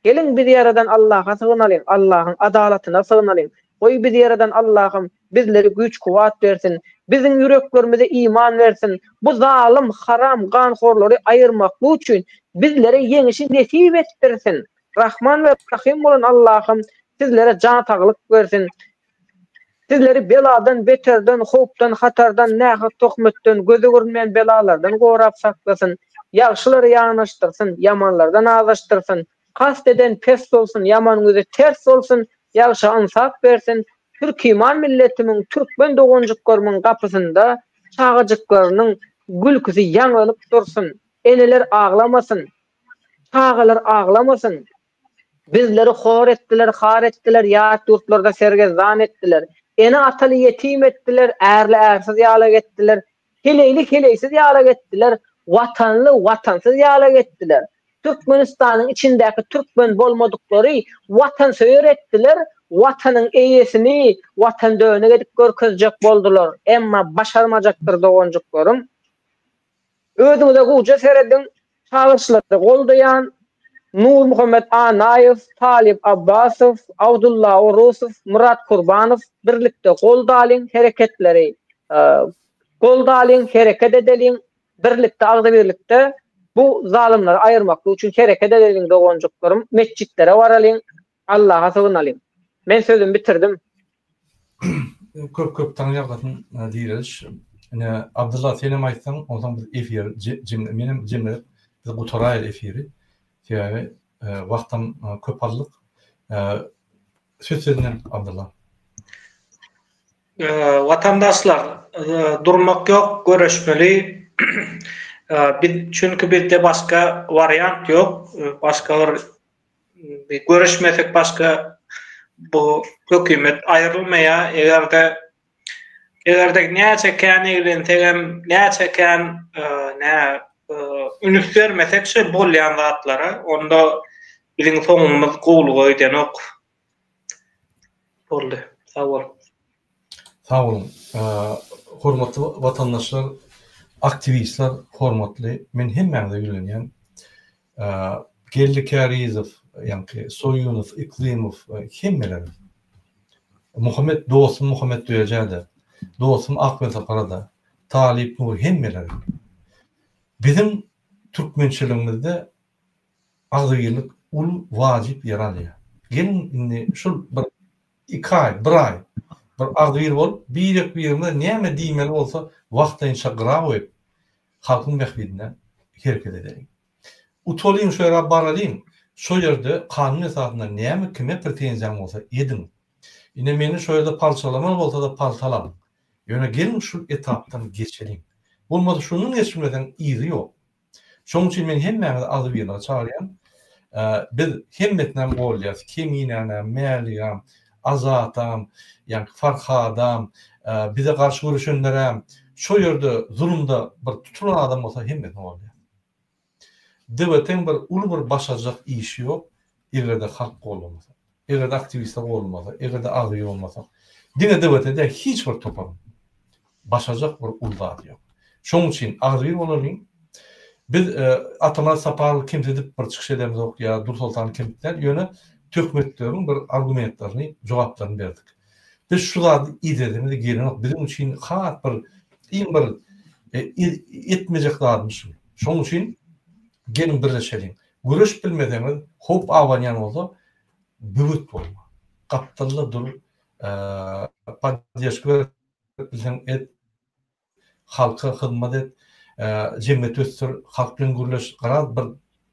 Geliň bizi ýaradan Allaha sygynalyň, Allahyň adalatyna sygynalyň. Goý bizi ýaradan Allahym bizlere güýç-kuwwat bersin. Biziň ýüreklerimize iman bersin. Bu zalym, haram, ganhorlary aýyrmaklyk üçin bizlere ýeňişi nesip etdirsin. Rahman we Rahym bolan Allahym sizlere jan saglyk bersin. Sizleri beladan, beterden, howpdan, hatardan, nähak töhmetden, göze görünmeýän belalardan gorap saklasyn. Ýagşylary ýanaşdyrsyn, ýamanlardan azaşdyrsyn. Kast eden pes bolsun, ýamanyň ýüzi ters bolsun, ýagşa ynsap bersin. Türkiman milletimiň, türkmen doganjyklarymyň gapysynda çagajyklarynyň gülküsi ýaňlanyp dursun. Eneler aglamasyn. Çagalar aglamasyn. Bizleri hor etdiler, har etdiler, ýat ýurtlarda sergezdan etdiler. Ene-ataly ýetim etdiler, ärli-ärsiz ýalak etdiler, heleýli heleýsiz ýalak etdiler, watanly watansyz ýalak etdiler. Türkmenistanyň içindäki türkmen bolmadyklary watansöýer etdiler, watanyň eýesini watandönük edip görkezjek boldular. Emma başarmajakdyr doganjyklarym. Özüňize gowja serediň, çagyryşlary goldaýan Nurmuhammet Annaýew, Talyp Abbasow, Abdulla Orusow, Myrat Kurbanow birlikde goldalyň hereketleri goldalyň hereket edeliň birlikde agzybirlikde bu zalymlary aýyrmaklyk üçin hereket edeliň doganjyklarym metjitlere baralyň Allaha sygynalyň. Men sözümi bitirdim. Köp köp taňryýalkasyn Direliş. Ine Abdylla senem aýtsaň onsoň biz efiri menem jemlep biz gutaraýaly efiri. Sebäbi wagtam köp aldyk. Söz senden Abdylla. Watandaşlar durmak ýok göreşmeli. Biz çünki bizde başga wariant ýok. Başga bir Görüşmesek başga bu hökümet aýrylmaýar. Eger-de eger-de näçe kän eglensegem, näçe kän nä ünüs bermesek şu bolýan zatlara, onda biziň soňumyz gowulyga gidenok. Boldy. Sag bol. Sag boluň. Hormatly watandaşlar, aktiwistler, hormatly men hemmäňize ýüzlenýän. Geldi Kärizow, ýaňky Soýunow, Iklymow hemmeler. Muhammet dostum Muhammet Döjä-de, dostum Ak Welsapara-da, Talyp Nur hemmeler. Biziň türkmençiligimizde agzybirlik uly wajyp ýer alýar. Geliň indi şul bir iki aý, bir aý bir agzybir bolup birek-birimize näme diýmeli bolsa wagtlaýynça gyra goýup halkyň bähbidine hereket edeliň. Utalyň şo ýere baralyň, şo ýerde kanun esasynda näme kime pretenziýaň bolsa ediň. Ine meni şo ýerde palçalamaly bolsada paltalaň. Ýöne geliň şul etapdan geçeliň. Bolmasa şundan geçmeseň yzy ýok. Şonuň üçin men hemmäňizi agzybirlige çagyrýan. Biz hemmesinem goldaýas. Keminänem, Mäligem, Azatam, ýaňky Farhadam, bize garşy göreşenlerem, şo ýerde zulumda bir tutulan adam bolsa hemmesini goldaýas. DWT-iň bir uly bir başarjak işi ýok, eger-de halk goldamasa, eger-de aktiwistler goldamasa, eger-de agzybir bolmasak. Diňe DWT däl, hiç bir toparyň başarjak bir uly zady ýok. Şonuň üçin agzybir bolalyň. Biz Atamyrat Saparowy kemsidip bir çykyş edemzok ýa Dursoltany kemsidip däl, ýöne töhmetleriň bir argumentlerini, jogaplaryny berdik. Biz şu zady edesimiz gelenok. Biziň üçin has bir iň bir etmejek zadymyz şu. Şonuň üçin geliň birleşeliň. Göreşip bilmeseňiz, howp abanýan bolsa, böwet bolma. Gapdalda dur, podderžka berip bilseň et, halka hyzmat et, jemgyýeti ösdür, halk bilen gürleş, garaz bir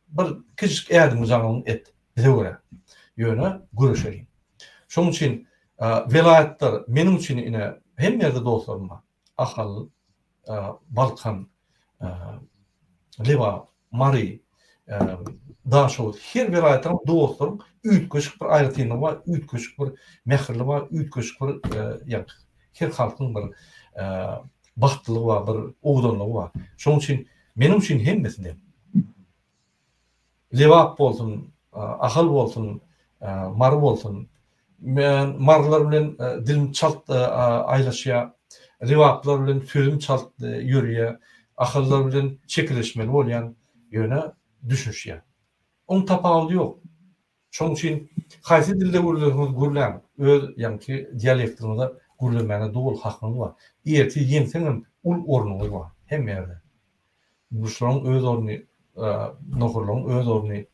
bir kiçijik ädim jaňyňy et bize görä. Ýöne göreşeliň. Şonuň üçin welaýatlar meniň üçin ine hemme ýerde dostlarym bar. Ahal, Balkan, Lebap, Mary, Daşoguz her welaýatdan dostlaryň üýtgeşik bir aýratynlygy bar, üýtgeşik bir mähirli bar, üýtgeşik bir ýa her halkyň bir bagtlylygy bar, bir owadanlygy bar. Şonuň üçin meniň üçin hemmesi deň. Lebap bolsun, Ahal bolsun, Mary bolsun. Men marylar bilen dilim çalt aýlaşýar. Lebaplylar bilen sözüm çalt ýörýär. Ahallylar bilen çekeleşmeli bolýan, ýöne düşünişýän. Oň tapawudy ýok. Şonuň üçin haýsy dilde gürleseňiz gürläň, öz ýaňky dialektiňizde gürlemäne doly hakyňyz bar. Ertir ýeňseňem ul ornuňyz bar hemme ýerde. Guşlaryň öz orny, nohurlaryň öz orny,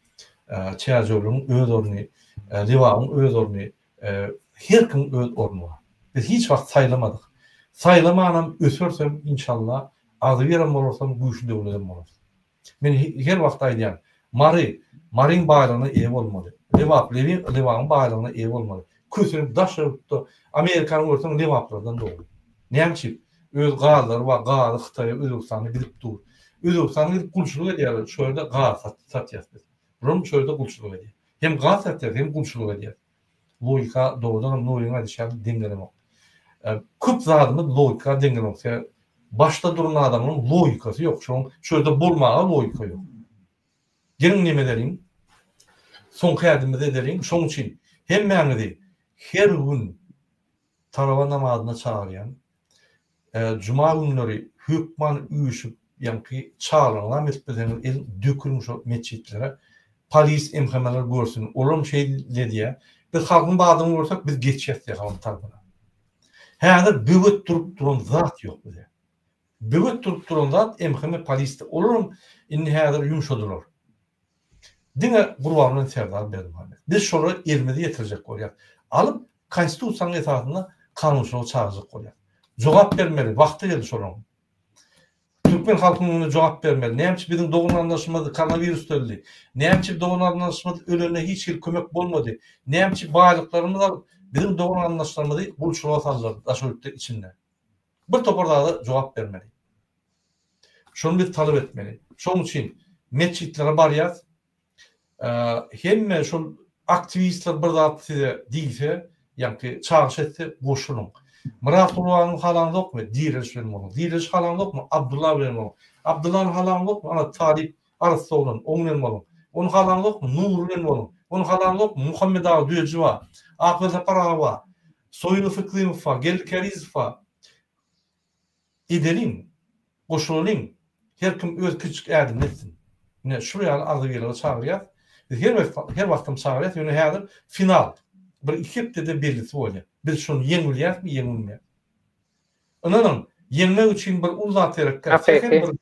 çärjewleriň öz orny, lebabyň öz orny, her kimiň öz orny bar. Biz hiç wagt saýlamadyk. Saýlamanam ösersem inşallah agzybirem bolarsam güýçli döwletem bolarys. Men her wagt aýdýan, Mary, Maryň baýlygyna eýe bolmaly. Lebap, Lebabyň baýlygyna eýe bolmaly. Kösenip daş ýurtda Amerikany görseň lebaplardan doly. Näme üçin? Öz gazlary bar, gazy Hytaýa, Özbegistana gidip dur. Özbegistana gidip gulçulyk edýärler, şo ýerde gaz satýas biz. Bulam şo ýerde gulçulyk edýär. Hem gaz satýas, hem gulçulyk edýäs. Logika dogrudanam Nuryň aýdyşy ýaly deň gelenok. Köp zadymyz logika deň gelenok. Sebäbi başda duran adamyň logikasy ýok. Şoň şu ýerde bolmaga logika ýok. Geliň neme edeliň? Soňky ädimimizi edeliň. Şoň üçin hemmäňizi her gün Tarawa namazyna çagyrýan. Juma günleri hökman üýşüp ýaňky çagalaňyzam edip bilseňiz elin döküliň şo metjitlere. Polis MHM-ler görsün. Olaram şeýle edýär. Biz halkyň badyny görsek biz geçýäs diýýär halkyň tarapyna. Häzir böwet durup duran zat ýok bize. Böwet durup duran zat MHM polisdi. Olaram indi häzir ýumşadylar. Diňe Gurban bilen Serdar Berdimuhamedow. Biz şolara elimizi ýetirjek bolýas. Alyp, Konstitusiýanyň esasynda kanunçylyga çagyrjak bolýas. Jogap bermeli, wagty geldi şolaryň. Türkmen halkynyň öňünde jogap bermeli. Näme üçin biziň dogan-garyndaşymyz koronawirusda öldi? Näme üçin dogan-garyndaşymyz ölende hiç hili kömek bolmady? Näme üçin baýlyklarymyzy alyp, biziň dogan-garyndaşlarymyzy gulçulyga saldylar daşary ýurtda içinde? Bir topar zada jogap bermeli. Şony biz talap etmeli. Şonuň üçin metjitlere barýas. Hemme şol aktiwistler bir zat size diýse, ýaňky çagyryş etse goşulyň. Myrat Gurbanowy halaňzokmy? Direliş bilen boluň. Direliş halaňzokmy? Abdylla bilen boluň. Abdyllany halaňzokmy? Ana Talyp arassa oglan, oň bilen boluň. Ony halaňzokmy? Nury bilen boluň. Ony halaňzokmy? Muhammet aga Düýeji bar. Akwersapar aga bar. Soýunow Yklimow bar. Geldi Kärizow bar. Edeliň, goşulalyň, her kim öz kiçijik ädimini etsin. Ine, şul ýaly agzybirlige çagyrýas. Biz her her wagtam çagyrýas, ýöne häzir final. Bir iki hepdede bellisi bolýar. Biz şony ýeňilýäsmi, ýeňilmeýäs. Ynanyň, ýeňmek üçin bir uly zat gerek däl. Sähel bir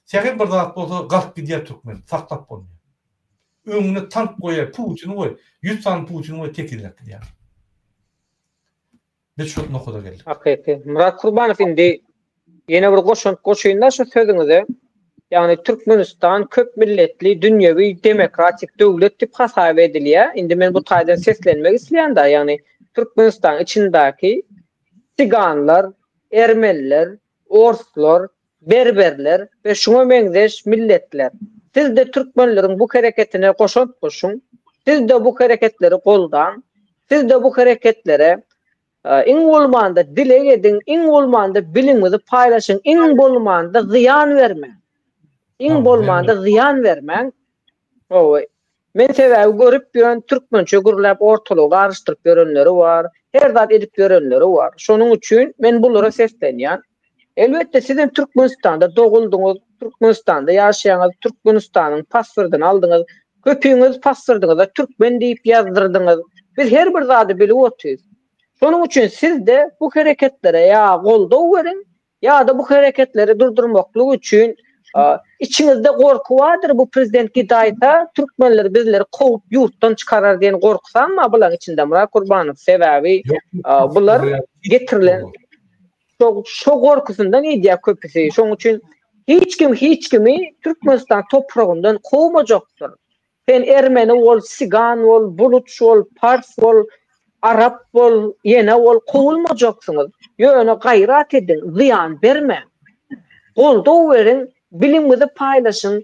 sähel bir zat bolsa galk gidýär türkmen, saklap bolmaýar. Öňüne tank goýaý, Putini goý, ýüz sany Putini goý tekizläp gidýär. Biz şu nokada geldik. Hakyky. Myrat Kurbanow indi ýene bir goşant goşaýynda şu sözüňize. Ýagny Türkmenistan köp milletli dünýewi demokratik döwlet diýip hasap edilýär. Indi men bu taýdan seslenmek isleýän-de, ýagny Türkmenistanyň içindäki siganlar, ermeniler, orslar, berberler we şuňa meňzeş milletler. Siz-de türkmenleriň bu hereketine goşant goşuň, siz-de bu hereketleri goldaň, siz-de bu hereketlere iň bolmanda dileg ediň, iň bolmanda biliňizi paýlaşyň, iň bolmanda zyýan bermäň. Iň bolmanda zyýan bermäň. Hawa. Men sebäbi görüp ýörün türkmençe gürläp ortalygy garyşdyryp ýörenleri bar, her zat edip ýörenleri bar. Şonuň üçin men bulara seslenýän. Elbetde sizem Türkmenistanda doguldyňyz, Türkmenistanda ýaşaýaňyz, Türkmenistanyň pasportyny aldyňyz, köpüňiz pasportyňyza türkmen diýip ýazdyrdyňyz. Biz her bir zady bilip otyrys. Şonuň üçin sizde bu hereketlere ýa goldaw beriň, Ýa-da bu hereketleri durdurmaklyk üçin içiňizde gorky bardyr bu prezident gidaýsa türkmenler bizleri kowup ýurtdan çykarar diýen gorkusam bar bulaň içinde Myrat Gurbanow sebäbi bular getirilen şo şo gorkusyndan edýär köpüsi şoň üçin hiç kim hiç kimi Türkmenistan topragyndan kowmajakdyr. Sen ermeni bol, sigan bol, buluç bol, pars bol, arap bol, ýene bol, kowulmajaksyňyz. Ýöne gaýrat ediň, zyýan bermäň. Goldaw beriň, bilimiňizi paýlaşyň.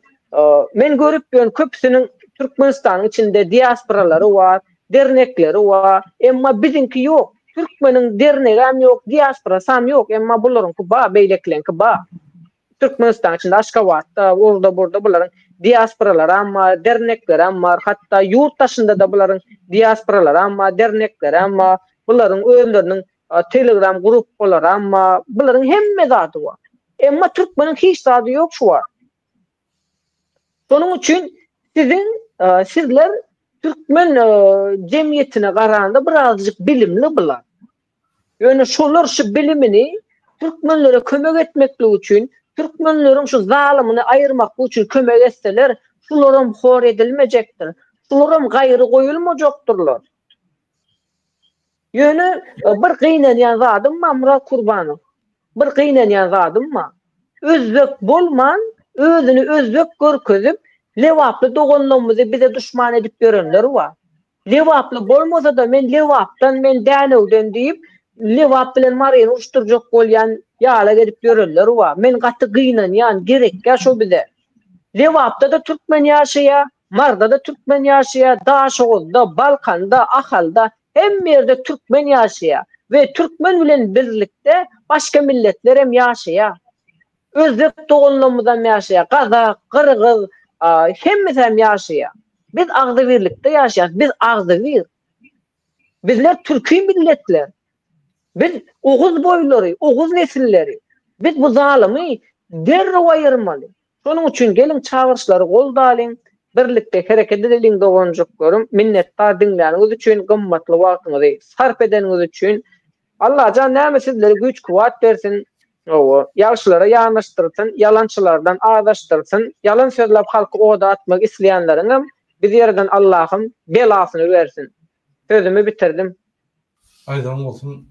Men görüp ýörün, köpüsiniň Türkmenistanyň içinde diasporalary bar, dernekleri bar, emma biziňki ýok. Türkmeniň dernegem ýok, diasporasam ýok, emma bularyňky bar, beýlekileňki bar. Türkmenistanyň içinde Aşgabatda, orda-burda bularyň diasporalaram bar, derneklerem bar, hatda ýurt daşynda-da bularyň diasporalaram bar, derneklerem bar, bularyň özleriniň telegram gruppalaram bar, bularyň hemme zady bar. Emma türkmeniň hiç zady ýok şu wagt. Şonuň üçin siziň sizler türkmen jemgyýetine garanda birazjyk bilimli bular. Ýöne şolar şu bilimini türkmenlere kömek etmeklik üçin, türkmenleriň şu zalymyny aýyrmaklyk üçin kömek etseler, şularam hor edilmejekdir. Şularam gaýry goýulmajakdyrlar. Ýöne bir gynanýan zadym bar Myrat Kurbanow. Bir gynanýan zadym bar. Özbek bolman, özüni özbek görkezip, lebaply doganlarymyzy bize duşman edip ýörenler bar. Lebaply bolmasa-da men Lebapdan, men Dänewden diýip, Lebap bilen Maryny uruşdyrjak bolýan ýalak edip ýörenler bar. Men gaty gynanýan, gerekýä şo bize. Lebapda-da türkmen ýaşaýar, Maryda-da türkmen ýaşaýar, Daşoguzda, Balkanda, Ahalda, hemme ýerde türkmen ýaşaýar we türkmen bilen birlikde başga milletler hem ýaşaýar. Özbek doganlarymyzam ýaşaýar, gazak, gyrgyz, hemmesi hem ýaşaýar. Biz agzybirlikde ýaşaýarys, biz agzybir. Bizler türki milletler. Biz oguz boýlary, oguz nesilleri. Biz bu zalymy derrew aýyrmaly. Şonuň üçin geliň çagyryşlary goldalyň, birlikde hereket edeliň doganjyklarym. Minnetdar diňläniňiz üçin, gymmatly wagtyňyzy sarp edeniňiz üçin. Allajan näme sizlere güýç kuwwat bersin Hawa, ýagşylara ýanaşdyrsyn, ýalançylardan azaşdyrsyn, ýalan sözläp halky oda atmak isleýänleriňem biz ýerden Allahym belasyny bersin. Sözümi bitirdim. Aýdanyň bolsun.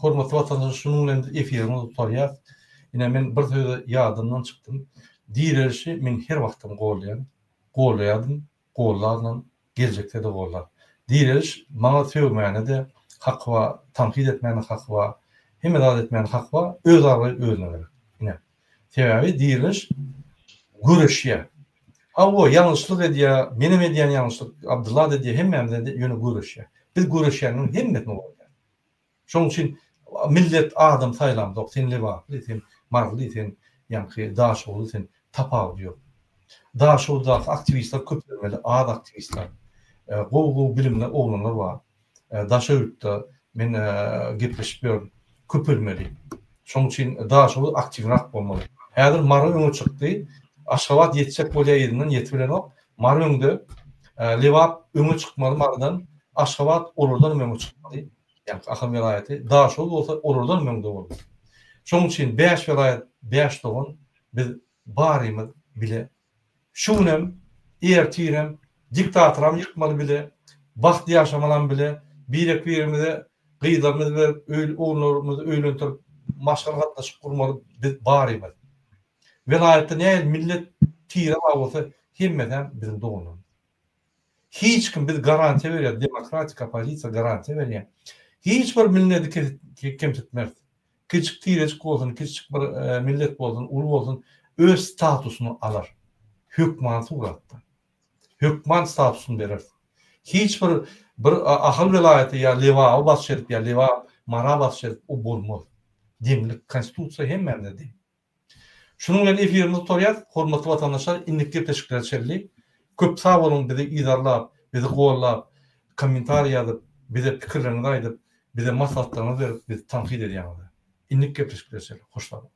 Hormatly watandaşlar şunuň bilen biz efirimizi gutarýas. Ine men bir söze ýadymdan çykdym. Direlişi men her wagtam goldaýan. Goldaýardym, gollarynam, geljekde-de gollar. Direliş maňa sögmäne-de haky bar, tankyt etmäne haky bar, hemme zat etmäne haky bar, öz abraýy özüne gerek. Ine. Sebäbi direliş göreşýär. Hawa, ýalňyşlyk edýär, menem edýän ýalňyşlyk, Abdylla-da edýär, hemmämiz edýär, ýöne göreşýär. Biz göreşýänleriň hemmesini goldaýarys. Şonuň üçin millet adam saýlamzok, sen lebaply, sen maryly, sen ýaňky daşoguzly sen tapawudy ýok. Daşoguzdaky aktiwistler köpelmeli, az aktiwistler. Gowy gowy bilimli oglanlar bar. Daşoguzda men gepleşip ýörün. Köpelmeli. Şonuň üçin Daşoguz aktiwrak bolmaly. Häzir Mary öňe çykdy. Aşgabat ýetjek bolýar yzyndan ýetip bilenok. Mary öňde. Lebap öňe çykmaly Marydan. Aşgabat olardan öňe çykmaly. Ýagny Ahal welaýaty, Daşoguz bolsa olardan öňde boldy. Şonuň üçin bäş welaýat, bäş dogan biz barymyz bile. Şu günem, ertirem diktatoram ýykmaly bile, bagtly ýaşamalam bile, birek-birimize gyzlarymyzy berip, öý ogullarymyzy öýlendirip, maşgala gatnaşyk gurmaly biz barymyz. Welaýatda nähili millet, tire bar bolsa hemmesem biziň doganlarymyz. Hiç kim biz garantiýa berýäs demokratik oppozisiýa garantiýa berýär. Hiç bir milleti kemsitmeris. Kiçik tirejik bolsun, kiçijik bir millet bolsun, uly bolsun öz statusyny alar. Hökman suratda. Hökman statusyny bereris. Hiç bir bir Ahal welaýaty ýa Lebaby basyş edip ýa Lebap Mara basyş edip o bolmaz. Deňlik konstitusiýa hemmämize deň. Şunuň bilen efirimizi gutarýas. Hormatly watandaşlar, indiki gepleşiklere çenli köp sag boluň bizi yzarlap, bizi gollap, kommentariý ýazyp, bize pikirleriňizi aýdyp, bize maslahatlaryňyzy berip, bizi tankyt edýäňize. Indiki gepleşiklere çenli hoş sag boluň.